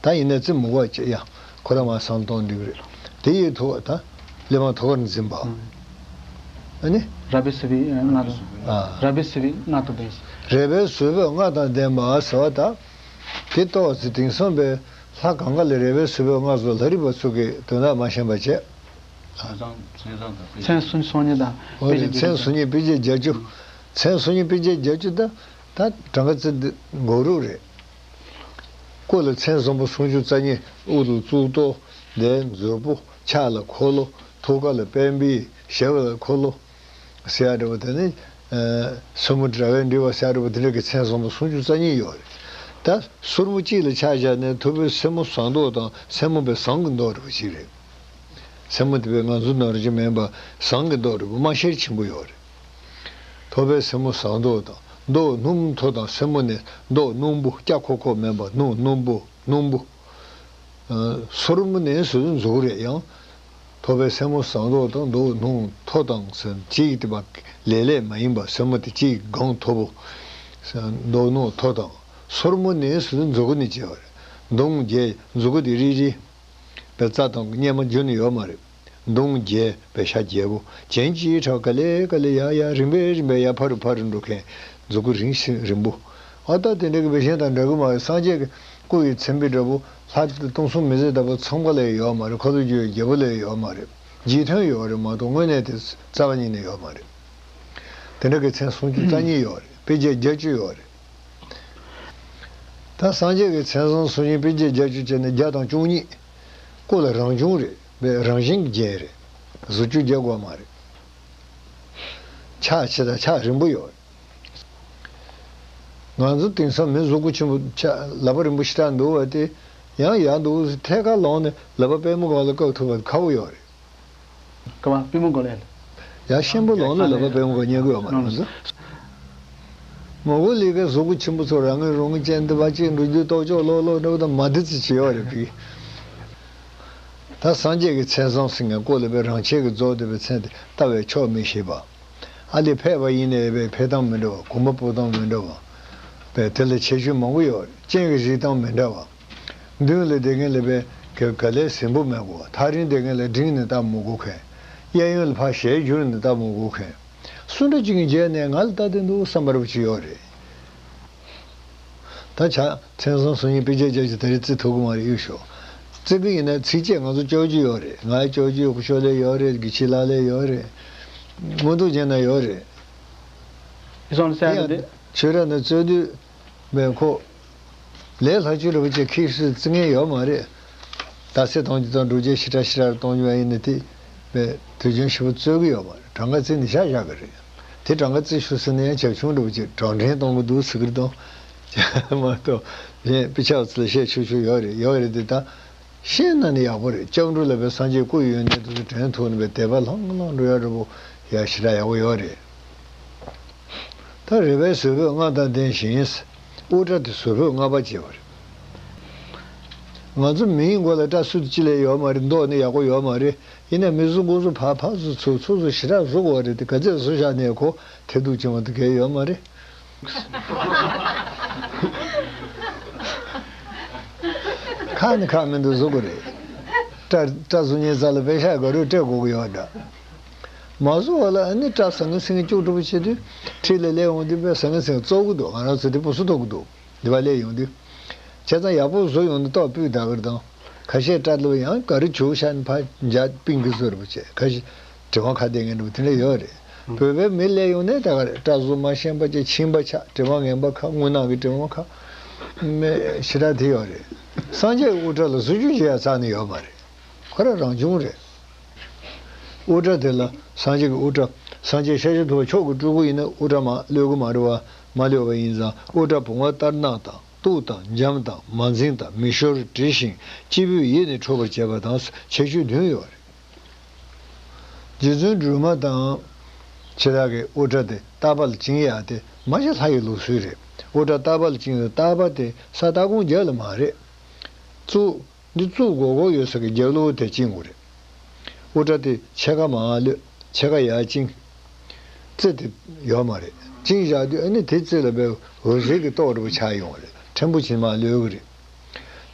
ད་ཡིན་ན་རྩེ་མོ་བ་བཅས་ཡ། ཁོ་རང་མ་སང་གཏོང་འདི་རེད། དེ་ཡི་ཐོག་ད་གླེགས་བམ་ཐུགས་ཀར་འཛིན་པ། ཨ་ནི། རབ་པའི་སྲིད་པའི་ལྔ་དང་། ཨ། རབ་པའི་སྲིད་པའི་ལྔ་དང་ལྡན་ཞིང་། རབ་པའི་སྲིད་པའི་ལྔ་དང་ལྡན་པ་ཟེར་བ་ད། དེ་ཏོག་ཙམ་དེང་སང་པའི་ལྷ་གང་ག་ལ་རབ་པའི་སྲིད་པའི་ལྔ་ཚོ་ལྷ་རིས་པ་ཚོ་གི་དོན་དག་མ་ཤེས་པ་བྱས། མཚན་སུམ་ཅུ་སོ་གཉིས་དང་། འོ་རེད། མཚན་སུམ་ཅུ་དཔེ་བརྒྱད་བརྒྱད་ཅུ། མཚན་སུམ་ཅུ་དཔེ་བརྒྱད་བརྒྱད་ཅུ་ད། ད་གྲངས་ཀ་ཙི་འདི་འགོག་རུ་རེད། སྐུ་ལ་མཚན་བཟང་པོ་སུམ་ཅུ་རྩ་གཉིས། དབུ་ལ་གཙུག་ཏོར། འདི་མཛོད་སྤུ། ཕྱག་ལ་འཁོར་ལོ། ཐུགས་ཀ་ལ་པད་འབིད། ཞབས་ལ་འཁོར་ལོ། ཟེར་ཡ་འདྲ་བོ་དེ་ནི། ཨ། སོར་མོ་དྲ་བས་འབྲེལ་བ་ཟེར་ཡ་འདྲ་བོ་དེ་འདྲ་གི་མཚན་བཟང་པོ་སུམ་ཅུ་རྩ་གཉིས་ཡོད་རེད། ད་སོར་མོ་གཅིག་ལ་ཆ་བཞག་ནས་ཐུབ་པའི་སེན་མོ་ཟངས་མདོག་དང་སེན་མོ་པའི་ཟངས་ཀྱི་མདོག་འདྲ་བོ་ཅིག་རེད། སེན་མོ་དེ་བས་ང་ཚོ་ནོར་གྱི་མིན་པ་ཟངས་ཀྱི་མདོག་འདྲ་བོ་དམར་ཤེལ་ཆེན་པོ་ཡོད་རེད། ཐུབ་པའི་སེན་མོ་ཟངས་མདོག་དང་མདོག་སྣུམ་མཐོ་དང་སེན་མོ་ནི་མདོག་སྣུམ་པོ་སྐྱ་ཁོག་ཁོག་མིན་པ་སྣུམ་སྣུམ་པོ་སྣུམ་པོ། ཨ། སོར་མོ་ནི་སོ་སོ་མཛུག་རེད་ཡང་། ཐུབ་པའི་སེན་མོ་ཟངས་མདོག་དང་མདོག་སྣུམ་མཐོ་དང་ཟེར་གཅིག་དེ་བ་ལས་ལས་མ་ཡིན་པ་སེན་མོ་དེ་གཅིག་གང་མཐོ་པོ། མདོག་སྣུམ་མཐོ་དང་། སོར་མོ་ནི་སོ་སོ་མཛུ་གུ་ནས་སྐྱེ་བ་རེད། མདུང་བརྒྱད། མཛུ་གུ་དེ་རིལ་རིལ། པའི་རྩ་དང་གཉེར་མ་རྒྱུ་ནི་ཡོད་མ་རེད། མདུང་བརྒྱད་པའི་ཤ་རྒྱལ་པོ་གྱེན་གཅིག་ཁྲ་ག་ལེ་ག་ལེ་ཡ་ཡ་རིམ་པས་རིམ་པས་ཡ་ཕ་རུ་ཕ་རུ་འགྲོ་མཁན་མཛུ་གུ་རིང་ཞིང་རིང་པོ། ཨ། ད་དེ་འདྲ་གི་བེ་ཤན་དང་འདྲ་གི་མ་རེད། སངས་རྒྱས་ཀྱི་སྐུ་ཡི་མཚན་དཔེ་འདྲ་པོ་ལྷ་དེ་སྟོང་གསུམ་མི་ཟད་ལྟ་བུ་ཚང་པ་ལ་ཡོད་མ་རེད། འཁོར་ལོས་སྒྱུར་བའི་རྒྱལ་པོ་ལ་ཡོད་མ་རེད། རྗེས་མཐུན་ཡོད་རེད་མ་གཏོགས་དངོས་གནས་དེ་རྩ་བ་ཉིད་ནས་ཡོད་མ་རེད། དེ་འདྲ་གི་མཚན་སུམ་ཅུ་རྩ་གཉིས་ཡོད་རེད། དཔེ་བརྒྱ་བརྒྱད་ཅུ་ཡོད་རེད། ད་སངས་རྒྱས་ཀྱི་མཚན་བཟང་སུམ་ཅུ་དཔེ་བརྒྱ་བརྒྱད་ཅུ་བྱས་ནས་བརྒྱ་དང་བཅུ་གཉིས། སྐུ་ལ་རང་བྱུང་རེད་པས། རང་བཞིན་གྱི་རྒྱན་རེད། གཟུགས་སྐུ་རྒྱག་དགོས་མ་རེད། ཕྱག་ཕྱི་དང་ཕྱག་རིང་པོ་ཡོད་རེད། ང་ཚོ་དེང་སང་མི་གཟུགས་པོ་ཆེན་པོ་ཕྱག་ལག་པ་རིང་པོ་ཞེ་དྲག་འདུག་པ་དེ་ཡང་ཡག་འདུག་ཐད་ཀར་ལངས་ནས་ལག་པ་པུས་མོ་སྒང་ལ་བཀབ་ཐུབ་པ་ཁག་པོ་ཡོད་རེད། ག་པ་པུས་མོ་སྒང་ལ། ཡ། གཤིན་པོ་ལངས་ན་ལག་པ་པུས་མོ་སྒང་ཉན་གི་ཡོད་མ་རེད། ལངས་ན། མོ་གོ་ལི་གའི་གཟུགས་པོ་ཆེན་པོ་ཚོ་རང་ངོས་རང་ངོས་ཅན་འདི་བ་ཅིག་འགྲོ་རྒྱུ་ལྟོ་ཅོག་ལོག་ལོག་འདྲ་བོ་དང་མ་འདི་ཚོ་བྱེད་ཡོད་རེད་ཕི། ད་སངས་རྒྱས་ཀྱི་མཚན་བཟང་ཟེར་མཁན་སྐུ་ལ་པའི་རང་ཆས་ཀྱིས་རྫོགས་བསྡད་པའི་མཚན་དེ་ལྟ་བས་ཆོག་མི་ཤེས་པ། ཨ་ལས་ཕེབས་པ་ཡིན་ནའི་པའི་ཕེབས་སྟངས་མི་འདྲ་བ། གོམ་པ་སྤོ་སྟངས་མི་འདྲ་བ། པའི་དེ་ལ་ཁྱད་ཆོས་མང་པོ་ཡོད། སྤྱན་གྱི་བཞེས་སྟངས་མི་འདྲ་བ། མདུན་ལ་བསྡད་མཁན་ལ་པའི་ག་ག་ལེར་ཟིང་པོ་མེད་དགོས་པ། ཐག་རིང་བསྡད་མཁན་ལ་འབྲིང་ནས་ལྟ་མི་དགོས་མཁན། གཡས་གཡོན་ལ་ཕར་ཞལ་བསྒྱུར་ནས་ལྟ་མི་དགོས་མཁན། སུ་འདྲ་ཅིག་གིས་མཇལ་ནས་ང་ལ་ལྟ་བསྡད་འདུག་བསམ་པ་འདྲ་པོ་ཅིག་ཡོད་རེད། ད་ཆ་མཚན་བཟང་སུམ་ཅུ་དཔེ་བརྒྱ་བརྒྱད་ཅུ་དེ་རིང་བརྩི་ཐུབ་ཀྱི་མ་རེད། གཡུག་ཞོག་བརྩི་གི་ཡིན་ན་ཚིགས་བཅད་ང་ཚོ་ལྕོགས་ཀྱི་ཡོད་རེད། ང་ལྕོགས་ཀྱི་ཡོད། སྐུ་ཞབས་ལ་ཡོད་རེད། དགེ་ཆེ་ལགས་ལ་ཡོད་རེད། མངོན་རྟོགས་རྒྱན་ལ་ཡོད་རེད། ཡིན་ཡང་ཆོས་ར་ནས་རྩོད་དུས་མེད་ཁོ། ལས་སླ་བཅོས་འདྲ་པོ་ཅིག་ཁྱེད་ཚོས་བརྩི་མཁན་ཡོད་མ་རེད། ད་གསེར་གཏོང་རྒྱུ་དང་འགྲོ་རྒྱུ་ཞེ་དྲག་ཞེ་དྲག་གཏོང་རྒྱུ་ཡིན་ན་དེ་བས་དུས་རྒྱུན་ཞེ་པོ་རྩོད་གི་ཡོད་མ་རེད། གྲངས་ཀ་བརྩིས་ནས་བཞག་བཞག་གི་རེད། དེ་གྲངས་ཀ་བརྩི་ཤོག་ཟེར་ན་ཡང་བྱབ་ཆུང་འདྲ་པོ་ཅིག་གྲངས་འདྲེན་གཏོང་གི་འདུག་ཟེར་གི་རེད་དང་། མ་གཏོགས་གཞན་དཔེ་ཆ་བ་ཚོ་ལ་བཤད་ཆོག་ཆོག་ཡོད་རེད། ཡོད་རེད་དེ་ད། ཤེས་ན་ནི་ཡག་པོ་རེད། སྐྱབས་འགྲོ་ལ་པའི་སངས་རྒྱས་སྐུ་ཡོད་ནས་དུ་དྲན་ཐུབ་ནས་པའི་དད་པ་ལྷང་ལྷང་འགྲོ་ཡ་འདྲ་པོ་ཡ་ཞེ་དྲག་ཡག་པོ་ཡོད་རེད། ད་རེ་བའི་བཟོད་པོས་མངའ་ཐང་ལྡན་ཞིང་། དབུ་སྐྲ་དེ་བཟོད་པོས་མངའ་བ་བྱེད་པ་རེད། ང་ཚོ་མིའི་མགོ་ལ་སྐྲ་སུ་ཅི་ལས་ཡོད་མ་རེད། མདོག་ནི་ཡག་པོ་ཡོད་མ་རེད། ཡིན་ན་མི་གཟུགས་མགོ་གཟུགས་ཕར་ཕར་ཚུར་ཚུར་ཚུར་ཚུར་ཞེ་དྲག་བཟོ་དགོས་རེད་དེ། ག་ཚད་བཟོ་བཞག་ནས་ཁོ་དེ་འདུག་བྱུང་བ་དེ་གལ་ཡོད་མ་རེད། ཁག་ནི་ཁག་མི་འདུག་བཟོ་དགོས་རེད། སྐྲ་སྐྲ་བཟོ་མཁན་རྩ་ལ་པེ་ཤ་དགའ་རོགས་སྤྲད་དགོས་ཀྱི་ཡོད་འདྲ། མ་བཟོ་བ་ལ་ཨ་ནི་སྐྲ་ཟང་ངེ་ཟིང་ངེ་སྐྱུག་བྲོ་པོ་བྱེད་དུས་འཁྲིས་ལ་སླེབས་འོང་དུས་པས་ཟང་ངེ་ཟིང་ངེ་བཙོག་གི་འདུག་ང་རང་ཚོ་དེ་སྤུ་སུ་ཐོག་གི་འདུག་འདི་པ་སླེབས་ཡོང་དུས། བྱས་ཙང་ཡག་པོ་བཟོ་ཡོང་དུས་ཏོག་སྤུས་དག་གི་དང་། ཁ་ཤས་སྐྲ་ལོ་ཡང་ག་རེ་བྱུག་ཤག་ནི་ཕར་འཇའ་པིང་གི་བཟོ་རུ་བྱས། ཁ་ཤས་དྲི་མ་ཁ་བསྡད་མཁན་འདྲ་པོ་དེ་འདྲ་ཡོད་རེད། བོད་པའི་མི་སླེབས་ཡོང་ནས་ད་ག་རེ་སྐྲ་བཟོ་མ་ཤེས་པ་ཅིག་ཕྱིན་པ་ཆགས། དྲི་མ་ངན་པ་ཁ། རྔུལ་ནག་གི་དྲི་མ་ཁ། མེད་ཞེ་དྲག་དེ་ཡོད་རེད། སངས་རྒྱས་དབུ་སྐྲ་ལ་བཟོ་བཅོས་བྱེད་ཡ་རྩ་ནས་ཡོད་མ་རེད། ཁོ་རང་རང་བྱུང་རེད། དབུ་སྐྲ་དེ་ལ་སངས་རྒྱས་ཀྱི་དབུ་སྐྲ། སངས་རྒྱས་ཤཱཀྱ་ཐུབ་པ་མཆོག་གི་སྤྲུལ་སྐུ་ཡིན་ན་དབུ་སྐྲ་མ་གློད་ཀྱི་མ་རེད་པ། མ་གློད་པ་ཡིན་ཙང་དབུ་སྐྲ་བུང་བ་ལྟར་སྣང་དང་། གཏུགས་དང་འཇམ་དང་མ་འཛིངས་དང་མི་ཤོར། དྲི་ཞིང་སྐྱེས་བུའི་ཡིད་ནི་འཕྲོག་པར་བྱེད་པ་དང་ཁྱད་ཆོས་བདུན་ཡོད་རེད། རྗེ་བཙུན་སྒྲོལ་མ་དང་། ཁྱེད་རང་གི་དབུ་སྐྲ་དེ་རྟ་པ་ལ་བཅིངས་ཡག་དེ་མ་གཞི་ལྷ་ཡི་ལུགས་སྲོལ་རེད། དབུ་སྐྲ་རྟ་པ་ལ་བཅིངས་ཡོད། རྟ་པ་དེ་ས་རྟ་གོང་རྒྱབ་ལ་མ་རེད། གཙུག་འདི་གཙུག་སྒོར་སྒོར་ཡོད་ས་གི་རྒྱབ་ལོགས་དེ་བཅིངས་དགོས་རེད། དབུ་སྐྲ་དེ་ཕྱེད་ཀ་མར་གློད། ཕྱེད་ཀ་ཡར་བཅིངས། རྩེ་དེ་ཡོད་མ་རེད། བཅིངས་བཞག་དུས་ཨ་ནི་དེ་རྩེ་ལ་བའི་འོད་ཟེར་གྱི་ཏོག་འདྲ་པོ་ཆགས་ཡོང་བ་རེད། ཕྲན་བུ་ཕྱིན་མར་གློད་གི་རེད།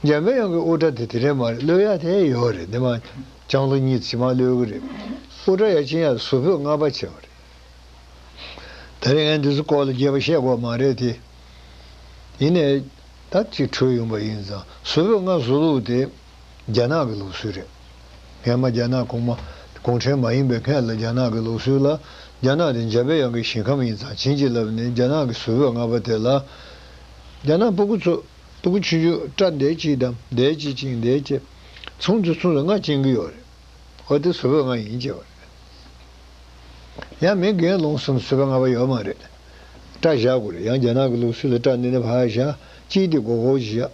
འཇམ་པའི་དབྱངས་ཀྱི་དབུ་སྐྲ་དེ་དེ་འདྲས་མ་རེད། གློད་ཡག་དེ་ཡོད་རེད། འདི་མ་ལྕང་ལོ་གཉིས་ཕྱིན་མར་གློད་གི་རེད། དབུ་སྐྲ་ཡར་བཅིངས་ཡག་བཟོད་པོས་མངའ་བ་བྱེད་པ་རེད། ད་རེས་ངས་འདི་ཚོ་སྐོར་ལ་རྒྱས་པ་བཤད་དགོས་མ་རེད་དེ། ཡིན་ནའི་ད་ཅིག་འཕྲོས་ཡོང་པ་ཡིན་ཙང་བཟོད་པོས་མངའ་བཟོ་ལུགས་དེ་རྒྱ་ནག་གི་ལུགས་སྲོལ་རེད། སྔན་མ་རྒྱ་ནག་གོང་མ་གུང་ཁྲན་མ་ཡིན་པའི་སྔན་ལ་རྒྱ་ནག་གི་ལུགས་སྲོལ་ལ། རྒྱ་ནག་དེ་འཇམ་པའི་དབྱངས་ཀྱི་ཞིང་ཁམས་ཡིན་ཙང་བྱིན་གྱིས་བརླབས་ནས་རྒྱ་ནག་གི་བཟོད་པོས་མངའ་བ་དེ་ལ། རྒྱ་ནག་སྤུ་གུ་ཚོ་སྤུ་གུ་ཆུང་ཆུང་སྐྲ་འདེད་གཅིག་དང་འདེད་གཅིག་བཅིངས་འདེད་བཅས་མཚུངས་སུ་མཚུངས་སུ་མངའ་བཅིངས་ཀྱི་ཡོད་རེད། འོ་དེ་བཟོད་པོས་མངའ་ཡིན་བྱས་པ་རེད། ཡང་མི་རྒན་ལོངས་སུ་བཟོད་པོས་མངའ་བ་ཡོད་མ་རེད། སྐྲ་བཞར་དགོས་རེད། ཡང་རྒྱ་ནག་གི་ལུགས་སྲོལ་ལ་སྐྲ་འདི་ནས་ཕར་བཞར། གཅིག་དེ་སྒོར་སྒོར་ཞིག་བཞག་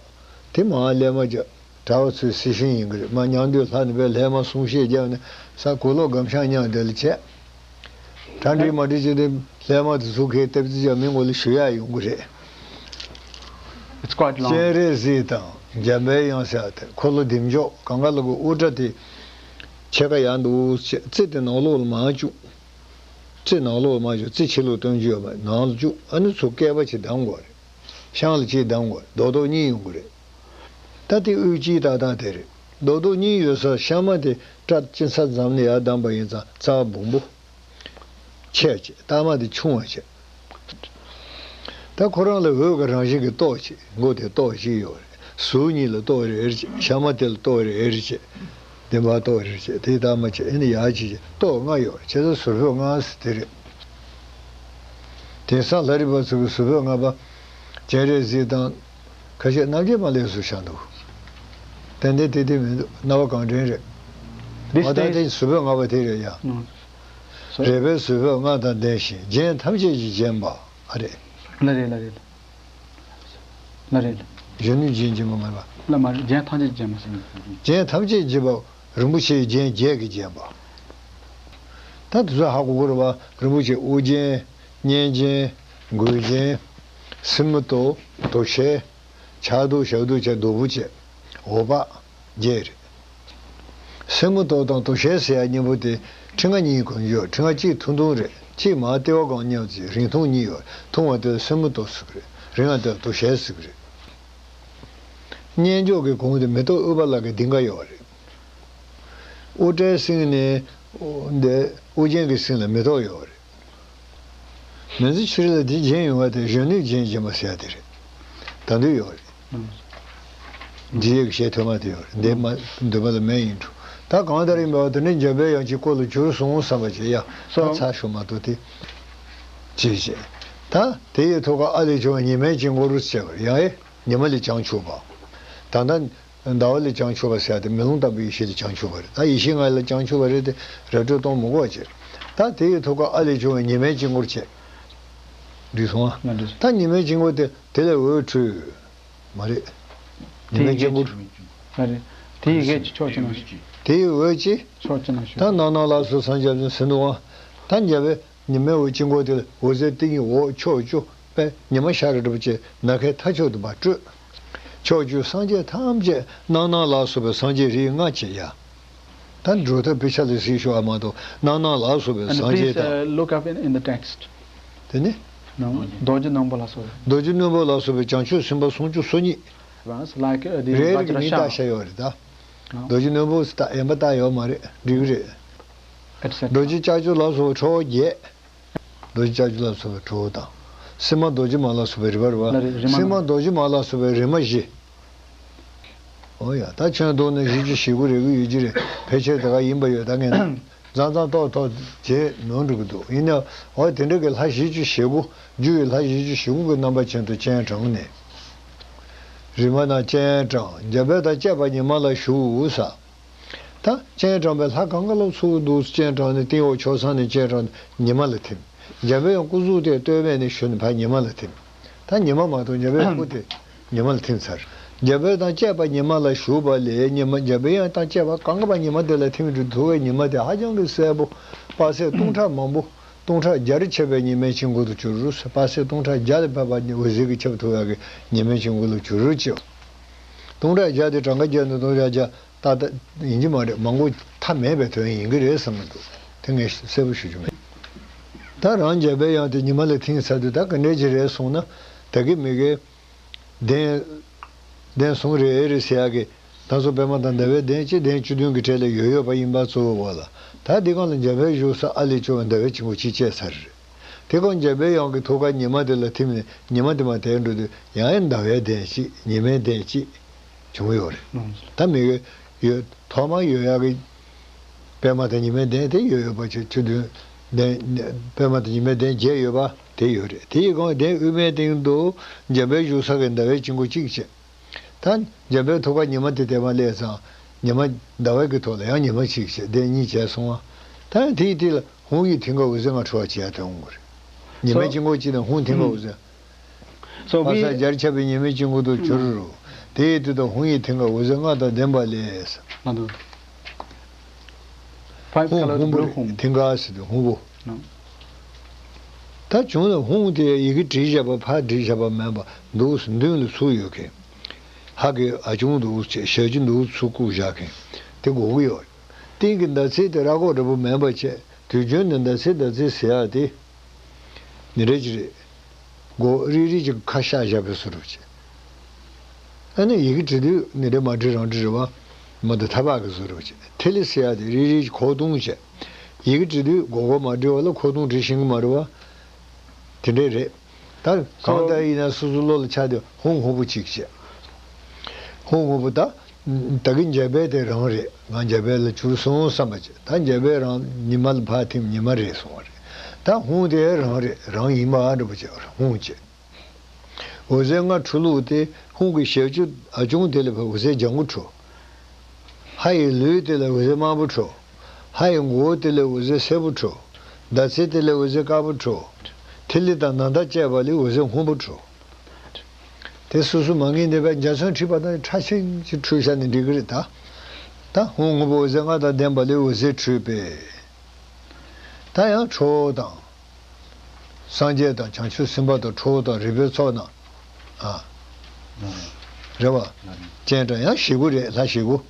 དེ་མར་ཀླད་མ་བརྒྱབ། གྲྭ་བ་ཚོའི་སྲི་ཞུ་ཡིན་གྱི་རེད། མར་མཉམ་དུ་ལྷ་ནི་པའི་ཀླད་མ་གསུང་བཤད་བརྒྱབ་ནས་ས་གོ་ལོག་སྒམ་ཤང་མཉམ་དེ་ལ་བྱས། གྲ་འགྲིག་མ་འགྲིག་བྱས་ཏེ་ཀླད་མ་དེ་ཚུར་ཁྱེར་སྟབས་རྩིས་བྱས་མི་མགོ་ལ་གཞུ་ཡག་ཡོང་གི་རེད། It's quite long. སྤྱན་རས་གཟིགས་དང་འཇམ་པའི་དབྱངས་ཟེར་ཡག་དེ་འཁོར་ལོ་བདེ་མཆོག་གང་ག་ལ་གི་དབུ་སྐྲ་དེ་ཕྱེད་ཀ་ཡར་འདུག་བྱས། རྩེ་དེ་ནང་ལོགས་ལ་མར་བཅུག་རྩེ་ནང་ལོགས་ལ་མར་བཅུག་རྩེ་ཕྱི་ལོགས་སྟོན་རྒྱུ་ཡོད་མ་རེད། ནང་ལ་བཅུག་ཨ་ནི་ཚུར་སྐེད་པ་གཅིག་བསྡམ་དགོས་རེད། ཤངས་ལ་གཅིག་བསྡམ་དགོས་རེད། རྡོག་རྡོག་གཉིས་ཡོང་གི་རེད། ད་དེ་དབུས་སྤྱི་ཏག་ཏག་དེ་རེད། རྡོག་རྡོག་གཉིས་ཡོད་སར་ཤ་མ་དེ་སྐྲ་གཅིན་ཚ་འཛམ་ནས་ཡར་བསྡམས་པ་ཡིན་ཙང་རྩ་བ་སྦོམ་པོ་ཆེ་བྱས། སྟག་མ་དེ་ཆུང་བ་བྱས། ད་ ད་ཁོ་རང་ལ་འོད་ཀྱི་རང་བཞིན་གྱི་ཏོག་ཅིག་མགོ་དེ་ཏོག་ཅིག་ཡོད་རེད། གཟུགས་གཉིས་ལ་ཏོག་རེ་རེ་བྱས། ཤ་མ་དེ་ལ་ཏོག་རེ་རེ་བྱས། བདེན་པ་ཏོག་རེ་རེ་བྱས། དེ་ལྟ་མ་བྱས། ཨེ་ནི་ཡག་ཅིག་ཏོག་ལྔ་ཡོད་རེད། བྱས་ཙང་ཟུར་ཕུད་ལྔ་ཟེར་དེ་རེད། དེང་སང་ལྷ་རིས་པ་ཚོ་གི་ཟུར་ཕུད་ལྔ་པ་སྤྱན་རས་གཟིགས་དང་། ཁ་ཤས་རྣམ་འབྱེད་མ་ལེགས་སུ་བཞག་འདུག་ཏན་ཏན་དེ་དེ་མི་འདུག་རྣ་བ་གང་དྲན་རེད། འདི་ཨ་ད་སྟེང་དེ་ཟུར་ཕུད་ལྔ་པ་དེ་རེད་ཡ། ཨང་། རེ་བའི་ཟུར་ཕུད་ལྔ་དང་ལྡན་ཞིང་། རྒྱན་ཐམས་ཅད་ཀྱིས་བརྒྱན་པ། ཨ་རེད། ལ་རེད་ལ་རེད། ལ་རེད། གཞོན་ནུས་རྒྱན་བརྒྱན་པ་མ་རེད་པ། ལ་མ་རེད། རྒྱན་ཐམས་ཅད་ཀྱིས་བརྒྱན་པ་ཟེར། རྒྱན་ཐམས་ཅད་ཀྱིས་བརྒྱན་པ། རིན་པོ་ཆེའི་རྒྱན་བརྒྱད་ཀྱིས་བརྒྱན་པ། ད་དེ་ཚོ་ཧ་གོ་གི་རེད་པ། རིན་པོ་ཆེ་དབུ་རྒྱན། སྙན་རྒྱན། མགུལ་རྒྱན། སེན་མོ་ཏོག་དོ་ཤལ། ཕྱག་རྡོར་ཞབས་རྡོར་བྱས་རྡོ་བུ་བྱས། འོད་དཔག་བརྒྱད་རེད། སེན་མོ་ཏོག་དང་དོ་ཤལ་ཟེར་ཡ་གཉིས་པོ་དེ་ཕྲེང་བ་གཉིས་གོན་རྒྱུ་ཡོད། ཕྲེང་བ་གཅིག་ཐུང་ཐུང་རེད། གཅིག་མར་ལྟེ་བ་སྒང་མཉམ་ཅིག་རིང་ཐུང་གཉིས་ཡོད། ཐུང་བ་དེ་ལ་སེན་མོ་ཏོག་ཟེར་གི་རེད། རིང་བ་དེ་ལ་དོ་ཤལ་ཟེར་གི་རེད། སྙན་མཆོག་གི་གོང་དེ་མེ་ཏོག་ཨུཏྤ་ལ་གི་གདིང་ག་ཡོད་རེད། དབུ་སྐྲའི་གསེང་ནས་འདི་དབུ་རྒྱན་གྱི་གསེང་ལ་མེ་ཏོག་ཡོད་རེད། མི་ཚེ་ཕྱི་རོལ་ལ་དེ་རྒྱན་ཡོང་བ་དེ་གཞོན་ནུས་རྒྱན་བརྒྱན་པ་ཟེར་ཡ་དེ་རེད། ད་དུང་ཡོད་རེད། ཨང་། འཇིགས་ཡེ་གི་ཞལ་ཐོས་མ་དེ་ཡོད་རེད། འདས་མ་འདོད་པ་ལ་མེ་ཡིན་འགྲོ། ད་གང་ལྟར་ཡིན་པ་དེ་ནི་འཇམ་པའི་དབྱངས་ཀྱི་སྐུ་ལ་གྱུར་སོང་བསམ་པ་བྱེད་ཡ། ད་སོ། ཚར་ཤོག་མ་གཏོགས་དེ། ཅེས་བྱས། ད་དེ་ཡི་ཐོག་ཁར་ཨ་ལས་བྱུང་བའི་ཉི་མའི་དཀྱིལ་འཁོར་ཟེར་བ་ཡང་ཨེ་ཉི་མ་ལས་བྱང་ཆུབ་པ། ད་ལྟ། ཟླ་བ་ལས་བྱང་ཆུབ་པ་ཟེར་ཡ་དེ་མེ་ལོང་ལྟ་བུའི་ཡེ་ཤེས་ལས་བྱང་ཆུབ་པ་རེད། ད་ཡེ་ཤེས་ལྔ་ལས་བྱང་ཆུབ་པ་རེད་དེ་ར་སྤྲོད་གཏོང་མི་དགོས་པ་བྱས། ད་དེ་ཡི་ཐོག་ཁར་ཨ་ལས་བྱུང་བའི་ཉི་མའི་དཀྱིལ་འཁོར་བྱས། འགྲིག་སོང་ཨ། ང་འགྲིག་སོང་། ད་ཉི་མའི་དཀྱིལ་འཁོར་དེ་དེ་ལས་འོད་འཕྲོས། མ་རེད། ཉི་མའི་དཀྱིལ་འཁོར། ཨ་རེད། དེ་ཡི་གེ་ཕྱོགས་གཅིག་ན་བཞུགས། དེ་ཡི་འོད་ཀྱིས། ཕྱོགས་གཅིག་ན་བཞུགས། ད་སྣང་སྣང་ལ་སོགས་སངས་རྒྱས་ཟེར་འདུག་ཨ། ད་འཇམ་པའི། ཉི་མའི་འོད་དཀྱིལ་འཁོར་དེ་ལ་འོད་ཟེར་སྟེང་འོག་ཕྱོགས་བཅུ་པའི་ཉི་མ་ཤར་འདྲ་པོ་ཅིག་ནམ་མཁའི་མཐའ་མཆོག་ཏུ་མར་སྤྲོས། ཕྱོགས་བཅུའི་སངས་རྒྱས་ཐམས་ཅད་སྣང་སྣང་ལ་སོགས་པའི་སངས་རྒྱས་རིགས་ལྔ་བྱས་ཡ། ད་འགྲོ་ཐབས་དཔེ་ཆ་ལ་གཟིགས་ཤོག་ཨ་མ་གཏོགས་སྣང་སྣང་ལ་སོགས་པའི And སངས please རྒྱས་དང་། uh, look up in, in the text. དེ་ནི། རྡོ་རྗེ་སྣམ་བུ་ལ་སོགས་པའི། རྡོ་རྗེ་སྣམ་བུ་ལ་སོགས་པའི་བྱང་ཆུབ་སེམས་དཔའ་སུམ་ཅུ་སོ་གཉིས། Like uh, the རེ་རེ་གི་མིང་Vajrasham. བཏགས་བཞག་ཡོད་རེད་ད། རྡོ་རྗེ་སྣམ་བུ་ཟེར་ད་ཡན་པ་བཏགས་ཡོད་མ་རེད། འགྲིག་གི་རེད། རྡོ་རྗེ་ལྕགས་ཀྱུ་ལ་སོགས་པའི་ཁྲོ་བོ་བརྒྱད། རྡོ་རྗེ་ལྕགས་ཀྱུ་ལ་སོགས་པའི་ཁྲོ་བོ་དང་། སེམས་མ་རྡོ་རྗེ་མ་ལ་སོགས་པའི་རིམ་པ་རེད་པ། ལ་རེ་རིམ་པ། སེམས་མ་རྡོ་རྗེ་མ་ལ་སོགས་པའི་རིམ་པ་བཞི། འོ་ཡ། ད་ཁྱོན་བསྡོམས་ནས་བཞི་བཅུ་ཞེ་དགུ་རེ་དགུ་ཡོད་ཀྱི་རེད། ཕལ་ཆེར་དེ་ག་ཡིན་པ་ཡོད། ད་ངས་མཚམས་མཚམས་ཏོག་ཏོག་བརྗེད་ནོར་འགྲོ་གི་འདུག་ཡིན་ནའང་འོ་དེ་འདྲ་གི་ལྷ་བཞི་བཅུ་ཞེ་དགུ། རྒྱུ་ཡི་ལྷ་བཞི་བཅུ་ཞེ་དགུ་གི་རྣམ་པ་ཅན་དུ་སྤྱན་དྲངས་ནས། རིམ་པ་དང་སྤྱན་དྲངས། འཇམ་དཔལ་དང་བཅས་པ་ཉི་མ་ལ་བཞུགས་ས། ད་སྤྱན་དྲངས་པའི་ལྷ་གང་ག་ལ་ཚུར་འདུག་སྤྱན་དྲངས་ནས་སྟེང་འོག་ཕྱོགས་མཚམས་ནས་སྤྱན་དྲངས་ནས་ཉི་མ་ལ་ཐིམ། འཇམ་པའི་དབྱངས་སྐུ་གཟུགས་དེ་སྟོད་སྨད་ནས་ཞུ་ནས་ཕར་ཉི་མ་ལ་ཐིམ། ད་ཉི་མ་མ་གཏོགས་འཇམ་པའི་དབྱངས་སྐུ་དེ་ཉི་མ་ལ་ཐིམ་ཚར། འཇམ་དཔལ་དང་བཅས་པ་ཉི་མ་ལ་བཞུགས་པ་ལས་ཉི་མ་འཇམ་པའི་དབྱངས་དང་བཅས་པ་གང་ག་བ་ཉི་མ་དེ་ལ་ཐིམ་འགྲོ་ཐུབ་པའི་ཉི་མ་དེ་ཧ་ཅང་གི་གསལ་པོ། དཔག་ཚད་སྟོང་ཕྲག་མང་པོ། སྟོང་ཕྲག་བརྒྱར་ཁྱབ་པའི་ཉི་མའི་དཀྱིལ་འཁོར་དུ་གྱུར། དཔག་ཚད་སྟོང་ཕྲག་བརྒྱ་ལས་ཕལ་པ་འོད་ཟེར་གྱིས་ཁྱབ་ཐུབ་ཡག་གི་ཉི་མའི་དཀྱིལ་འཁོར་ལ་གྱུར་ཅིག་སྟོང་ཕྲག་བརྒྱ་དེ་གྲངས་ཀ་བརྒྱབ་ནས་སྟོང་ཕྲག་བརྒྱ་ཏག་ཏག་ཡིན་གྱི་མ་རེད། མང་པོ་མཐའ་མེད་པའི་དོན་ཡིན་གྱི་རེད་བསམ་གྱི་འདུག་དེ་ངས་གསལ་པོ་ཞུ་རྒྱུ་མེད། ད་རང་འཇམ་པའི་དབྱངས་དེ་ཉི་མ་ལ་ཐིམ་ཚར་དུས་ད་ག་འདྲས་ཅིག་རེད་སོང་ན། ད་གི་མི་གི་གདན། གདན་ཟུང་རེ་རེ་ཟེར་ཡག་གི་ད་གཟོད་པདྨ་དང་ཟླ་བའི་གདན་གཅིག་གདན་བཅུ་བདུན་གྱི་གྲས་ལ་ཡོད་ཡོད་པ་ཡིན་པ་གཙོ་བོ་བ་ལ། ད་འདི་སྒང་ལ་འཇམ་དཔལ་བཞུགས་ས་ཨ་ལས་བྱུང་བའི་ཟླ་བའི་དཀྱིལ་འཁོར་གཅིག་བཅད་ཚར་རེད། དེ་སྒང་འཇམ་པའི་དབྱངས་ཀྱི་ཐུགས་ཀར་ཉི་མ་དེ་ལ་ཐིམ་ནས་ཉི་མ་དེ་མར་དལ་འགྲོ་དུས་ཡང་ཡང་ཟླ་བའི་གདན་གཅིག་ཉི་མའི་གདན་གཅིག་བྱུང་ཡོད་རེད། ད་མི་གི་ཡོད་ཐོག་མར་ཡོད་ཡག་གི་པདྨ་དང་ཉི་མའི་གདན་དེ་ཡོད་ཡོད་པ་ཆེ་བཅུ་བདུན་གདན། པདྨ་དང་ཉི་མའི་གདན་བརྒྱད་ཡོད་པ་དེ་ཡོད་རེད། དེ་ཡི་སྒང་གདན་དབུས་མའི་སྟེང་དུ་འཇམ་དཔལ་བཞུགས་ས་གི་ཟླ་བའི་དཀྱིལ་འཁོར་གཅིག་བྱས། ད་འཇམ་དཔལ་ཐུགས་ཀར་ཉི་མ་དེ་དེ་མར་སླེབས་ཙང་ཉི་མ་ཟླ་བའི་གི་ཐོག་ལ་ཡང་ཉི་མ་གཅིག་བྱས་གདན་གཉིས་བྱས་སོང་བ། ད་དེའི་དེ་ལ་ཧཱུྃ་ཡིག་མཐིང་ག་འོད་ཟེར་ལྔ་འཕྲོ་བ་བྱས་ཡ་དེ་འོང་གི་རེད། ཉི་མའི་དཀྱིལ་འཁོར་གཅིག་ནས་ཧཱུྃ་མཐིང་ག་འོད་ཟེར། So དཔག་བསམ་we རྒྱར་ཁྱབ་པའི་ཉི་མའི་དཀྱིལ་འཁོར་དུ་གྱུར་རོ། དེ་ཡི་དུས་དང་ཧཱུྃ་ཡིག་མཐིང་ག་འོད་ཟེར་ལྔ་དང་ལྡན་པ་ལས། ལ་དུ། Five ཧཱུྃ་colored ཧཱུྃ་པོ blue རེད། ཧཱུྃ། མཐིང་ག་ཟེར་དུས་ཧཱུྃ་པོ། No. ད་བྱུང་ན་ཧཱུྃ་དེ་ཡི་གེ་བྲིས་བཞག་པ་ཕར་བྲིས་བཞག་པ་མིན་པ་འདུག་མདུན་ལ་ཚུར་ཡོད་མཁན། ཧ་གི་ཨ་ཆུང་འདུག་བྱས་ཞབས་ཀྱུ་འདུག་ཚུར་བཀུག་བཞག་མཁན་དེ་དགོས་ཀྱི་ཡོད་རེད། སྟེང་གི་ཟླ་ཚེས་དེ་ར་སྐོར་འདྲ་པོ་མིན་པ་བྱས་དུས་རྒྱུན་ནས་ཟླ་ཚེས་ཟླ་ཚེས་ཟེར་ཡག་དེ། ནི་རེད་ཅི་རེད། མགོ་རིལ་རིལ་གྱི་ཁ་ཤགས་བཞག་པའི་བཟོ་འདྲ་བྱས། ཨ་ནི་ཡི་གེ་འབྲི་དུས་ནི་རེད་མ་འབྲི་རང་འབྲི་རེད་བ། མ་དུ་ཐ་བག་གི་བཟོ་འདྲ་བྱས། ཐི་ལི་ཟེར་ཡག་དེ་རིལ་རིལ་གྱི་ཁོག་སྟོང་བྱས། ཡི་གེ་འབྲི་དུས་མགོ་སྐོར་མ་འབྲི་བ་ལ་ཁོག་སྟོང་འབྲི་ཤེས་ཀྱི་མ་རེད་བ། དེ་འདྲས་རེད། ད་གང་ལྟར་ཡིན་ན་སོ་སོ་བློ་ལ་འཆར་དུས་ཧཱུྃ་སྔོན་པོ་གཅིག་བྱས། ཧཱུྃ་སྔོན་པོ་ད། ད་གིན་འཇམ་དཔལ་དེ་རང་རེད། ང་འཇམ་དཔལ་ལ་གྱུར་སོང་བསམ་པ་བྱས། ད་འཇམ་དཔལ་རང་ཉི་མ་ལ་ཕར་ཐིམ་ཉི་མ་རེད་སོང་བ་རེད། ད་ཧཱུྃ་དེ་རང་རེད། རང་ཡིན་པ་འདྲ་པོ་བྱས་ཧཱུྃ་བྱས། འོད་ཟེར་ལྔ་འཕྲོ་བླུགས་ཏེ་ཧཱུྃ་གི་ཞབས་ཀྱུ་ཨ་ཆུང་དེ་ལས་ཕར་འོད་ཟེར་ལྗང་གུ་འཕྲོ། ལྷ་ཡི་ལུས་དེ་ལས་འོད་ཟེར་དམར་པོ་འཕྲོ། ལྷ་ཡི་མགོ་བོ་དེ་ལས་འོད་ཟེར་སེར་པོ་འཕྲོ། ཟླ་ཚེས་དེ་ལས་འོད་ཟེར་དཀར་པོ་འཕྲོ། ཐིག་ལེ་དང་ནཱ་ད་བཅས་པ་ལས་འོད་ཟེར་སྔོན་པོ་འཕྲོ། དེ་སོ་སོ་མ་ངེས་འདོད་པའི་འཇའ་ཚོན་འཁྲིགས་པ་དང་ཕྲ་ཞིང་ཅིག་འཕྲོས་བཞག་ནས་འགྲིག་གི་རེད་ད། ད་ཧཱུྃ་སྔོན་པོ་འོད་ཟེར་ལྔ་དང་ལྡན་པ་ལས་འོད་ཟེར་འཕྲོས་པས། ད་ཡང་ཁྲོ་བོ་དང་། སངས་རྒྱས་དང་བྱང་ཆུབ་སེམས་དཔའ་དང་ཁྲོ་བོ་དང་རིག་པའི་ཚོགས་རྣམས། ཨ། རེད་བ། སྤྱན་དྲངས་ཡང་བཞི་དགུ་རེད། ལྷ་བཞི་དགུ།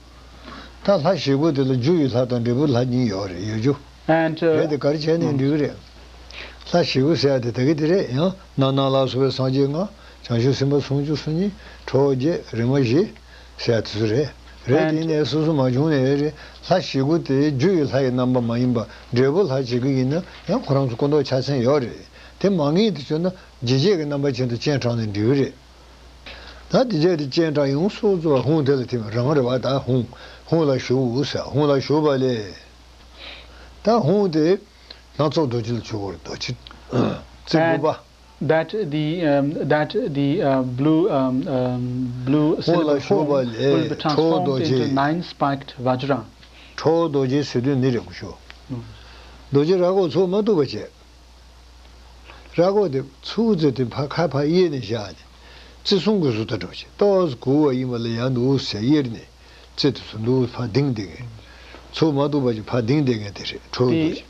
ད་ལྷ་བཞི་དགུ་དེ་ལ་རྒྱུ་ཡི་ལྷ་དང་འབྲས་བུའི་ལྷ་གཉིས་ཡོད་རེད། ཡོད་རྒྱུ། And, uh, རེད་དེ་ག་རེ་བྱས་ནས་འགྲིག་གི་རེད། ལྷ་བཞི་དགུ་ཟེར་ཡ་དེ་ད་གི་དེ་རེད། ཡང་རྣམ་སྣང་ལ་སོགས་པའི་སངས་རྒྱས་ལྔ། བྱང་ཆུབ་སེམས་དཔའ་སུམ་ཅུ་སོ་གཉིས། ཁྲོ་བོ་བརྒྱད། རིག་མ་བཞི། ཟེར་ཡ་དེ་ཚོ་རེད། རེད་དེ་ཡིན་ནའི་སོ་སོ་མ་བྱུང་ནའི་རེད། ལྷ་བཞི་དགུ་དེ་རྒྱུ་ཡི་ལྷ་ཡི་རྣམ་པ་མ་ཡིན་པ་འབྲས་བུ་ལྷ་བྱེད་ཀྱི་ཡིན་ན་ཡང་ཁོ་རང་ཚོ་སྐུ་མདོག་ཆ་ཚང་ཡོད་རེད། དེ་མ་ངེས་དུ་བྱུང་ན་ཇི་སྐད་ཀྱི་རྣམ་པ་ཅན་དུ་སྤྱན་དྲངས་ནས་འགྲིག་གི་རེད། ད་དེ་རྗེས་དེ་སྤྱན་དྲངས་ཡོངས་སུ་རྫོགས་པ་ཧཱུྃ་དེ་ལ་ཐིམ། རང་རེད་བ། ད་ཧཱུྃ་ཧཱུྃ་ལ་ཞུགས་ཟེར། ཧཱུྃ་ལ་ཞུགས་པ་ལས། ད་ཧཱུྃ་དེ་སྣ་ཚོགས་རྡོ་རྗེ་ལ་ཞུགས་པ་རེད། རྡོ་རྗེ་རྩེ་དགུ་པ། That the, um, that the, uh, blue, um, um, blue ཧཱུྃ་ལ་syllable ཞུགས་པ་ཧཱུྃ will be ལས་ཁྲོ་བོ་རྡོ་རྗེ། Transformed into nine spiked vajra. ཁྲོ་བོ་རྡོ་རྗེ་ཟེར་དུས་འདི་རེད་གོ་ཤོ། རྡོ་རྗེ་ར་གོ་ཚུགས་མ་ཐུབ་པ་བྱས། ར་གོ་དེ་ཚུགས་ཚེ་དེ་ཕར་ཁ་ཕར་གཡས་ནས་བཞག་ནས་རྩེ་གསུམ་གྱི་གཟུགས་དང་འདྲ་བ་བྱས། ཏོག་ཙམ་གུག་པ་ཡིན་པ་ལ་ཡང་འདུག་ཟེར་གཡས་ནས། རྩེ་དེ་ཚོ་འདུག་ཕར་ལྡིང་བསྡད་མཁན། ཚུགས་མ་ཐུབ་པ་ཅིག་ཕར་ལྡིང་བསྡད་མཁན་དེ་རེད། ཁྲོ་བོ་རྡོ་རྗེ།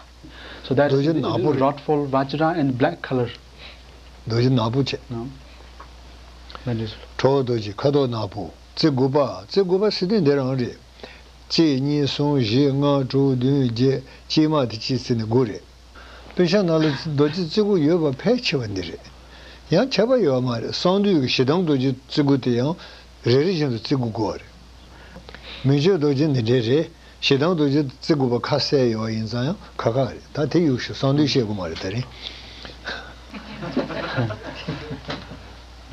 So that's རྡོ་རྗེ་ནག་པོ་རེད། Wrought for vajra and black color. རྡོ་རྗེ་ནག་པོ་བྱས། No. That is ཁྲོ་བོ་རྡོ་རྗེ་ཁ་དོག་ནག་པོ། རྩེ་དགུ་པ། རྩེ་དགུ་པ་ཟེར་དུས་འདི་རང་རེད། གཅིག་གཉིས་གསུམ་བཞི་ལྔ་དྲུག་བདུན་བརྒྱད། གཅིག་མ་དེ་གཅིག་བརྩིས་ནས་དགུ་རེད། དཔེ་ཆ་ནང་ལ་རྡོ་རྗེ་རྩེ་དགུ་ཡོད་པ་ཕལ་ཆེ་བ་འདི་རེད། ཡང་ཁྱད་པར་ཡོད་མ་རེད། གསང་འདུས་ཀྱི་ཞེ་སྡང་རྡོ་རྗེ་རྩེ་དགུ་དེ་ཡང་རེ་རེ་བཞིན་དུ་རྩེ་དགུ་དགོས་པ་རེད། མི་བསྐྱོད་རྡོ་རྗེ་འདི་འདྲའི་རེད། ཞེ་སྡང་རྡོ་རྗེ་རྩེ་དགུ་པ་ཁ་གསལ་ཡོད་ཡིན་ཙང་ཡང་ཁག་ཁག་རེད། ད་དེ་ཡུག་ཞུ་གསང་འདུས་བཤད་དགོས་མ་རེད་ད་རིང་།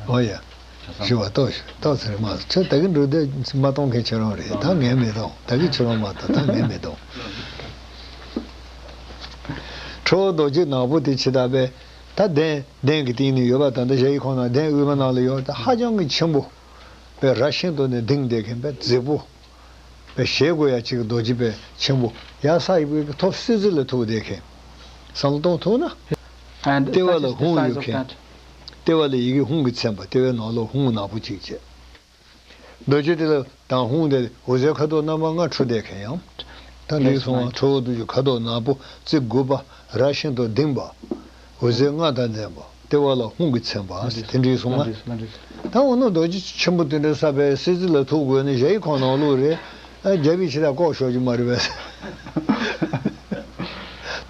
ཨོ་ཡ། ཞུ་བ་ཏོག་ཞུ་ཏོག་ཚེ་རིང་མ་ཁྱོད་ད་གིན་འགྲོ་དེ་མ་གཏོང་མཁན་ཁྱོད་རང་རེད། ད་ངས་མི་གཏོང་། ད་གིན་ཁྱོད་རང་མ་གཏོང་། ད་ངས་མི་གཏོང་། ཁྲོ་བོ་རྡོ་རྗེ་ནག་པོ་དེ་ཇི་ལྟར་བས། ད་གདན་གདན་གྱི་སྟེང་ནས་ཡོད་པ་ད་ལྟ་གཞལ་ཡས་ཁང་ནང་གདན་དབུས་མ་ནང་ལ་ཡོད། ད་ཧ་ཅང་གི་ཆེན་པོ་བས་རྭ་ཤིང་དུ་ནས་ལྡིང་བསྡད་མཁན་བས་མཛེས་པོ། བས་ཞེད་དགོས་ཡ་གཅིག་རྡོ་རྗེ་བས་ཆེན་པོ་ཡ་ས་ཡི་གི་ཐོག་སྲིད་རྩེ་ལ་ཐུག་བསྡད་མཁན། བསམ་བློ་གཏོང་ཐུབ་ན། And ལྟེ་བ་such ལ is the ཧཱུྃ size ཡོད་of མཁན། That. ལྟེ་བ་ལ་ཡི་གེ་ཧཱུྃ་གིས་མཚན་པ། ལྟེ་བའི་ནང་ལོགས་ཧཱུྃ་ནག་པོ་གཅིག་བྱས། རྡོ་རྗེ་དེ་ལ་དང་ཧཱུྃ་དེ་འོད་ཟེར་ཁ་དོག་རྣམ་པ་ལྔ་འཕྲོ་བསྡད་མཁན་ཡང་། ད་འདིའི་གསུང་བ་ཁྲོ་བོ་རྡོ་རྗེ་ཁ་དོག་ནག་པོ་རྩེ་དགུ་པ་རྭ་ཤིང་དུ་ལྡིང་བ། འོད་ཟེར་ལྔ་དང་ལྡན་པ། ལྟེ་བ་ལ་ཧཱུྃ་གིས་མཚན་པ། དེ་འདྲའི་གསུང་བ། ད་འོ་ན་རྡོ་རྗེ་ཆེན་པོ་དེ་འདྲའི་ས་པའི་སྲིད་རྩེ་ལ་ཐུག་དགོས་ནི་གཞལ་ཡས་ཁང་ནང་ལོགས་རེད། ཨ་རྒྱལ་པོས་ཕྱི་ལ་ལྐོག་ཤོར་རྒྱུ་མ་རེད་པས།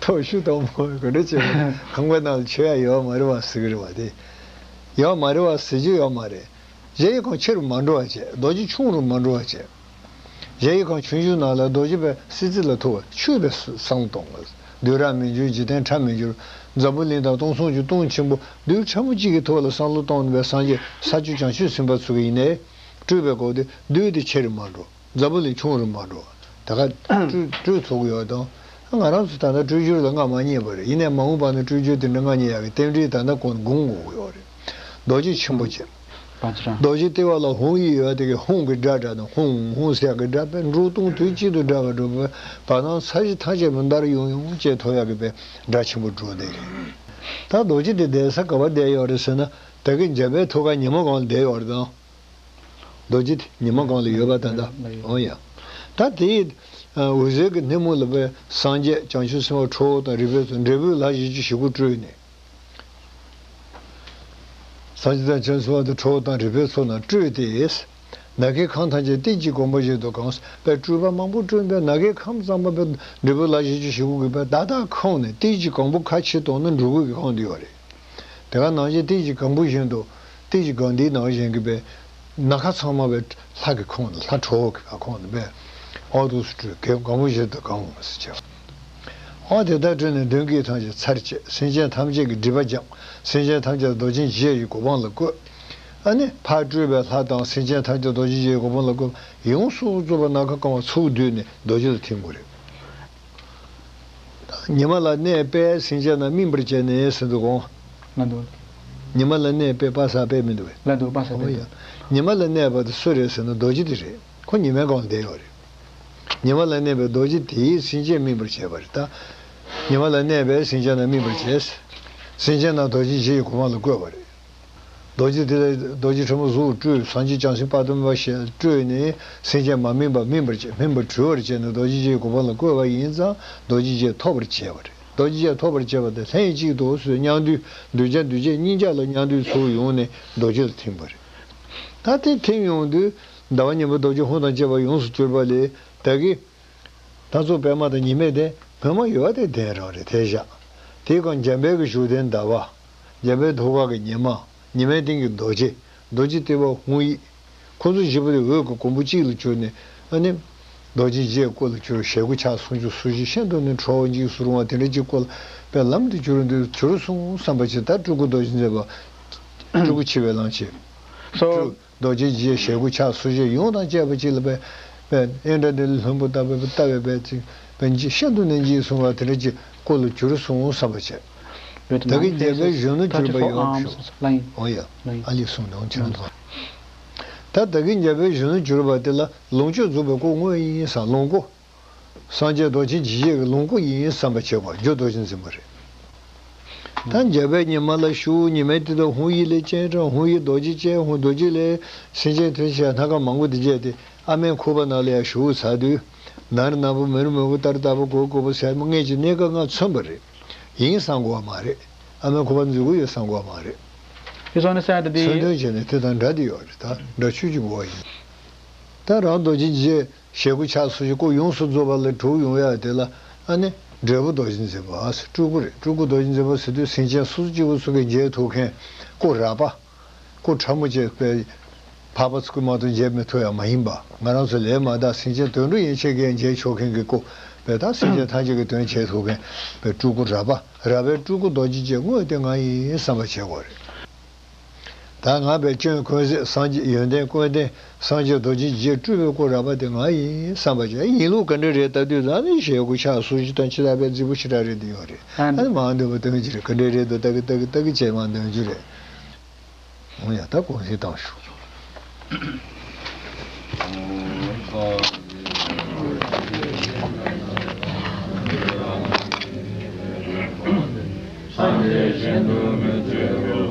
ཐོག་ཤུ་དང་མོ་ག་འདྲ་བྱས་པ་ཁང་པའི་ནང་ལ་ཆོས་ཡ་ཡོད་མ་རེད་པ་ཟེར་གི་རེད་པ་དེ། ཡོད་མ་རེད་པ་ཟེར་རྒྱུ་ཡོད་མ་རེད། གཞལ་ཡས་ཁང་ཆེ་རུ་མ་འགྲོ་བ་བྱས། རྡོ་རྗེ་ཆུང་རུ་མ་འགྲོ་བ་བྱས། གཞལ་ཡས་ཁང་ཆུང་ཆུང་ནང་ལ་རྡོ་རྗེ་པའི་སྲིད་རྩེ་ལ་ཐུག་པ་ཆུད་པའི་བསམ་བློ་གཏོང་བ། བདུད་ར་མི་འགྱུར་འཇིག་རྟེན་ཁྲ་མི་འགྱུར། འཛམ་བུ་གླིང་དང་སྟོང་གསུམ་གྱི་སྟོང་ཆེན་པོ་རྡུལ་ཕྲ་མོ་གཅིག་གི་ཐོག་ལ་བསམ་བློ་གཏོང་ནུས་པའི་སངས་རྒྱས་ས་བཅུ་བྱང་ཆུབ་སེམས་དཔའ་ཚུ་གི་ཡིན་ནའི་སྤྲུལ་པའི་སྐོར་དེ་རྡུལ་དེ་ཆེ་རུ་མ་འགྲོ། འཛམ་བུ་གླིང་ཆུང་རུ་མ་འགྲོ། ད་ག་སྤྲུལ་སྤྲུལ་ཚུགས་ཡོད་དང་། ང་རང་ཚོ་ད་ལྟ་སྤྲུལ་བསྒྱུར་ལ་སྔ་མ་རྙེད་པ་རེད། ཡིན་ནའི་མ་འོངས་པ་ན་སྤྲུལ་བསྒྱུར་དེ་འདྲ་སྔ་རྙེད་ཡག་གི་རྟེན་འབྲེལ་ད་ལྟ་ཁོང་དགོངས་དགོས་ཀྱི་ཡོད་རེད། རྡོ་རྗེ་ཆེན་པོ་བྱས། བཛྲ། རྡོ་རྗེ་ལྟེ་བ་ལ་ཧཱུྃ་ཡིག་ཡོད་དེ་གི་ཧཱུྃ་གི་སྒྲ་སྒྲོགས་ནས་ཧཱུྃ་ཧཱུྃ་ཟེར་ཡག་གི་སྒྲ་པས་འབྲུག་སྟོང་དུས་གཅིག་ཏུ་བསྒྲགས་པ་འགྲོ་བའི་བར་སྣང་ས་གཞི་ཐམས་ཅད་པ་འདར་ཡོང་ཡོང་བྱས་ཐོབ་ཡག་གི་པའི་སྒྲ་ཆེན་པོ་སྒྲོག་བསྡད་རེད། ད་རྡོ་རྗེ་དེ་བསྡད་ས་ག་པར་བསྡད་ཡོད་རེད་ཟེར་ན་ད་གི་འཇམ་པའི་ཐུགས་ཀ་ཉི་མ་སྒང་ལ་བསྡད་ཡོད་རེད་དང་། རྡོ་རྗེ་དེ་ཉི་མ་སྒང་ལ་ཡོད་པ་ད་ལྟ། འོ་ཡ། ད་དེའི་འོད་ཟེར་གྱི་སྣེ་མོ་ལ་པའི་སངས་རྒྱས་བྱང་ཆུབ་སེམས་དཔའ་ཁྲོ་བོ་དང་རིག་པའི་ཚོགས་འབྲས་བུའི་ལྷ་བཞི་བཅུ་ཞེ་དགུ་སྤྲུལ་ནས། སངས་རྒྱས་དང་བྱང་ཆུབ་སེམས་དཔའ་དང་ཁྲོ་བོ་དང་རིག་པའི་ཚོགས་རྣམས་སྤྲུལ་ཏེ། ནམ་མཁའི་ཁམས་ཐམས་ཅད་ཏིལ་གྱི་གོང་བུ་བཞིན་དུ་གང་། པའི་སྤྲུལ་པ་མང་པོ་སྤྲུལ་པས་ནམ་མཁའི་ཁམས་ཙམ་པ་པའི་འབྲས་བུ་ལྷ་བཞི་བཅུ་ཞེ་དགུ་གི་པའི་བརྡ་དག་ཁོངས་ནས་ཏིལ་གྱི་གོང་བུ་ཁ་ཕྱིར་གཏོང་ན་འབྲུ་དགུ་གི་ཁོངས་དུ་ཡོད་རེད། དེ་ག་ནང་བཞིན་ཏིལ་གྱི་གོང་བུ་བཞིན་དུ་ཏིལ་གྱི་གོང་འདིའི་ནང་བཞིན་གྱི་པའི་ནམ་མཁའ་ཚང་མ་པའི་ལྷ་གི་ཁོངས་ནས་ལྷ་ཁྲོ་བོ་གི་ཁོངས་ནས་པའི་ཨོ་དུ་སུ་སྤྲུལ་གོང་བུ་བཞིན་དུ་གང་ཟེར་བྱས། ཨོ་དེ་ལྟར་སྤྲུལ་ནས་གདོན་བགེགས་ཐམས་ཅད་ཚར་བཅད། སེམས་ཅན་ཐམས་ཅད་ཀྱི་སྒྲིབ་པ་སྦྱངས། སེམས་ཅན་ཐམས་ཅད་རྡོ་རྗེ་འཇིགས་བྱེད་ཀྱི་གོ་འཕང་ལ་བཀོད། ཨ་ནི་ཕར་སྤྲུལ་པའི་ལྷ་དང་སེམས་ཅན་ཐམས་ཅད་རྡོ་རྗེ་འཇིགས་བྱེད་ཀྱི་གོ་འཕང་ལ་བཀོད། ཡོངས་སུ་རྫོགས་པ་ནམ་མཁའ་གང་བ་ཚུར་བསྡུས་ནས་རྡོ་རྗེ་ལ་ཐིམ་དགོས་རེད། ཉི་མ་ལ་གནས་པས་སེམས་ཅན་རྣམས་སྨིན་པར་བྱས་ནས་ཟེར་འདུག་གོ། ལ་འདུག་ཉི་མ་ལ་གནས་པས་པ་ས་པས་མི་འདུག་གས། ལ་འདུག་པ་ས་པས་འོ་ཡ། འདུག་ཉི་མ་ལ་གནས་པ་དེ་སུ་རེད་ཟེར་ན་རྡོ་རྗེ་དེ་རེད། ཁོ་ཉི་མའི་སྒང་ལ་བསྡད་ཡོད་རེད། ཉི་མ་ལ་གནས་པའི་རྡོ་རྗེ་དེས་སེམས་ཅན་སྨིན་པར་བྱས་པ་རེད་ད། ཉི་མ་ལ་གནས་པས་སེམས་ཅན་རྣམས་སྨིན་པར་བྱས། སེམས་ཅན་རྣམས་རྡོ་རྗེ་འཇིགས་བྱེད་ཀྱི་གོ་འཕང་ལ་བཀོད་པ་རེད། རྡོ་རྗེ་དེ་ལས་རྡོ་རྗེ་ཕྲ་མོ་གཟུགས་སྤྲུལ། སངས་རྒྱས་བྱང་སེམས་དཔག་ཏུ་མེད་པ་ཞེས་སྤྲུལ་ནས་སེམས་ཅན་མ་སྨིན་པ་སྨིན་པར་བྱེད། སྨིན་པར་གྲོལ་བར་བྱས་ནས་རྡོ་རྗེ་འཇིགས་བྱེད་ཀྱི་གོ་འཕང་ལ་བཀོད་པ་ཡིན་ཙང་རྡོ་རྗེ་འཇིགས་བྱེད་ཐོབ་པར་བྱས་པ་རེད། རྡོ་རྗེ་འཇིགས་བྱེད་ཐོབ་པར་བྱས་པ་དེ་ལྷན་ཅིག་ཏུ་སུ་མཉམ་འདུས་གདུལ་བྱ་འདུལ་བྱེད་གཉིས་ཆར་ལ་མཉམ་འདུས་ཚུར་ཡོང་ནས་རྡོ་རྗེ་ལ་ཐིམ་པ་རེད། ད་དེ་ཐིམ་ཡོང་དུས་ཟླ་བ་གཉིས་པོ་རྡོ་རྗེ་ཧཱུྃ་དང་བཅས་པ་ཡོངས་སུ་གྱུར་པ་ལས་ད་གིན། སྣ་ཚོགས་པད་མ་དང་ཉི་མའི་གདན། སྔོན་མ་ཡོད་པ་དེ་གདན་རང་རེད་དེ་བཞག་དེའི་སྒང་འཇམ་དཔལ་གྱི་བཞུགས་གདན་ཟླ་བ། འཇམ་དཔལ་ཐུགས་ཀ་གི་ཉི་མ། ཉི་མའི་སྟེང་གི་རྡོ་རྗེ། རྡོ་རྗེ་ལྟེ་བ་ཧཱུྃ་ཡིག་ཁོ་ཚོ་བཞི་པོ་དེ་འོད་ཀྱི་གོང་བུ་གཅིག་ལ་གྱུར་ནས་ཨ་ནི། རྡོ་རྗེ་འཇིགས་བྱེད་སྐུ་ལ་གྱུར། ཞལ་དགུ་ཕྱག་སུམ་ཅུ་སོ་བཞི་ཤིན་ཏུ་ནས་ཁྲོ་བོ་འཇིགས་སུ་རུང་བ་དེ་འདྲ་གཅིག་སྐུ་ལ་པའི་ལམ་དུ་གྱུར་འདུག་གྱུར་སོང་བསམ་པ་ཅིག་ད་སྤྲུལ་སྐུ་རྡོ་རྗེ་འཛིན་པ། སྤྲུལ་སྐུ་འཆི་བའི་ལམ་བྱེད། སོ། རྡོ་རྗེ་འཇིགས་བྱེད་ཞལ་དགུ་ཕྱག་སོ་བཞི་ཡུམ་དང་བཅས་པ་གཅིག་ལ་པའི། པའི་ཨིནྡྲ་ནི་ལྷུན་པོ་ལྟ་བུའི་ལྟ་བའི་པའི་ཚིག་པའི་འཇིགས་ཤིན་ཏུ་ནས་འཇིགས་སོང་བ་དེ་འདྲ་གཅིག་སྐུ་ལ་གྱུར་སོང་བསམ་པ་བྱས། ད་གིན་རྒྱལ་པོའི་གཞོན་ནུ་གྱུར་པ་ཡོད་ཤོག་འོ་ཡ། ཨ་ལི་གསུངས་དང་ཁྱེད་རང་ཚོ། ད་ད་གིན་རྒྱལ་པོའི་གཞོན་ནུ་གྱུར་པ་དེ་ལ་ལོངས་སྤྱོད་རྫོགས་པའི་སྐུ་དངོས་ཡིན་ས་ལོངས་སྐུ། སངས་རྒྱས་རྡོ་རྗེ་འཇིགས་བྱེད་ཀྱི་ལོངས་སྐུ་ཡིན་བསམ་པ་བྱེད་དགོས། རྒྱུ་རྡོ་རྗེ་འཛིན་པ་རེད། ད་འཇམ་དཔལ་ཉི་མ་ལ་ཞུ། ཉི་མའི་སྟེང་དུ་ཧཱུྃ་ཡིག་ལས་སྤྱན་དྲངས། ཧཱུྃ་ཡིག་རྡོ་རྗེ་ཅན། ཧཱུྃ་རྡོ་རྗེ་ལས་སེམས་ཅན་ཐམས་ཅད་སྣ་ཁ་མང་པོ་དེ་བྱས་ཏེ་ཨ་མའི་ཁུག་པ་ནང་ལ་ཡང་ཞུགས་ཚར་དུས། ནར་ནར་པོ་མེར་མེར་པོ་ལྟར་ལྟ་བུ་གོར་གོར་པོ་ཟེར་མོ་སྔས་ཀྱི་གནས་སྐབས་ལྔ་མཚོན་པ་རེད། ཡིན་བསམ་དགོས་པ་མ་རེད། ཨ་མའི་ཁུག་པ་འཛུལ་གི་ཡོད་བསམ་དགོས་པ་མ་རེད། མཚོན་དོན་བྱས་ནས་དེ་དང་འདྲ་དེ་ཡོད་རེད། ད་འདྲ་ཆོས་ཀྱི་གོ་བ་ཡིན། ད་རང་རྡོ་རྗེ་འཇིགས་བྱེད་ཞལ་དགུ་ཕྱག་སོ་བཞི་སྐུ་ཡོངས་སུ་རྫོགས་པ་ལ་གྲུབ་ཡོང་ཡ་དེ་ལ་ཨ་ནི་འབྲས་བུ་རྡོ་རྗེ་འཛིན་པ་ཟེར། སྤྲུལ་སྐུ་རེད། སྤྲུལ་སྐུ་རྡོ་རྗེ་འཛིན་པ་ཟེར་དུས་སེམས་ཅན་སོ་སོ་གཅིག་པུ་ཚོ་གིས་མཇལ་ཐུབ་མཁན་སྐུ་རགས་པ། སྐུ་ཕྲ་མོ་བཅས་པའི་འཕགས་པ་ཚོ་གིས་མ་གཏོགས་མཇལ་མི་ཐུབ་ཡ་མ་ཡིན་པ། ང་རང་ཚོ་ལས་མ་དག་སེམས་ཅན་དོན་གྲུབ་ཡན་ཆད་ཀྱིས་མཇལ་ཆོག་མཁན་གྱི་སྐུ་བས། ད་སེམས་ཅན་ཐམས་ཅད་ཀྱི་དོན་བྱེད་ཐུབ་མཁན་བས་སྤྲུལ་སྐུ་རགས་པ། རགས་པའི་སྤྲུལ་སྐུ་རྡོ་རྗེ་ཅན་དངོས་དེ་ང་ཡིན་བསམ་པ་བྱེད་དགོས་རེད། ད་ང་བས་སྐྱོན་ཀུན་ཟད་སངས་རྒྱས་ཡོན་ཏན་ཀུན་ལྡན་སངས་རྒྱས་རྡོ་རྗེ་འཇིགས་བྱེད་སྤྲུལ་པའི་སྐུ་རགས་པ་དེ་ང་ཡིན་བསམ་པ་བྱས། ཡིན་ལུགས་ག་འདྲ་རེད་ལྟ་དུས་ད་ནི་ཞལ་དགུ་ཕྱག་སོ་བཞི་དང་ཕྱི་ལ་པའི་རྫིག་པོ་ཞེ་དྲག་རེད་དེ་ཡོད་རེད། ཨ་ནི་མ་འདོད་པ་སྟོན་གྱི་རེད། ག་འདྲ་རེད་འདུག་ལྟ་གི་ལྟ་གི་ལྟ་གི་བྱས་མ་འདོན་རྒྱུ་རེད། འོ་ཡ། ད་གོང་ཞིག་བཏང་ཞུ། སངས་རྒྱས་གཞན་དུ་མི་འཚོལ་བའི།